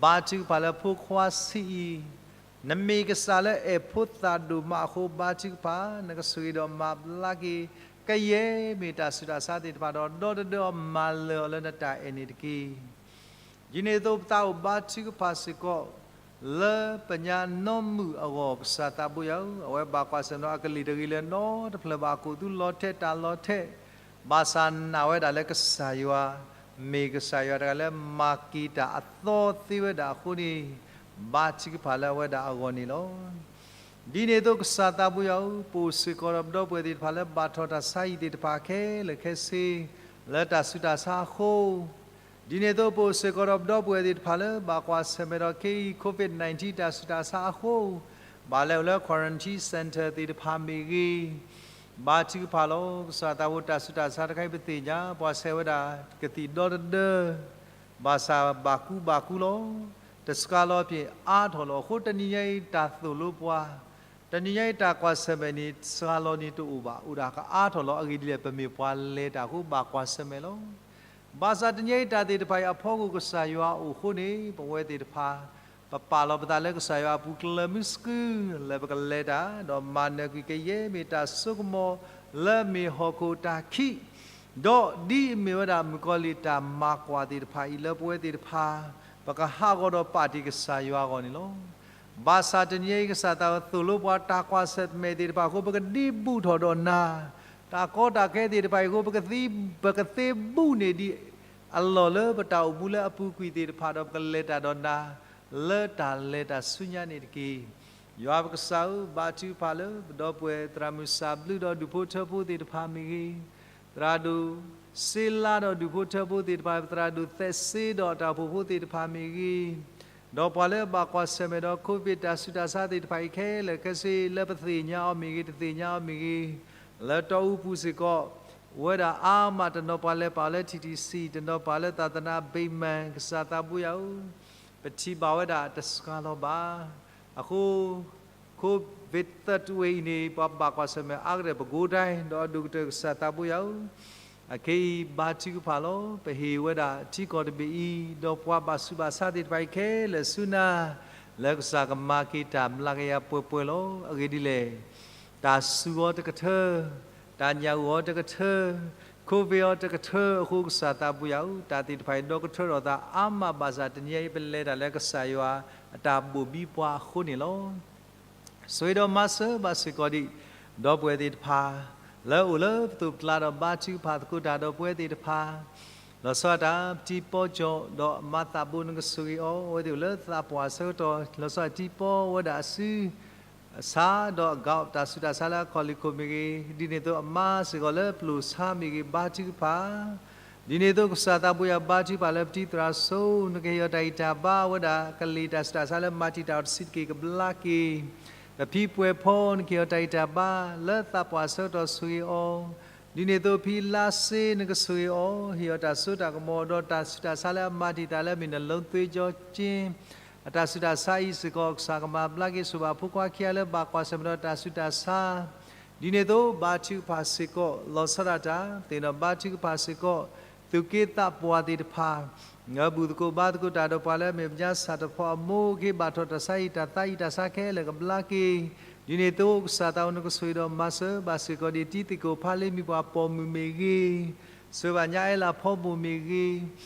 ဘါထုကဖၣ်လၢဖိခွါဆံးအံၤ, နမ့ၢ်ကစၢ်လၢအဲၣ်ဖိသၣ်ဒိၣ်မးအဃိ ဘါထုကဖၣ် နကဆိၣ်ဂ့ၤဒီးမၤဘျါက့ၤ ကယဲၢ်မ့ၢ်တၢ်ဆူးတၢ်ဆါသ့ၣ်တဖၣ်ဒီး ဒီတဒၢအီၤမၤလၢာ်အီၤလၢနတၢ်အဲၣ်န့ၣ်တက့ၢ်. ဒ်န့ၣ်အသိးပသးအိၣ်ဘါထုကဖၣ်စ့ၢ်ကီး လၢပညါနီမုၢ်အဂီၢ် ကစၢ်သးဘိယၤဧၢ, အဝဲဘၣ်ကွၢ်ဆၢၣ်မဲာ်ဒီးအကလုၢ်တဂ့ၤလၢၤနီတဖျၢၣ်ဘၣ် အကိၣ်သူလီၤထဲးတၢ်လီၤထဲး, ဘၣ်ဆၣ်နာ်ဝဲဒၣ်လၢကစၢ်ယွၤ မ့ၢ်ကစၢ်ယွၤတဂၤလၢမၤက့ၤတၢ်အသီသ့ဝဲဒၣ်အဃိန့ၣ်, ဘါထုကဖၣ်လၢအဝဲဒၣ်အဂီၢ်န့ၣ်လီၤ. ဒ်န့ၣ်အသိးကစၢ်သးဘိယၤဧၢ, ပအိၣ်စ့ၢ်ကီးဒီးပဒီပုၢ်ဝဲၢ်သ့ၣ်တဖၣ်လၢဘၣ်ထီၣ်တၢ်ဆါဟံၣ်သ့ၣ်တဖၣ်ခဲလၢာ်ခဲဆ့ လၢတၢ်ဆူးတၢ်ဆါအဃိ, ဒ်န့ၣ်အသိးပအိၣ်စ့ၢ်ကီးဒီးပဒီပုၢ်ဝဲၢ်သ့ၣ်တဖၣ်လၢဘၣ်ကွၢ်ဆၢၣ်မဲာ်ဒီးခဲအံၤ COVID nineteen တၢ်ဆူးတၢ်ဆါအဃိ, ဘၣ်လဲၤအိၣ်လၢ quarantine center သ့ၣ်တဖၣ်မ့ၢ်ဂ့ၤ, ဘါထုကဖၣ်လီၤ. ကစၢ်သးဘိတၢ်ဆူးတၢ်ဆါတခါအံၤ ပသ့ၣ်ညါ ပှၤဆဲးဝဲဒၣ်ကသံၣ်ဒီတဒၢ ဘၣ်ဆၣ်ဘၣ်ကူဘၣ်ကူလီၤ. တစှၤလီၤဖဲအါထီၣ်လီၤ. အဃိတနံၤညါအံၤတၢ်သိၣ်လိပှၤ, တနံၤညါအံၤတၢ်ကွၢ်ဆၢၣ်မဲာ်န့ၣ် စှၤလီၤန့ၣ်တအိၣ်ဘၣ်, အိၣ်ဒၣ်ကအါထီၣ်လီၤ. အဂ့ၢ်ဒ်လဲၣ်, ပမ့ၢ်ပှၤလဲၤတၢ်အဃိဘၣ်ကွၢ်ဆၢၣ်မဲာ်လီၤ. ဘၣ်ဆၣ်တနံၤညါအံၤတၢ်သ့ၣ်တဖၣ်အံၤအဖီခိၣ် ကစၢ်ယွၤအအိၣ်အဃိန့ၣ် ပဝဲသ့ၣ်တဖၣ် ပပာ်လီၤပသးလၢကစၢ်ယွၤအပူၤ ကလၢၤမုၢ်ဆှု လၢပကလဲၤတၢ် ဒီးမၤနၢၤကွံာ်ကယဲၢ်မ့ၢ်တၢ်ဆိကမိၣ် လၢမ့ၢ်ဟီၣ်ခိၣ်တၢ်ခံး, ဒီးဒ်အမ့ၢ်ဝဲဒၣ်မုၣ်ကီၤလံၢ်တၢ်မၤကွၢ်သ့ၣ်တဖၣ်အံၤ လၢပဝဲသ့ၣ်တဖၣ် ပကဟးဂီၤဒီးပာ်တ့ၢ်ကစၢ်ယွၤအဂီၢ်န့ၣ်လီၤ. ဘၣ်ဆၣ်တနံၤညါအံၤ ကစၢ်သးဘိသိၣ်လိပှၤ တၢ်ကွၢ်ဆၢၣ်မဲာ်သ့ၣ်တဖၣ်အဃိ ပကဒ့ဘူၣ်ထီၣ်ဒီးနၤ, တၢ်ကီတၢ်ခဲသ့ၣ်တဖၣ်အံၤအဃိ ပကသ့, ပကသ့ဘူၣ်န့ၢ်ဒံးအလီၢ်လၢပတၢ်အိၣ်မူလၢအပူၤကွံာ်သ့ၣ်တဖၣ်ဒီး ပကလဲၤတၢ်ဒီးနၤ လၢတၢ်လဲၤတၢ်ဆူညါန့ၣ်တက့ၢ်. ယွၤပကစၢ်ဧၢ, ဘါထုကဖၣ်လၢပဒီပုၢ်ဝဲၢ် သရၣ်မုၣ်စၢ်ဘျုးဒီးဒူၣ်ဖိထၢဖိသ့ၣ်တဖၣ်မ့ၢ်ဂ့ၤ, သရၣ်ဒိၣ်စ့လါဒီးဒူၣ်ဖိထၢဖိသ့ၣ်တဖၣ်, သရၣ်ဒိၣ်သဲးစ့ဒီးတၢ်အိၣ်ဖှိၣ်ဖိသ့ၣ်တဖၣ်မ့ၢ်ဂ့ၤ, ဒီးပှၤလၢအဘၣ်ကွၢ်ဆၢၣ်မဲာ်ဒီး COVID တၢ်ဆူးတၢ်ဆါသ့ၣ်တဖၣ်အံၤခဲလၢာ်ခဲဆ့ လၢပသ့ၣ်ညါအီၤမ့ၢ်ဂ့ၤ တသ့ၣ်ညါအီၤမ့ၢ်ဂ့ၤ, လၢတီအူပူၤစ့ၢ်ကီး အိၣ်ဝဲဒၣ်အါမး တနီၤပှၤလဲၤပာ်အီၤလၢ TTC, တနီၤပာ်လၢ သာသနာဗဟိမၢ်, ကစၢ်သးဘိယၤဧၢ, ပထံၣ်ဘၣ်ဝဲဒၣ်တစှၤလီၤဘၣ်. အဃိ COVID third wave အံၤန့ၣ် ပှၤဘၣ်ကွၢ်ဆၢၣ်မဲာ်အါကတၢၢ် ပဲခူးတိုင်း ဒီးအဒိၣ်ကတၢၢ် ကစၢ်သးဘိယၤဧၢ, အခဲအံၤဘါထုကဖၣ်လီၤ. ပဟ့ၣ်ဝဲဒၣ်ထံကီၢ်တဘ့ၣ်အံၤ ဒီးပှၤဘၣ်ဆူးဘၣ်ဆါသ့ၣ်တဖၣ်အံၤခဲလၢာ်ဆူနၤ, လၢကစၢ်ကမၤက့ၤတၢ်မျးကယၤပှဲၤပှဲၤလီၤ. အဂ့ၢ်ဒ်လဲၣ်, တၢ်စူၤအီၤတကထၢ, တၢ်ညၣ်အုၣ်အီၤတကထၢ, COVID အီၤတကထၢအဃိ ကစၢ်သးဘိယၤဧၢ, တၢ်သ့ၣ်တဖၣ်အံၤဒီကထၢထီၣ်သးအါမးဘၣ်ဆၣ် တနံၤညါအံၤပလဲၤတၢ်လၢကစၢ်ယွၤအတၢ်ဘိၣ်ဘံပှၤအဃိန့ၣ်လီၤ. ဆိၣ်ဂ့ၤဒီးမၤစၢၤဘၣ်စ့ၢ်ကီးဒံး ဒီပုၢ်ဝဲၢ်သ့ၣ်တဖၣ် လၢအအိၣ်လၢပသိးပကျါဒီးဘါထုကဖၣ်သကိးတၢ်ဒီးပဝဲသ့ၣ်တဖၣ်, လီၤဆီဒၣ်တၢ် ပတံၤပီကၠီၣ် ဒီးအမါသးဘိ နကဆိၣ်ဂ့ၤအီၤ, အဝဲသ့ၣ်အိၣ်လၢသးပှၢ်အဆၢကတီၢ် လီၤဆီဒၣ်တၢ်တံၤပီဝဲဒၣ်အစု ဆါဒီးအဂီၢ် တၢ်ဆူးတၢ်ဆါလၢအခီၣ်လံၢ်ခိၣ်မ့ၢ်ဂ့ၤ, ဒ်န့ၣ်အသိးအမါစ့ၢ်ကီးလၢပျိာ်ဆါမ့ၢ်ဂ့ၤ ဘါထုကဖၣ်, ဒ်န့ၣ်အသိးကစၢ်သးဘိယၤ ဘါထုကဖၣ်လၢပတံၤသရၣ်စိ နကဟ့ၣ်အီၤတၢ်ဂံၢ်တၢ်ဘါဝဲဒၣ် ကလံၤတၢ်ဆူးတၢ်ဆါလၢမၤတံာ်တာ်အီၤတဆံးတက့ၢ် ကဘျါက့ၤ အဖံပှဲၤဖီ နကဟ့ၣ်အီၤတၢ်ဂံၢ်တၢ်ဘါ, လၢသးပှၢ်ဆၢကတီၢ်ဆိၣ်ဂ့ၤအီၤ, ဒ်န့ၣ်အသိးဖံလါစ့နကဆိၣ်ဂ့ၤအီၤ, ဟ့ၣ်အီၤတၢ်စိတၢ်ကမီၤ ဒီးတၢ်ဆူးတၢ်ဆါလၢအမၤတံာ်တာ်လၢအမ့ၢ် နလုံးသွေးကြောချင်း အတၢ်ဆူးတၢ်ဆါအံၤစ့ၢ်ကီး ကစၢ်ကမၤဘျါက့ၤ ဆိၣ်ဘၣ်ဖိခွါခံဂၤလၢဘၣ်ကွၢ်ဆၢၣ်မဲာ်ဒီးတၢ်ဆူးတၢ်ဆါ, ဒ်န့ၣ်အသိး ဘါထုကဖၣ်စ့ၢ်ကီး လီၤဆီဒၣ်တၢ်, သ့ၣ်နီၣ်ဘါထုကဖၣ်စ့ၢ်ကီး သူၣ်က့သးပှၢ်သ့ၣ်တဖၣ်, ဘူၣ်သကိးဘါသကိးတၢ်ဒီးပှၤလၢအမ့ၢ်ပညါဆၣ်တဖီအမိၢ် က့ၤဘၣ်ထီၣ်တၢ်ဆါဟံၣ်တၢ်သါဟံၣ်တၢ်ဆါခဲလၢာ်ကဘျါက့ၤ, ဒ်န့ၣ်အသိး ကစၢ်သးဝဲ နကဆိၣ်ဂ့ၤဒီးမၤစၢၤဘၣ်စ့ၢ်ကီးဒ်တံၤသကိးဖးလ့မံၤပှၤပိာ်မုၣ်မ့ၢ်ဂ့ၤ, ဆိၣ်ဂ့ၤဘၣ်ညါအဲလးဖီဘိၣ်မ့ၢ်ဂ့ၤ,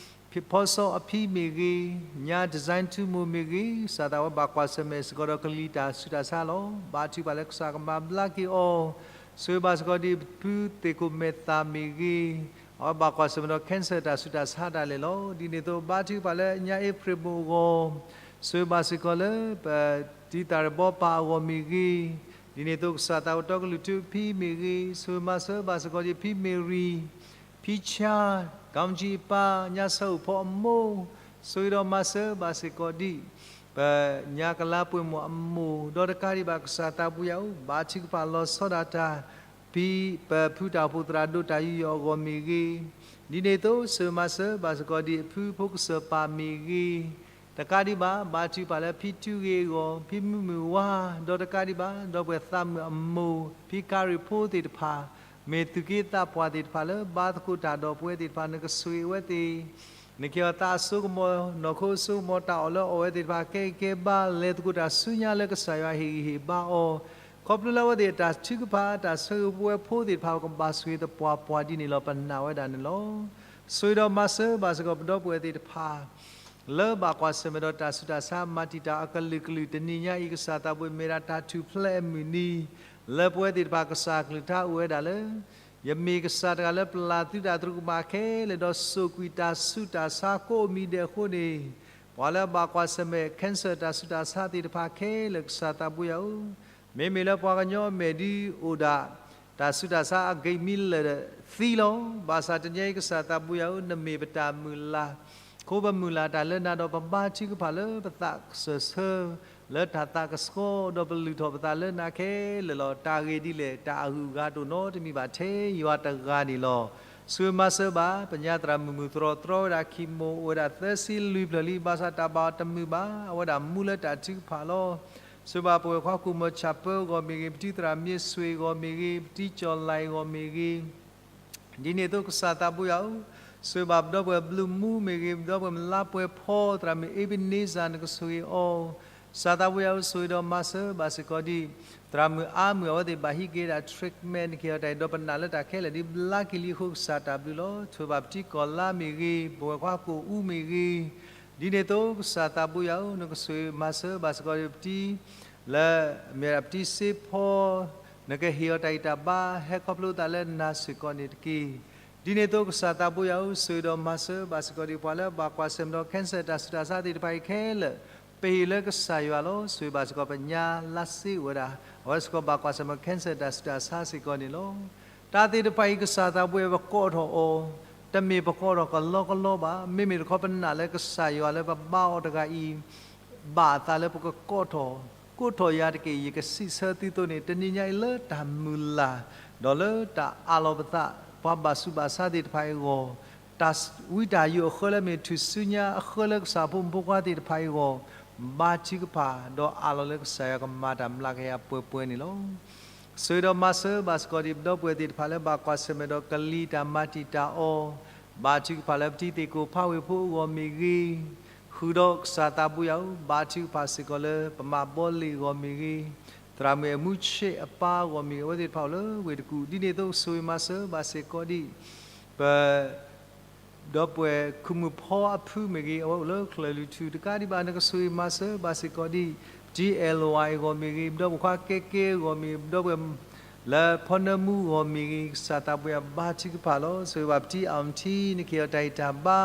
ဖံဖီစီအဖံမ့ၢ်ဂ့ၤ, ညါ design ထူမိၢ်မ့ၢ်ဂ့ၤ, ကစၢ်သးဝဲဘၣ်ကွၢ်ဆၢၣ်မဲာ်စ့ၢ်ကီးဒီးကလံၤတၢ်ဆူးတၢ်ဆါလီၤ. ဘါထုကဖၣ်လၢကစၢ်ကမၤဘျါက့ၤအီၤ, ဆိၣ်ဂ့ၤဘၣ်စ့ၢ်ကီးဒ်ဖုသ့ၣ်ခိၣ်မဲာ်သၣ်မ့ၢ်ဂ့ၤ, အဝဲဘၣ်ကွၢ်ဆၢၣ်မဲာ်ဒီး cancer တၢ်ဆူးတၢ်ဆါတၢ်လဲာ်လီၤ. ဒ်န့ၣ်အသိး ဘါထုကဖၣ်လၢညါအ့ဖြ့ၣ်မိၢ်အဂီၢ်, ဆိၣ်ဂ့ၤဘၣ်စ့ၢ်ကီးလၢ ပတံၤသၣ်ရဘီပၢ်အဂီၢ်မ့ၢ်ဂ့ၤ, ဒ်န့ၣ်အသိးကစၢ်သးဝဲတီကလုာ်ထူအဖံမ့ၢ်ဂ့ၤ, ဆိၣ်ဂ့ၤမၤစၢၤဘၣ်စ့ၢ်ကီးဒ်ဖံမ့ၢ်ရံ, ဖံဆါ, ကီမကၠံအပၢ်, ညါဆၢအိၣ်ဖီအမိၢ်, ဆိၣ်ဂ့ၤဒီးမၤစၢၤဘၣ်စ့ၢ်ကီးဒ် ပညါကလါပှဲၤမိၢ်အမိၢ်, ဒီးတကးဒံးဘၣ်ကစၢ်သးဘိယွၤဧၢ, ဘါထုကဖၣ်လီၤဆီဒၣ်တၢ်, ဖံပဖုတၢ်အိၣ်ဖှိၣ်သရၣ်ဒိၣ်တၢ်ယူးယီၣ်အဂီၢ်မ့ၢ်ဂ့ၤ, ဒ်န့ၣ်အသိး ဆိၣ်ဂ့ၤမၤစၢၤဘၣ်စ့ၢ်ကီးဒ်အဖုဖိကစၢၢ်ပၢ်မ့ၢ်ဂ့ၤ, တကးဒံးဘၣ် ဘါထုကဖၣ်လၢဖံထူဂ့ၤအဂီၢ်, ဖံမုၢ်မုၢ်ဝါ, ဒီးတကးဒံးဘၣ် ဒီပုၢ်ဝဲၢ်သးမုၣ်အမိၢ်, ဖံကၤရံၣ်ဖိသ့ၣ်တဖၣ်, မ့ၢ်သူၣ်က့သးပှၢ်သ့ၣ်တဖၣ်လၢဘါသကိးတၢ်ဒီးပဝဲသ့ၣ်တဖၣ် နကဆိၣ်ဂ့ၤအဝဲသ့ၣ်, နကဟ့ၣ်အီၤသးအစိကမီၤ, နီၢ်ခိအစိကမီၤ, တၢ်အီၣ်လၢအီၣ်ဝဲသ့ၣ်တဖၣ် ကဲဂံၢ်ကဲဘါ, လဲၤသကိးတၢ်ဆူညါလၢကစၢ်ယွၤဟ့ၣ်ဂံၢ်ဟ့ၣ်ဘါအီၤ, ခီဖျိလၢအဝဲသ့ၣ်အတၢ်ထုကဖၣ် တၢ်ဆၢဂ့ၤပဝဲဖိသ့ၣ်တဖၣ် ကဘၣ်ဆိၣ်ဂ့ၤသပှၢ်ပှၢ်ဒ်န့ၣ်လီၤ ပနာ်ဝဲဒၣ်န့ၣ်လီၤ. ဆိၣ်ဂ့ၤဒီးမၤစၢၤဘၣ်စ့ၢ်ကီးပဒီပုၢ်ဝဲၢ်သ့ၣ်တဖၣ် လၢဘၣ်ကွၢ်ဆၢၣ်မဲာ်ဒီးတၢ်ဆူးတၢ်ဆါ မၤတံာ်တာ်အကလုာ်ကလုာ် တနံၤညါအံၤ ကစၢ်သးဘိယွၤမ့ၢ်ဒၣ်တၢ်ထူၣ်ဖျဲးအမုၢ်နံၤ, လၢပဝဲသ့ၣ်တဖၣ်ကစၢ်အကလုၢ်ကထါအိၣ်ဝဲဒၣ်လၢ ယမ့ၢ်ကစၢ်တဂၤလၢပျၢ်သုတၢ်သရူးကမၣ်ခဲလၢာ် ဒီးစိာ်ကွံာ်တၢ်ဆူးတၢ်ဆါကိးမံၤဒဲးအဃိန့ၣ်, ပှၤလၢအဘၣ်ကွၢ်ဆၢၣ်မဲာ် cancer တၢ်ဆူးတၢ်ဆါသ့ၣ်တဖၣ်ခဲလၢာ် ကစၢ်သးဘိယွၤဧၢ, မ့မ့ၢ်လၢပှၤကညီအမဲာ်ဒ်အိၣ်ဒၣ် တၢ်ဆူးတၢ်ဆါအဂ့ၢ်မံၤလၢာ်သံလီၤ. ဘၣ်ဆၣ်တနံၤအံၤ ကစၢ်သးဘိယွၤဧၢ, နမ့ၢ်ပတၢ်မုၢ်လၢ်, အဃိပမုၢ်လၢ်တၢ်လၢနၤဒီး ပဘါထုကဖၣ်လၢပသးကစၢၢ်ဆၢ လၢတၢ်သးကဆှီ ဒီးပလုၢ်ထီၣ်ပသးလၢနၤခဲလၢာ်လီၤ. တၢ်ဂ့ၢ်ဒ်လဲၣ်, တၢ်အဂုၤအဂၤတအိၣ်နီတမံၤဘၣ် ထဲယွၤတဂၤန့ၣ်လီၤ. ဆိၣ်ဂ့ၤမၤစၢၤဘၣ် ပညါသရၣ်မုၣ်မုၢ်သရီသရီဝဲဒၣ် chemo အိၣ်ဝဲဒၣ်သၢဆံလွံၢ်ဖျၢၣ်လံ, ဘၣ်ဆၣ်တၢ်ဘၣ်အီၤတမုာ်ဘၣ်, အဝဲဒၣ်မူလၢတၢ်ထုကဖၣ်လီၤ. ဆိၣ်ဂ့ၤဘၣ်ပဝဲၢ်ခွါကူၣ်မီၤဆၣ်ပၢအဂီၢ်မ့ၢ်ဂ့ၤ, ပတံၤသရၣ်မ့ၢ်စွ့ၤအဂီၢ်မ့ၢ်ဂ့ၤ, ပတံၤကၠီၣ်လဲၣ်အဂီၢ်မ့ၢ်ဂ့ၤ, ဒ်န့ၣ်အသိးကစၢ်သးဘိယွၤဧၢ, ဆိၣ်ဂ့ၤဘၣ်ပဒီပုၢ်ဝဲၢ်ဘျုးမူမ့ၢ်ဂ့ၤ, ပဒီပုၢ်ဝဲၢ်မလါပှဲၤဖီ သရၣ်မုၣ်အ့ဘ့န့စၢ် နကဆိၣ်ဂ့ၤအီၤ, ကစၢ်သးဘိယွၤဧၢ, ဆိၣ်ဂ့ၤဒီးမၤစၢၤဘၣ်စ့ၢ်ကီးဒ် သရၣ်မုၣ်အါမုၢ် အဝဲသ့ၣ်ဘၣ်ဟံးက့ၤဒၣ် treatment နကဟ့ၣ်အီၤတၢ်အံၤ ဒီးပနာ်လၢတၢ်ခဲလၢာ်ဒ်ဘျါက့ၤလံအဃိ ကစၢ်တၢ်ဘျုးလီၤ. ဆိၣ်ဂ့ၤဘၣ်ပတံၤကီၢ်လါမ့ၢ်ဂ့ၤ, ပဝဲၢ်ခွါကိၣ်အူမ့ၢ်ဂ့ၤ, ဒ်န့ၣ်အသိးကစၢ်သးဘိယွၤဧၢ, နကဆိၣ်ဂ့ၤမၤစၢၤဘၣ်စ့ၢ်ကီးဒ်ပတံၤ လၢအမ့ၢ်ဒၣ်ပတံၤစ့ဖီ, နကဟ့ၣ်အီၤတၢ်ဂံၢ်တၢ်ဘါ ဟဲခီဖျိသးလၢနၤစ့ၢ်ကီးန့ၣ်တက့ၢ်. ဒ်န့ၣ်အသိးကစၢ်သးဘိယွၤဧၢ, ဆိၣ်ဂ့ၤဒီးမၤစၢၤဘၣ်စ့ၢ်ကီးဒ်ပှၤလၢဘၣ်ကွၢ်ဆၢၣ်မဲာ်ဒီး cancer တၢ်ဆူးတၢ်ဆါသ့ၣ်တဖၣ်အံၤခဲလၢာ်, ပဟ့ၣ်လၢကစၢ်ယွၤလီၤ. ဆိၣ်ဂ့ၤဘၣ်စ့ၢ်ကီးပညါလါစ့အိၣ်ဝဲဒၣ်, အဝဲစ့ၢ်ကီးဘၣ်ကွၢ်ဆၢၣ်မဲာ် cancer တၢ်ဆူးတၢ်ဆါစ့ၢ်ကီးန့ၣ်လီၤ. တၢ်သ့ၣ်တဖၣ်အံၤ ကစၢ်သးဘိယွၤ ပကိးထီၣ်အီၤ, တမ့ၢ်ပကိးထီၣ်ကလီကလီဘၣ်. မ့မ့ၢ်တခီပနာ်လၢကစၢ်ယွၤလၢပဘါအီၤတဂၤအံၤ ဘၣ်အသးလၢပကကိးထီၣ်, ကိးထီၣ်ယၤတက့ၢ်, ယကစံးဆၢသုသိးန့ၣ် တနံၤညါအံၤလၢတၢ်မုၢ်လၢ်, ဒီးလၢတၢ်အးလီၤပသး, ပှၤဘၣ်ဆူးဘၣ်ဆါသ့ၣ်တဖၣ်အံၤအဂီၢ်, တၢ်ဝံတၢ်ယိးအဃၢလၢမ့ၢ်ထူၣ်စုညါအဃၢလၢကစၢ်ဖိမုၣ်ဖိခွါသ့ၣ်တဖၣ်အံၤအဂီၢ်, ဘါထုကဖၣ်, ဒီးအးလီၤလၢကစၢ်ယွၤကမၤတၢ်မျးကယၤပှဲၤပှဲၤန့ၣ်လီၤ. ဆိၣ်ဂ့ၤဒီးမၤစၢၤဘၣ်စ့ၢ်ကီးဒ်ပဒီပုၢ်ဝဲၢ်သ့ၣ်တဖၣ်လၢဘၣ်ကွၢ်ဆၢၣ်မဲာ်ဒီးကလံၤတၢ်မၤတံာ်တာ်အီၤ, ဘါထုကဖၣ်လၢပတံၤသ့ၣ်ကိးဖးဝ့ၢ်ဖိအဂီၢ်မ့ၢ်ဂ့ၤ, ဃုာ်ဒီးကစၢ်သးဘိယွၤဧၢ, ဘါထုကဖၣ်စ့ၢ်ကီးလၢပမၤဘီလ့ၣ်အဂီၢ်မ့ၢ်ဂ့ၤ, သရၣ်မုၣ်အဲၣ်မူဆ့းအပၢ်အဂီၢ်မ့ၢ်ဂ့ၤ, အဝဲသ့ၣ်တဖၣ်အိၣ်လၢဝ့ၢ်တကူၣ်, ဒ်န့ၣ်အသိးဆိၣ်ဂ့ၤမၤစၢၤဘၣ်စ့ၢ်ကီးဒ် ပ ဒီပုၢ်ဝဲၢ်ခူၣ်မုၣ်ဖီအဖုမ့ၢ်ဂ့ၤ, အဝဲအိၣ်လၢချၢၣ်လွံၢ်ထူၣ်, တကးဒံးဘၣ် နကဆိၣ်ဂ့ၤမၤစၢၤဘၣ်စ့ၢ်ကီးဒ် ပတံၤအဲၣ်လဝါအဂီၢ်မ့ၢ်ဂ့ၤ, ပဒီပုၢ်ဝဲၢ်ခွါကဲကဲအဂီၢ်မ့ၢ်ဂ့ၤ, ပဒီပုၢ်ဝဲၢ်လၢဖီနၢမူအဂီၢ်မ့ၢ်ဂ့ၤ, ကစၢ်သးဘိယွၤဘါထုကဖၣ်လီၤ. ဆိၣ်ဂ့ၤဘၣ်ပတံၤအၣ်ထံ, နကဟ့ၣ်အီၤတၢ်ဂံၢ်တၢ်ဘါ,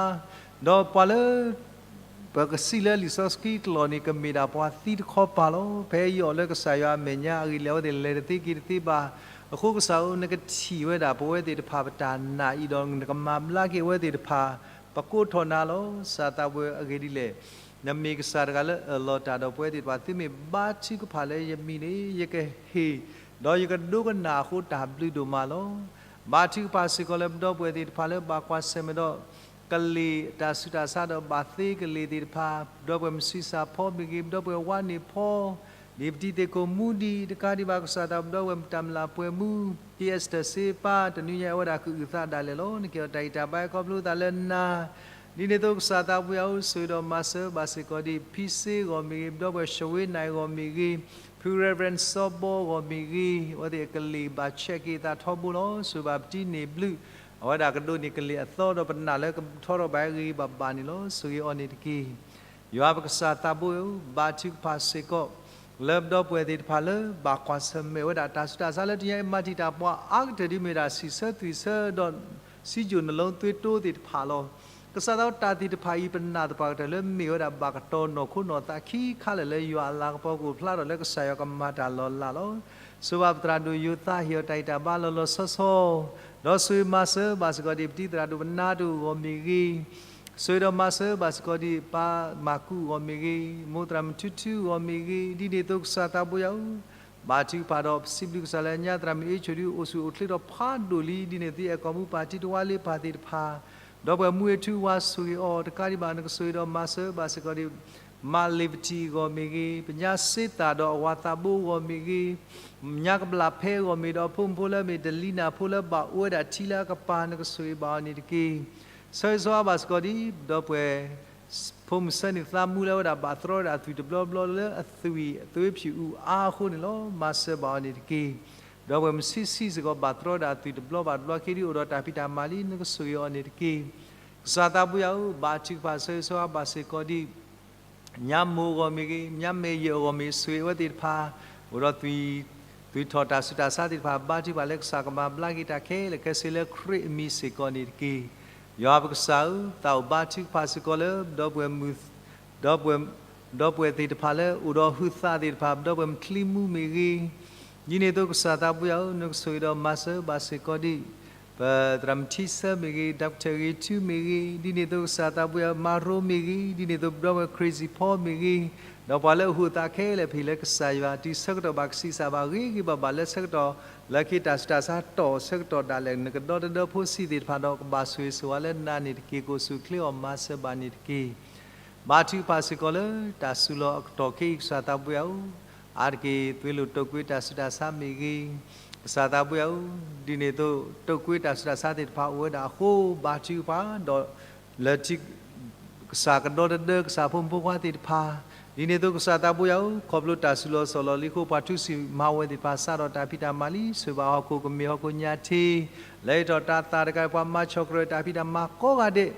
ဒီးပှၤလၢ ပကစံးလၢလံာ်စီဆှံတလီၢ်န့ၣ် ကမ့ၢ်ဒၣ်ပှၤသံတခီပၤလီၤ. ဖဲယအီၤလၢကစၢ်ယွၤအမဲာ်ညါအဂ့ၢ်ဒ်လဲၣ် အဝဲသ့ၣ်လဲၤတသ့က့ၤတသ့ဘၣ်. အဃိကစၢ်ဧၢ, နကထံၣ်ဝဲဒၣ်ပဝဲသ့ၣ်တဖၣ်ပတၢ်နာ်အံၤဒီး နကမၤဘျါက့ၤအဝဲသ့ၣ်တဖၣ်, ပကိးထီၣ်နၤလီၤ. ကစၢ်သးဘိယွၤအဂ့ၢ်ဒ်လဲၣ် နမ့ၢ်ကစၢ်တဂၤလၢအၢၣ်လီၤတၢ်ဒီးပဝဲသ့ၣ်တဖၣ်, သုမ့ၢ်ဘါထုကဖၣ်လၢယမံၤန့ၣ် ယကဟ့ၣ်, ဒီးယကဒိကနၣ်အဃိတၢ်ဘျုးဒိၣ်မးလီၤ. ဘါထုကဖၣ်စ့ၢ်ကီးလၢပဒီပုၢ်ဝဲၢ်သ့ၣ်တဖၣ်လၢဘၣ်ကွၢ်ဆၢၣ်မဲာ်ဒီး ကလ့ၢ်တၢ်ဆူးတၢ်ဆါဒီးဘၣ်သ့ကလ့ၢ်သ့ၣ်တဖၣ်, ပဒီပုၢ်ဝဲၢ်မုၢ်ဆံးစၢ်ဖီမ့ၢ်ဂ့ၤ, ပဒီပုၢ်ဝဲၢ်ဝါန့ၢ်ဖီ, ဒ်ပတံၤသ့ၣ်ကိၣ်မူဒံး, တကးဒံးဘၣ်ကစၢ်သး ပဒီပုၢ်ဝဲၢ်တၢ်မျၢ်ပှဲၤမူ, က့အ့စတၢၢ်စ့ပၢ် တနွံညါအဝဲဒၣ်ကအုၣ်သးဒၣ်လဲာ်လီၤ. နက့ၤအီၤတၢ်ဂံၢ်တၢ်ဘါခီဖျိသးလၢနၤ, ဒ်န့ၣ်အသိးကစၢ်သးပူၤယၤဧၢ, ဆိၣ်ဂ့ၤဒီးမၤစၢၤဘၣ်စ့ၢ်ကီးဒ် ဖံစ့ဂီၢ်မ့ၢ်ဂ့ၤ, ပဒီပုၢ်ဝဲၢ်ရှဝ့နၢ်ဂီၢ်မ့ၢ်ဂ့ၤ, ဖု Reverend စီဘီဂီၢ်မ့ၢ်ဂ့ၤ, အဝဲသ့ၣ်အကလ့ၢ်ဘၣ်ဆဲးက့ၤအသးထီဘိလီၤ. ဆိၣ်ဂ့ၤဘၣ်ပတံၤန့ၢ်ဘျုး, အဝဲဒၣ်ကဒိးန့ၢ်ကလ့ၢ်အသီဒီးပနာ်လၢကထီထီၣ်ဘၣ်ဂ့ၤဂ့ၤဘၣ်ဘၣ်န့ၣ်လီၤ. ဆိၣ်ဂ့ၤအီၤန့ၣ်တက့ၢ်. ယွၤပကစၢ်သးဘိဧၢ, ဘါထုကဖၣ်စ့ၢ်ကီး လၢပဒီပုၢ်ဝဲၢ်သ့ၣ်တဖၣ်လၢဘၣ်ကွၢ်ဆၢၣ်မဲာ်ဝဲဒၣ်တၢ်ဆူးတၢ်ဆါလၢတနံၤအံၤ မၤတံာ်တာ်ပှၤအါကတၢၢ်ဒ်မ့ၢ်ဒၣ် စံးဆၢသွံၣ်ဆၢဒီး စံးကိၣ်နလီသွ့တိသ့ၣ်တဖၣ်လီၤ. ကစၢ်သးတၢ်သ့ၣ်တဖၣ်အံၤ ပနာ်သပှၢ်ကတၢၢ်လၢမ့ၢ်ဝဲဒၣ်ဘၣ်ကတီၤနီၢ်ခိနီၢ်သးခံခါလၢာ်လၢယွၤအလၤကပီၤကအိၣ်ဖျါထီၣ်လၢကစၢ်ယွၤကမၤတၢ်လီၤလးလီၤ. ဆိၣ်ဂ့ၤဘၣ်ပသရၣ်ဒိၣ်ယိၤသး ဟ့ၣ်အီၤတၢ်ဂံၢ်တၢ်ဘါလီၤလီၤဆီဆီ ဒီးဆိၣ်ဂ့ၤမၤစၢၤဘၣ်စ့ၢ်ကီးဒ်ပတံၤသရၣ်ဒိၣ်ပနါတအိၣ်ဂီၢ်မ့ၢ်ဂ့ၤ, ဆိၣ်ဂ့ၤဒီးမၤစၢၤဘၣ်စ့ၢ်ကီးဒ်ပၢ်မၤကူးဂီၢ်မ့ၢ်ဂ့ၤ, မိၢ်သရၣ်မုၣ်ထူထူဂီၢ်မ့ၢ်ဂ့ၤ, ဒ်န့ၣ်အသိးကစၢ်သးဘိယၤဧၢ, ဘါထုကဖၣ်ဒီးပစံးဘျုးကစၢ်လၢညါသရၣ်မုၣ်အ့ဆိၣ်ဒုအိၣ်ဆူၣ်အိၣ်ချ့ဒီးဖးဒိၣ်လံ, ဒ်န့ၣ်သုအဲၣ်ကီၢ်မူပၢ်တံၤတဝါလ့ပၢ်သ့ၣ်တဖၣ်, ဒီပုၢ်ဝဲၢ်မူဝဲထူဝါဆိၣ်ဂ့ၤအီၤတကးဒံးဘၣ် နကဆိၣ်ဂ့ၤဒီးမၤစၢၤဘၣ်စ့ၢ်ကီးဒ် မးလ့ၤပထံးအဂီၢ်မ့ၢ်ဂ့ၤ, ပညါစ့သၣ်ဒီးအဝၤသးဘိအဂီၢ်မ့ၢ်ဂ့ၤ, ညါကဘျၣ်ဖဲအဂီၢ်မ့ၢ်ဒီးအဖိမုၣ်ဖိလၢအမ့ၢ်တလံနၢ်ဖိလၢဘၣ်အိၣ်ဝဲဒၣ်ထံလၢအကပၤ နကဆိၣ်ဂ့ၤဘၣ်အီၤန့ၣ်တက့ၢ်. ဆၢဂ့ၤဆၢဝါဘၣ်စ့ၢ်ကီးဒ် ဒီပုၢ်ဝဲၢ် ဖိမုၣ်ဆၢန့ၣ်သးမူလၢအဝဲဒၣ်ဘၣ်သရီဝဲဒၣ်အသွံၣ်တဘျီဘျီလၢအသွံၣ်အသွံၣ်ဖၠူၣ်အူအါအဃိန့ၣ်လီၤ. မၤစၢၤဘၣ်အီၤန့ၣ်တက့ၢ်. ဒီပုၢ်ဝဲၢ်မုၢ်ဆံးဆံးစ့ၢ်ကီးဘၣ်သရီဝဲဒၣ်အသွံၣ်တဘျီဘၣ်တဘျီ ခဲဒ်အိၣ်ဒီးတၢ်ဖံးတၢ်မၤလံ နကဆိၣ်ဂ့ၤအီၤန့ၣ်တက့ၢ်. ကစၢ်သးဘိယၤဧၢ, ဘါထုကဖၣ်ဆၢဂ့ၤဆၢဝါဘၣ်စ့ၢ်ကီးဒ် ညါမိၢ်အဂီၢ်မ့ၢ်ဂ့ၤ, ညါမဲာ်ယဲၢ်အဂီၢ်မ့ၢ်ဂ့ၤ, ဆိၣ်ဂ့ၤအဝဲသ့ၣ်တဖၣ် အိၣ်ဒီးသွံၣ်ထီၣ်တၢ်ဆူးတၢ်ဆါသ့ၣ်တဖၣ် ဘါထုကဖၣ်လၢကစၢ်ကမၤဘျါက့ၤတၢ်ခဲလၢာ်ခဲဆ့လၢခရံာ်အမံၤစ့ၢ်ကီးန့ၣ်တက့ၢ်. ယွၤပကစၢ်ဧၢ, သးအိၣ်ဘါထုကဖၣ်စ့ၢ်ကီးလၢ ဒီပုၢ်ဝဲၢ်မုၢ် ဒီပုၢ်ဝဲၢ် ဒီပုၢ်ဝဲၢ်သ့ၣ်တဖၣ်လၢအိၣ်ဒီးဟုးသးသ့ၣ်တဖၣ်, ဒီပုၢ်ဝဲၢ်မုၢ်ချံမူမ့ၢ်ဂ့ၤ, ဒ်န့ၣ်အသိးကစၢ်သးဘိယၤဧၢ, နကဆိၣ်ဂ့ၤဒီးမၤစၢၤဘၣ်စ့ၢ်ကီးဒ် ပသရၣ်မုၣ်ထံဆၢမ့ၢ်ဂ့ၤ, ဒီကထၢၣ်ဂ့ၤထူမ့ၢ်ဂ့ၤ, ဒ်န့ၣ်အသိးကစၢ်သးဘိယၤဧၢ, မၤရိမ့ၢ်ဂ့ၤ, ဒ်န့ၣ်အသိးပဒီပုၢ်ဝဲၢ် crazy ဖီမ့ၢ်ဂ့ၤ, ဒီးပှၤလၢအဟုးသးခဲလၢာ်ဖဲလၢကစၢ်ယွၤ တုၤဆၢကတီၢ်ဘၣ်ကဆံးစၢ်ဘၣ်ဂ့ၤဂ့ၤဘၣ်ဘၣ်လၢဆၢကတီၢ် လၢခံတၢ်ဆူးတၢ်ဆါတီၢ်ဆၢကတီၢ်ဒၣ်လဲာ် နကဒီတဒၢဖိဆံးသ့ၣ်တဖၣ်ဒီး ကဘၣ်ဆိၣ်ဂ့ၤဆိၣ်ဝါလၢနၤန့ၣ်တက့ၢ်, ကအိၣ်ဆူၣ်အိၣ်ချ့အီၤမၤစၢၤဘၣ်န့ၣ်တက့ၢ်. ဘါထုကဖၣ်စ့ၢ်ကီးလၢတၢ်စုလီၢ်အကတီၢ်ခဲအံၤ ကစၢ်သးဘိယၤဧၢ, အါတက့ၢ် သွ့လိာ်တိာ်ကွံာ်တၢ်ဆူးတၢ်ဆါမ့ၢ်ဂ့ၤ, ကစၢ်သးဘိယၤဧၢ, ဒ်န့ၣ်အသိး တိာ်ကွံာ်တၢ်ဆူးတၢ်ဆါသ့ၣ်တဖၣ်အိၣ်ဝဲဒၣ်အဃိ ဘါထုကဖၣ်ဒီး လၢထံ ကစၢ်ကဒီတဒၢကစၢ်ဖိမုၣ်ဖိခွါသ့ၣ်တဖၣ်, ဒ်န့ၣ်အသိးကစၢ်သးဘိယၤဧၢ, ခီဖျိတၢ်စုလီၢ်စီၢ်လီၢ်လံအဃိ ပှၤထူစံးမၤဝဲသ့ၣ်တဖၣ် စးထီၣ်တၢ်ဖံးတၢ်မၤလံ, ဆိၣ်ဂ့ၤဘၣ်ဟီၣ်ခိၣ်ကမ့ၢ်ဟီၣ်ခိၣ်ညါထံး, လၢဟ့ၣ်ထီၣ်တၢ်သးတကးပှၤမၤဆီၣ်ကြၢးတၢ်ဖံးတၢ်မၤကိးဂၤဒဲး,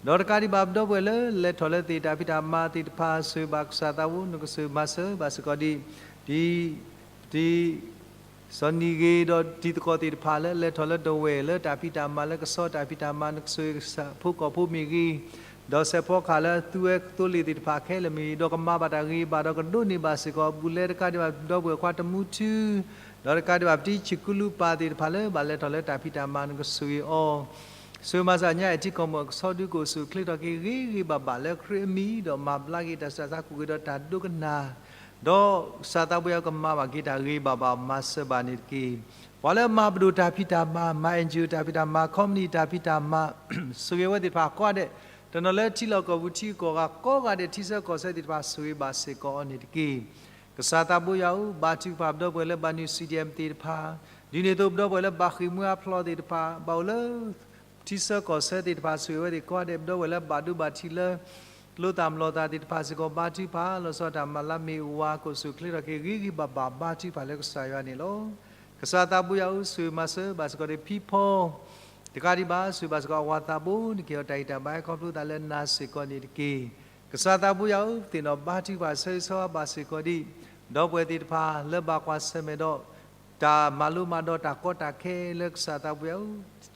ဒီးတကးဒံးဘၣ်ပဒီပုၢ်ဝဲၢ်လၢလဲၤထီၣ်လၢသ့ၣ်တၢ်ဖံးတၢ်မၤသ့ၣ်တဖၣ် ဆိၣ်ဂ့ၤဘၣ်ကစၢ်သးဘိ နကဆိၣ်ဂ့ၤမၤစၢၤဘၣ်စ့ၢ်ကီးဒ် ဒ် ဒ် စီၤနံၤဂ့ၤဒီးတံၤသကိးသ့ၣ်တဖၣ်လၢလဲၤထီၣ်လၢဒဝဲၢ်လၢတၢ်ဖံးတၢ်မၤလၢကဆီတၢ်ဖံးတၢ်မၤ နကဆိၣ်ဂ့ၤကစၢ်ဖိကီၢ်ဖိမ့ၢ်ဂ့ၤ, ဒီးစဲးဖီကဟၣ်လၢသူဝဲသိလ့ၣ်သ့ၣ်တဖၣ်ခဲလၢာ်မ့ၢ်ဂ့ၤ, ဒီးကမၤဘၣ်တၢ်ဂ့ၤဘၣ်ဒီးကဒိးန့ၢ်ဘၣ်စ့ၢ်ကီး ဘူးလဲတကးဒံးဘၣ်ဒီပုၢ်ဝဲၢ်ခွါတမူထူ ဒီးတကးဒံးဘၣ်ပတံၤဆံးကူလူပၢ်သ့ၣ်တဖၣ်လၢဘၣ်လဲၤထီၣ်လၢတၢ်ဖံးတၢ်မၤ နကဆိၣ်ဂ့ၤအီၤ, ဆိၣ်ဂ့ၤမၤစၢၤညါအဲၣ်ထံကီၢ်မုၢ်အကဆီဒုကအိၣ်ဆူၣ်အိၣ်ချ့ထီၣ်က့ၤဂ့ၤဂ့ၤဘၣ်ဘၣ်လၢခရံာ်အမံၤ ဒီးမၤဘျါက့ၤတၢ်ဆူးတၢ်ဆါ ကူၣ်က့ၤဒီးတၢ်ဒိကနၣ် ဒီးကစၢ်သးဘိယၤကမၤဘၣ်က့ၤတၢ်ဂ့ၤဘၣ်ဘၣ်မၤစၢၤဘၣ်န့ၣ်တက့ၢ်. ပှၤလၢမၤပဒိၣ်တၢ်ဖံးတၢ်မၤ, မၤ NGO တၢ်ဖံးတၢ်မၤ, ခီပနံၣ်တၢ်ဖံးတၢ်မၤ, ဆိၣ်ဂ့ၤဝဲသ့ၣ်တဖၣ်ကိးဂၤဒဲး, တနီၤလၢထံလီၢ်ကီၢ်ပူၤထံကီၢ်ဂၤကိးဂၤဒဲး ထံဆၢကီၢ်ဆၢသ့ၣ်တဖၣ် ဆိၣ်ဂ့ၤဘၣ်စ့ၢ်ကီးအီၤန့ၣ်တက့ၢ်. ကစၢ်သးဘိယၤဧၢ, ဘါထုကဖၣ်ပဒီပုၢ်ဝဲၢ်လၢဘၣ်နုာ် CDM သ့ၣ်တဖၣ်, ဒ်န့ၣ်အသိးပဒီပုၢ်ဝဲၢ်လၢဘၣ်ဃ့ၢ်မှံဟးဖျိးသ့ၣ်တဖၣ်, ဘၣ်အိၣ်လၢ ထံဆၢကီၢ်ဆၢသ့ၣ်တဖၣ် ဆိၣ်ဂ့ၤဝဲသ့ၣ်ကိးဂၤဒဲး, ပဒီပုၢ်ဝဲၢ်လၢဘၣ်ဒိဘၣ်ထံးလၢ ကျိသၣ်မျိာ်သၣ်သ့ၣ်တဖၣ်စ့ၢ်ကီး ဘါထုကဖၣ်, လီၤဆီဒၣ်တၢ်မၤလၢမ့ၢ်ဝၤ ကအိၣ်ဆူၣ်အိၣ်ချ့ထီၣ်က့ၤဂ့ၤဂ့ၤဘၣ်ဘၣ် ဘါထုကဖၣ်လၢကစၢ်ယွၤန့ၣ်လီၤ. ကစၢ်သးဘိယၤဧၢ, ဆိၣ်ဂ့ၤမၤစၢၤဘၣ်စ့ၢ်ကီးဒ်ဖံဖီ တကးဒံးဘၣ် ဆိၣ်ဂ့ၤဘၣ်စ့ၢ်ကီးအဝၤသးဘိ, နက့ၤအီၤတၢ်ဂံၢ်တၢ်ဘါခီဖျိသးလၢနၤစ့ၢ်ကီးန့ၣ်တက့ၢ်. ကစၢ်သးဘိယၤဧၢ, ပသ့ၣ်နီၣ်ဘါထုကဖၣ်ဆၢဂ့ၤဆၢဝါဘၣ်စ့ၢ်ကီးဒ် ဒီပုၢ်ဝဲၢ်သ့ၣ်တဖၣ်လၢဘၣ်ကွၢ်ဆၢၣ်မဲာ်ဒီး တၢ်မၤလိမၤဒိးတၢ်ကီတၢ်ခဲလၢကစၢ်သးဘိယၤဧၢ,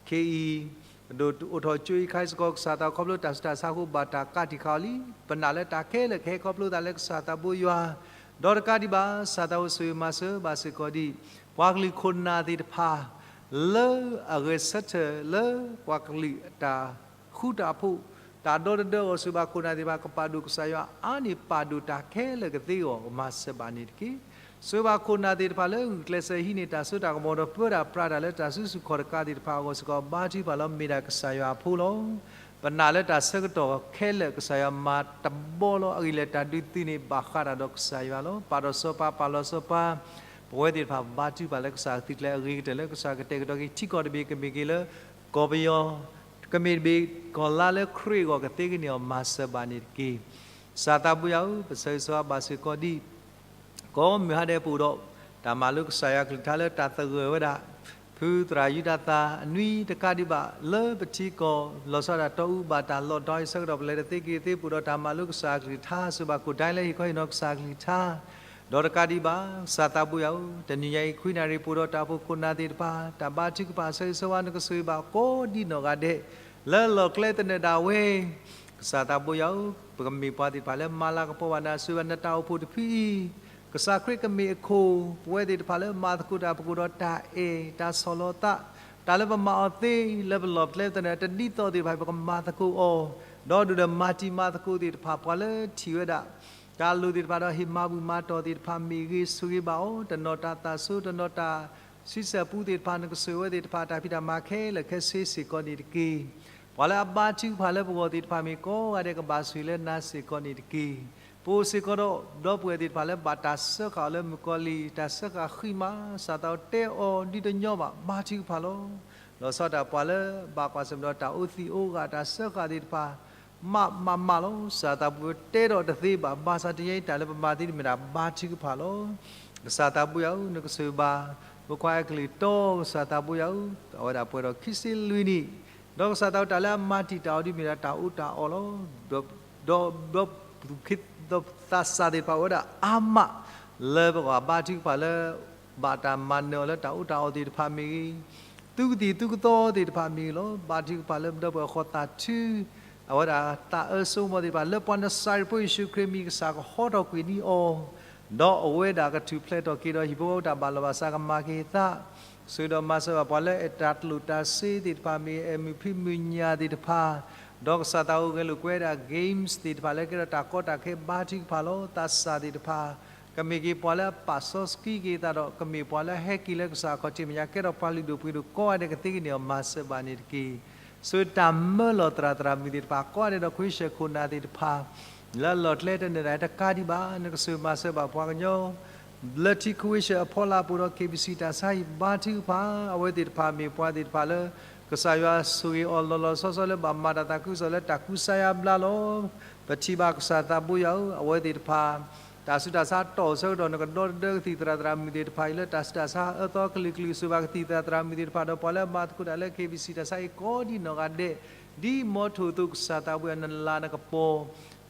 ခဲအံၤ ပဒိၣ်အိၣ်ထီၣ်ကၠိအံၤခါစ့ၢ်ကီး ကစၢ်သးခီဖျိတၢ်ဆူးတၢ်ဆါအဃိ ဘၣ်တၢ်ကးတံာ်ဃာ်အီၤလံ. ပနာ်လၢတၢ်ခဲလၢာ်ကဟဲခီဖျိသးလၢကစၢ်သးဘိယွၤ, ဒီးတကးဒံးဘၣ် ကစၢ်သးဘိဆိၣ်ဂ့ၤမၤစၢၤဘၣ်စ့ၢ်ကီးဒ် ပှၤကလုာ်ခိၣ်နၢ်သ့ၣ်တဖၣ် လၢအဂဲၤဆၢထၢၣ်လၢပှၤကလုာ်အတၢ်ဃူတၢ်ဖိး, တၢ် တၢ်ဒီတဒၢအဂီၢ် ဆိၣ်ဂ့ၤဘၣ်ခိၣ်နၢ်သ့ၣ်တဖၣ် ကပာ်ဒိၣ်ကစၢ်ယွၤအါန့ၢ်ပာ်ဒိၣ်တၢ်ခဲလၢာ်ကသ့အဂီၢ် ကမၤစၢၤဘၣ်န့ၣ်တက့ၢ်. ဆိၣ်ဂ့ၤဘၣ်ခိၣ်နၢ်သ့ၣ်တဖၣ်လၢဂုာ်ကျဲးစၢးဟံးန့ၢ်တၢ်စိတၢ်ကမီၤဒီး ပၢတၢ်ပြးတၢ်လၢတၢ်စုဆူၣ်ခီၣ်တကးသ့ၣ်တဖၣ်အဂီၢ်စ့ၢ်ကီး ဘါထုကဖၣ်လီၤ. မ့ၢ်ဒၣ်ကစၢ်ယွၤအဖိလီၤ. ပနာ်လၢတၢ်ဆၢကတီၢ်ခဲလၢာ် ကစၢ်ယွၤမၤတဘီလီၤ. အဂ့ၢ်လၢတၢ်ဒုးသုးန့ၣ် ဘၣ်ဃးတၢ်ဒီးကစၢ်ယွၤလီၤ. ပာ်ထီၣ်စီၤပၤ ပာ်လီၤစီၤပၤ ပဝဲသ့ၣ်တဖၣ်ဘါထုကဖၣ်လၢကစၢ်ကသုးကျဲၤအဂ့ၤကတၢၢ်လၢကစၢ်ကတဲာ်ကတီၤက့ၤ ထံကီၢ်တဘ့ၣ် ကမ့ၢ်က့ၤလၢ ကီၢ်ပယီၤ ကမ့ၢ်တဘ့ၣ်ကီၢ်လါလၢခရံာ်အဂီၢ်ကသ့ကန့ၢ်အီၤ မၤစၢၤဘၣ်န့ၣ်တက့ၢ်. ကစၢ်သးဘိယွၤဧၢ, ပဆၢဂ့ၤဆၢဝါဘၣ်စ့ၢ်ကီးဒ် ကိးမုၢ်ဟါဒဲးပအိၣ်ဒီး တၢ်မၤလိကစၢ်ယွၤကလုၢ်ကထါလၢတၢ်သဂၢၢ်ဝဲဒၣ် ဖုသရၣ်ယူဒၤသၣ်အနွံတကးဒံးဘၣ် လၢပထံကီၢ် လီၤဆီဒၣ်တၢ်တီအူဘၣ်တၢ်လီၢ်တီအံၤဆၢကတီၢ် ပလဲၤတသ့က့ၤသ့ ပအိၣ်ဒီးတၢ်မၤလိကစၢ်ကလုၢ်ကထါ ဆိၣ်ဂ့ၤဘၣ်ခိၣ်ဒိၣ်လၢဟ့ၣ်ခီဟ့ၣ်နီၤကစၢ်ကလုၢ်ကထါ ဒီးတကးဒံးဘၣ် ကစၢ်သးဘိယွၤဧၢ, တနံၤညါအံၤ ခွံနၣ်ရံၣ် ပအိၣ်ဒီးတၢ်အိၣ်ဖှိၣ်ခိၣ်နၢ်သ့ၣ်တဖၣ် တၢ်ဘါထုကဖၣ်ဆၢဂ့ၤဆၢဝါ နကဆိၣ်ဂ့ၤဘၣ်ကိးဒ်နီၢ်ဂၤဒဲး လၢလီၢ်ကျဲသနၢၣ်ဒၣ်ဝဲ ကစၢ်သးဘိယွၤဧၢ, ပကမ့ၢ်ပှၤသ့ၣ်တဖၣ်လၢမၤလၤကပီၤဘၣ်နၤ ဆိၣ်ဂ့ၤဘၣ်နတၢ်အိၣ်ဖှိၣ်တဖုအံၤ, ကစၢ်ခရံာ်ကမ့ၢ်အခိၣ် ပဝဲသ့ၣ်တဖၣ်လၢမၤသကိးတၢ် ပကအိၣ်ဒီးတၢ်အဲၣ် တၢ်ဆီၣ်လီၤသး, တၢ်လၢပမၤအီၤသ့ လၢပလီၢ်ပကျဲသနၢၣ် တဒ်သိးသ့ၣ်တဖၣ် ပကမၤသကိးအီၤ, ဒီးဒုၣ်ဒီးမၤတံၤမၤသကိးသ့ၣ်တဖၣ် ပှၤလၢထံၣ်ဝဲဒၣ် တၢ်လိၣ်သ့ၣ်တဖၣ်ဒီးဟ့ၣ်မၤဘူၣ်မၤတီၢ်သ့ၣ်တဖၣ်မ့ၢ်ဂ့ၤ ဆိၣ်ဂ့ၤဘၣ်အီၤ, တနီၤတၢ်သၣ်ဆိ တနီၤတၢ်ဆံဆဲၣ်ပူသ့ၣ်တဖၣ် နကဆိၣ်ဂ့ၤဝဲသ့ၣ်တဖၣ် တၢ်ဖံးတၢ်မၤခဲလၢာ်ခဲဆ့စ့ၢ်ကီးန့ၣ်တက့ၢ်. ပှၤလၢအဘါထုကဖၣ်လၢပဂီၢ်သ့ၣ်တဖၣ်မ့ၢ်ကိးဂၤဒဲး ကဘၣ်ဆိၣ်ဂ့ၤလၢနၤစ့ၢ်ကီးန့ၣ်တက့ၢ်. ပအိၣ်စ့ၢ်ကီးဒီး ဒီပုၢ်ဝဲၢ်သ့ၣ်တဖၣ်လၢဘၣ်တၢ်စၢဃာ်အီၤလၢမုၣ်ကီၤလံၢ် တၢ်စၢဃာ်ဃံးမး ကစၢ်သးဘိယွၤ တဲအီၤဒုတညီဘၣ် ဘါထုကဖၣ်လီၤ. လီၤဆီဒၣ်တၢ်ပှၤလၢဘၣ်ကွၢ်ဆၢၣ်မဲာ်ဒီးတၢ်အိၣ်သံးအိၣ်ဂၢၢ် တၢ်စၢဃာ်သ့ၣ်တဖၣ် မးမးမးလီၤ. ကစၢ်သးဘိယွၤ တဲဒီးတသ့ဘၣ် ဘၣ်ဆၣ်တနံၤအံၤ တၢ်လၢပမၤသ့န့ၣ်မ့ၢ်ဒၣ်ဘါထုကဖၣ်လီၤ. ကစၢ်သးဘိယွၤဧၢ, နကဆိၣ်ဂ့ၤဘၣ် ဖိခွါအဲကလံးတီ ကစၢ်သးဘိယွၤဧၢ, အဝဲဒၣ်ပှဲၤဒီးခံဆံလွံၢ်နံၣ်, ဒီးကစၢ်သးဘိယွၤ တၢ်လၢအမၤတံာ်တာ်အီၤဒ်မ့ၢ်ဒၣ် တၢ်အီၣ်တၢ်အီလီၤ. ဒီး ဒီး ဒီးသူၣ်က့သးစၢ်သ့ၣ်တဖၣ်အိၣ်ဝဲဒၣ်အါမး လၢပကဘၣ်ဘါထုကဖၣ်လၢ ဘၣ်တၢ်မၤနၢၤအီၤလၢတၢ်အီၣ်တၢ်အီသ့ၣ်တဖၣ်မ့ၢ်ဂ့ၤ, သုကသံၣ်သုကသီသ့ၣ်တဖၣ်မ့ၢ်ဂ့ၤလီၤ. ဘါထုကဖၣ်လၢပဒီပုၢ်ဝဲၢ်ဃီသးထု အဝဲဒၣ်သးအၢစိကမီၤသ့ၣ်တဖၣ် လၢပှၤနစၤရ့းဖိယ့ၣ်ၡူးခရံာ်အမံၤ ကစၢ်ကဟီထီၣ်ကွံာ်န့ၢ်အီၤ, ဒီးအဝဲဒၣ်ကထူၣ်ဖျဲးထီၣ်က့ၤဒီး ဟံၣ်ဖိဃီဖိတၢ်ဘၣ်လီၤဘၣ်စး ကမၤက့ၤအသး, ဆိၣ်ဂ့ၤဒီးမၤစၢၤဘၣ်ပှၤလၢအဲၣ်တၢ်ကျိၣ်တၢ်စ့သ့ၣ်တဖၣ်မ့ၢ်ဂ့ၤ, အဲၣ်မုာ်ဖံးမုာ်ညၣ်သ့ၣ်တဖၣ်, ဒီးကစၢ်သးဘိယွၤ ဂဲၤလိာ်ကွဲဒၣ် games သ့ၣ်တဖၣ်လၢကဲထီၣ်တၢ်ကီတၢ်ခဲ ဘါထုကဖၣ်လီၤ. သးစၢ်သ့ၣ်တဖၣ် ကမ့ၢ်က့ၤပှၤလၢအပာ်စီဆှံက့ၤအသးဒီး ကမ့ၢ်ပှၤလၢအဟဲက့ၤလၢကစၢ်အခီၣ်ထံးမဲာ်ညါ ကဲထီၣ်ပှၤလုၢ်ဒိၣ်ပှ့ၤဒိၣ်ကိးဂၤဒဲး ကသ့ကန့ၢ်အီၤ မၤစၢၤဘၣ်န့ၣ်တက့ၢ်. ဆိၣ်ဂ့ၤတၢ်မၢလီၤသရၣ်သရၣ်မုၣ်သ့ၣ်တဖၣ် ကိးဂၤဒဲးဒီး ခွံဆဲၣ်ခိၣ်နၢ်သ့ၣ်တဖၣ် လၢအလီၢ်ကျဲတနၢၣ်ဒၣ်တကးဒံးဘၣ် နကဆိၣ်ဂ့ၤမၤစၢၤဘၣ်ပှၤကညီ လၢထံခွံဆဲၣ်အဖီလာ်ပူၤဒီး KBC တၢ်ဆါဟံၣ် ဘါထုကဖၣ် အဝဲသ့ၣ်တဖၣ်မ့ၢ်ပှၤသ့ၣ်တဖၣ်လၢ ကစၢ်ယွၤဆိၣ်ဂ့ၤအီၤလီၤလီၤဆီဆီလၢ ဘၣ်မၤတၢ်သးခုကစီၣ်လၢတၢ်ကူစါယါဘျါလီၤ. ပထံၣ်ဘၣ်ကစၢ်သးဘိယွၤဧၢ, အဝဲသ့ၣ်တဖၣ် တၢ်ဆူးတၢ်ဆါတီၢ်ဆၢကတီၢ် နကဒီတဒၢကသံၣ်သရၣ်သရၣ်မုၣ်သ့ၣ်တဖၣ်အံၤလၢ တၢ်ဆူးတၢ်ဆါအၢသီကလုာ်ကလုာ် ဆိၣ်ဂ့ၤဘၣ်ကသံၣ်သရၣ်သရၣ်မုၣ်သ့ၣ်တဖၣ်ဒီး ပှၤလၢအမၤသကိးတၢ်လၢ KBC တၢ်ဆါဟံၣ်ကိးဒံးနီၢ်ဂၤဒဲး ဒ်မ်ထူၣ်အသိး ကစၢ်သးဘိယွၤ နလၤနကပီၤ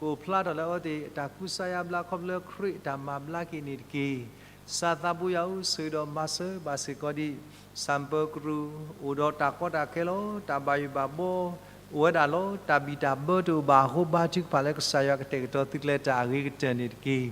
ကအိၣ်ဖျါထီၣ်လၢအဝဲသ့ၣ်တၢ်ကူစါယါဘျါ ခီဖျိလၢခရံာ်တၢ်မၤဘျါက့ၤန့ၣ်တက့ၢ်. ကစၢ်သးဘိယွၤဧၢ, ဆိၣ်ဂ့ၤဒီးမၤစၢၤဘၣ်စ့ၢ်ကီးဒံး ဆၣ်ပၢၤကရူၢ် အိၣ်ဒီးတၢ်ကီတၢ်ခဲလီၤ. တၢ်ဘၣ်ယိၣ်ဘၣ်ဘီအိၣ်ဝဲဒၣ်လီၤ. တၢ်ဘံၣ်တၢ်ဘၢတအိၣ်ဘၣ်အဃိ ဘါထုကဖၣ်လၢကစၢ်ယွၤကတဲာ်ကတီၤသုးကျဲၤတၢ်အဂ့ၤကတၢၢ်န့ၣ်တက့ၢ်.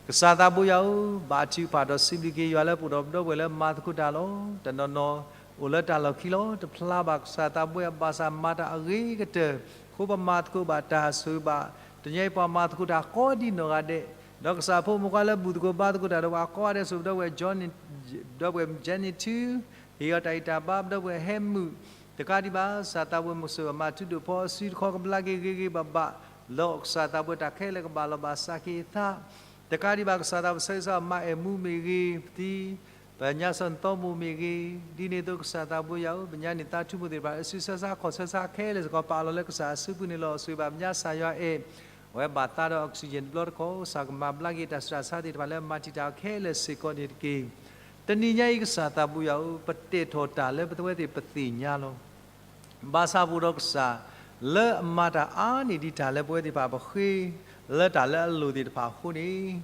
ကစၢ်သးဘိယွၤဧၢ, ဘါထုကဖၣ်ဒီးစံးဘျုးက့ၤယွၤလၢပအိၣ်ဒီးပဒီပုၢ်ဝဲၢ်လၢမၤသကိးတၢ်လီၤ. တနီၤနီၤ အိၣ်လၢတၢ်လီၢ်ခံလီၤ. တဖျါဘၣ်ကစၢ်သးဘိယွၤ ဘၣ်ဆၣ်မၤတၢ်အဂ့ၤကတၢၢ် အဃိပမၤသကိးဘၣ်တၢ်ဆိၣ်ဂ့ၤဘၣ် တနံၤအံၤပှၤမၤသကိးတၢ်ကိးဒံးနီၢ်ဂၤဒဲး, ဒီးကစၢ်ဖိမုၣ်ခွါလၢဘူၣ်သကိးဘါသကိးတၢ်ဒီးပှၤကိးဂၤဒဲး ဆိၣ်ပဒီပုၢ်ဝဲၢ် ပဒီပုၢ်ဝဲၢ် Jenny ထူ ဟ့ၣ်အီၤတၢ်ဂံၢ်တၢ်ဘါ ပဒီပုၢ်ဝဲၢ်ဟဲမုၣ် တကးဒံးဘၣ် ကစၢ်သးဘိယွၤ မုၢ်ဆိၣ်အမၤထူဒိၣ်ဖီအစုတခီ ကဘျါက့ၤဂ့ၤဂ့ၤဘၣ်ဘၣ် လီၤ. ကစၢ်သးဘိယွၤ တၢ်ခဲလၢာ်ကဘၣ်လီၤဘၣ်စးက့ၤအသး တကးဒံးဘၣ် ကစၢ်သးဘိယွၤ ဆၢဂ့ၤဆၢဝါ မါအဲၣ်မူမ့ၢ်ဂ့ၤ သံ ပညါစီၤနသီမိၢ်မ့ၢ်ဂ့ၤ, ဒ်န့ၣ်အသိး ကစၢ်သးဘိယွၤဧၢ, ပညါန့ၣ် သးထူမိၢ်သ့ၣ်တဖၣ် အစုဆၢဆါခီၣ်ဆၢဆါခဲလၢာ်စ့ၢ်ကီး ပာ်လီၤလၢကစၢ်အစုပူၤန့ၣ်လီၤ. ဆိၣ်ဂ့ၤဘၣ်ပညါစၢ်ယွၤအဲၣ်, အဝဲဘၣ်သးဒီး oxygen တဘျီတခီၣ် ကစၢ်ကမၤဘျါက့ၤတၢ်ဆူးတၢ်ဆါသ့ၣ်တဖၣ်လၢမၤတံာ်တာ်ခဲလၢာ်စ့ၢ်ကီးန့ၣ်တက့ၢ်. တနံၤညါအံၤ ကစၢ်သးဘိယွၤဧၢ, ပတဲာ်ထီၣ်တၢ်လၢပဝဲသ့ၣ်ပသ့ၣ်ညါလီၤ. ဘၣ်ဆၣ်ပအိၣ်ဒီးကစၢ် လၢအမၤတၢ်အါန့ၢ်ဒံးတၢ်လၢပဝဲသ့ၣ်တဖၣ်ပဃ့ လၢတၢ်လၢအလိၣ်သ့ၣ်တဖၣ်အဃိန့ၣ်,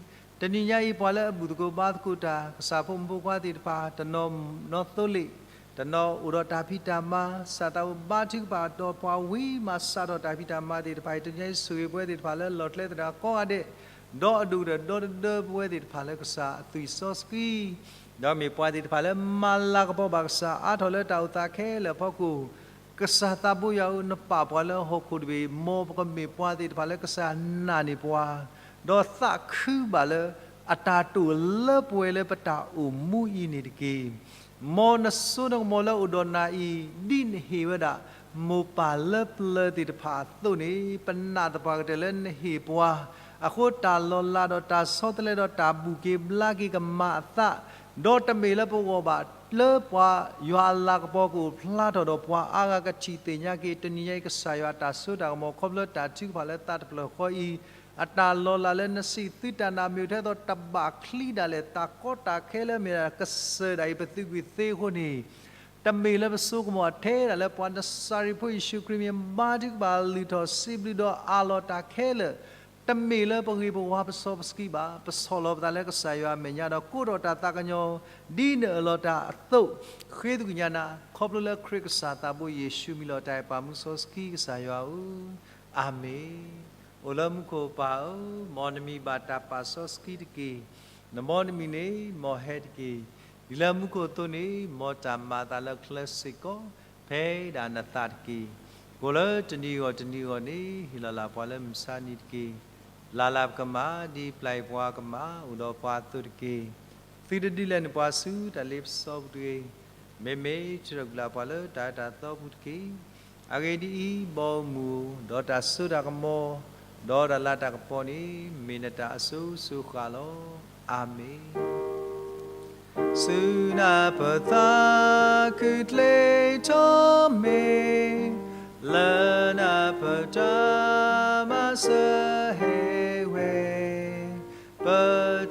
တနံၤညါအံၤ ပှၤလၢအဘူၣ်သကိးဘါသကိးတၢ် ကစၢ်ဖိမုၣ်ဖိခွါသ့ၣ်တဖၣ် တနီၤနီသိလ့ၣ်, တနီၤအိၣ်ဒီးတၢ်ဖံးတၢ်မၤ, ကစၢ်သးဘိယွၤ ဘါထုကဖၣ်ဒီးပှၤဝံၤမး စးထီၣ်တၢ်ဖံးတၢ်မၤသ့ၣ်တဖၣ်အံၤ တနံၤညါအံၤ ဆိၣ်ဂ့ၤပဝဲသ့ၣ်တဖၣ်လၢလီၢ်ကျဲသနၢၣ်ကိးဂၤဒဲး, ဒီးအဒိၣ်ကတၢၢ်ဒီတဒၢပဝဲသ့ၣ်တဖၣ်လၢကစၢ်အသွံၣ်စီဆှံ ဒီးမ့ၢ်ပှၤသ့ၣ်တဖၣ်လၢမၤလၤကပီၤဘၣ်ကစၢ် အါထီၣ်လၢတၢ်အိၣ်သးခဲလၢာ်အဖီခိၣ်, က ကစၢ်သးဘိယွၤဧၢ, နပာ်ပှၤလၢဟီၣ်ခိၣ်တဘ့ၣ်, မ်ပကမ့ၢ်ပှၤသ့ၣ်တဖၣ်လၢကစၢ်နာ်န့ၢ်ပှၤ, ဒီးသးခုဘၣ်လၢအတၢ်တိာ်လၢပှဲၤလၢပတၢ်အိၣ်မူအံၤန့ၣ်တက့ၢ်. မ်နစိနကမီၤလၢအိၣ်ဒီးနၤအံၤ, ဒ်နဟ့ၣ်ဝဲဒၣ် မိၢ်ပၢ်လၢပျၢၤသ့ၣ်တဖၣ်အသိးန့ၣ်, ပနာ်သပှၢ်ကတၢၢ်လၢနဟ့ၣ်ပှၤ, အဃိတၢ်လီၤလးဒီးတၢ်ဆီတလဲဒီးတၢ်ဘူၣ်က့ၤဘျါက့ၤကမၤအသး, ဒီးတမ့ၢ်လၢပဂီၢ်ဘၣ်, လၢပှၤယွၤအလၤကပီၤကအိၣ်ဖျါထီၣ်ဒီးပှၤအါဂၤကထံၣ်သ့ၣ်ညါက့ၤ တနံၤညါအံၤ ကစၢ်ယွၤအတၢ်စိတၢ်ကမီၤ ခီဖျိတၢ်ထုကဖၣ်လၢသးတဖျၢၣ်ဃီအံၤ, အတၢ်လီၤလးလၢနစံးသုတၢ်နာ်မ့ၢ်အိၣ်ထဲသိးတဘၣ်ချံဒၣ်လဲာ်, တၢ်ကီတၢ်ခဲလၢမ့ၢ်ဒၣ်ကစၢၢ်ဒၣ်အံၤ ပသုးကွံာ်သ့အဃိန့ၣ် တမ့ၢ်လၢပစိကမီၤထဲဒၣ်လၢပှၤနစၤရ့းဖိယ့ၣ်ၡူးခရံာ်မ့ၢ်ဘါထုကဖၣ်လုၢ်ထီၣ်စံးဘျုးဒီးအးလီၤတၢ်ခဲလၢာ်, တမ့ၢ်လၢပဂ့ၤပဝါပစီပဆှံဘၣ်, ပဆီၣ်လီၤပသးလၢကစၢ်ယွၤအမဲာ်ညါဒီးကိးထီၣ်တၢ်သးကညီၤ, ဒ်နအၢၣ်လီၤတၢ်အသိး, ဃ့သကွံာ်ညါနၤ, ခီဖျိလၢခရံာ်ကစၢ်သးဘိယ့ၣ်ၡူးမံၤလီၤတၢ်အဲၣ်ပာ်မူစီဆှံကစၢ်ယွၤဧၢ, အၤမ့ၣ်. အိၣ်လၢမူခိၣ်ပၢ်ဧၢ, မ်နမံၤဘၣ်တၢ်ပာ်စီဆှံတက့ၢ်. နမ့ၢ်နမံၤန့ၣ် မ်ဟဲတက့ၢ်. ဒ်လၢမူခိၣ်အသိးန့ၣ်, မ်တၢ်မၤအသးလၢချၢစ့ၢ်ကီး ဖဲဒၣ်နသးတက့ၢ်. ကိးလၢတနံၤအဂီၢ်တနံၤအဂီၢ်န့ၣ် ဟ့ၣ်လီၤလၢပှၤလၢမုၢ်ဆါနံၤတက့ၢ်. လၢ်လၢ်ပကမၣ် ဒ်ပျၢ်ယပှၤကမၣ်အိၣ်ဒီးပှၤအသိးတက့ၢ်. သုတဒုးလဲန့ၢ်ပှၤဆူတၢ်လ့ပစီပူၤတဂ့ၤ. မ့မ့ၢ်ထုးထီၣ်ကွံာ်လၢပှၤလၢတၢ်အၢတၢ်သီပူၤတက့ၢ်. အဂ့ၢ်ဒ်အံၤ, ဘီမုၢ်ဧၢ, ဒီးတၢ်စိတၢ်ကမီၤ, ဒီးတၢ်လၤတၢ်ကပီၤန့ၣ် မ့ၢ်နတၢ်အစိၤစိၤဃၣ်လီၤ. အၤမ့ၣ်. ဆူနၢ်ပၢၢ်သးခုကျ့ထီၣ်မ့ၢ်, လၢနၢ်ပၢၢ်တၢ်မၤစၢၤဟ့ၣ်ဝဲ, ပ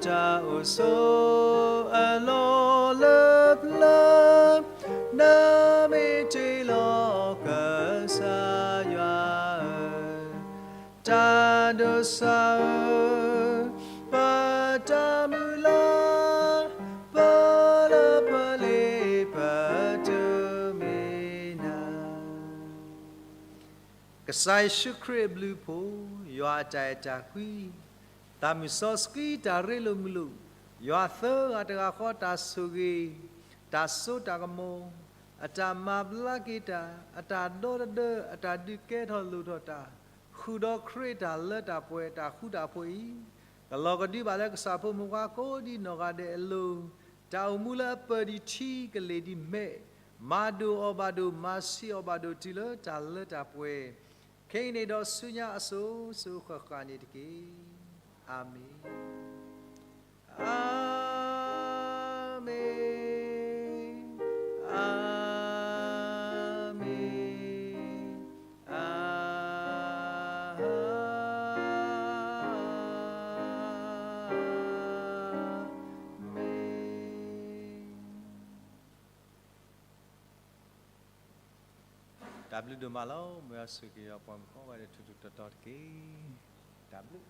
တၢ်အိၣ်ဆိးအလီၢ်လၢပျၢၤ, နမ့ၢ်တ့လီၤကစၢ်ယွၤဧၢ, တၢ်ဒိးစၢ်ဧၢ, ပတၢ်မုၢ်လၢ်, ပလၢပလ့ပတုၤမ့ၢ်နၤ. ကစၢ်ယ့ၣ်ၡူးခရံာ်အဘျုးအဖှိၣ်, ယွၤအတၢ်အဲၣ်တၢ်ကွံ, သးမုၢ်စီဆှံတၢ်ရ့လိာ်မုာ်လိာ်, ယွၤသၢဂၤတဂၤဃီတၢ်ဆိၣ်ဂ့ၤ, တၢ်စိတၢ်ကမီၤ, အတၢ်မၤဘျါက့ၤတၢ်, အတၢ်ဒီတဒၢ, အတၢ်ဒုးကဲထီၣ်လိာ်ထီၣ်တၢ်, ဃုာ်ဒီးခရံာ်တၢ်လၢတၢ်ပှဲၤတၢ်ဃူတၢ်ဖိးအံၤ, ကလီၤကဒုဘၣ်လၢကစၢ်ဖိမုၣ်ဖိခွါကိးဒံနီၢ်ဂၤဒဲးအလိၤ, တၢ်အိၣ်မူလၢအပၢၢ်ဒံးထံကလ့ၢ်ဒံးမဲး, မၤဒိၣ်အီၤဘၣ်ဒိၣ်, မၤဆံးအီၤဘၣ်ဒိၣ်တုၤလၢတၢ်လၢတၢ်ပှဲၤ, ခဲအံၤန့ၣ်ဒီးဆူညါအစိၤစိၤဃၣ်ဃၣ်န့ၣ်တက့ၢ်. အၤမ့ၣ်, အၤမ့ၣ်, အၤမ့ၣ်, အၤမ့ၣ်. တၢ်ဘျုးဒိၣ်မးလီၤ. မ်ယွၤဆိၣ်ဂ့ၤက့ၤပှၤမုၣ်ဖိဝဲဒၣ်ထူထူတီတီတက့ၢ်. တၢ်ဘျုး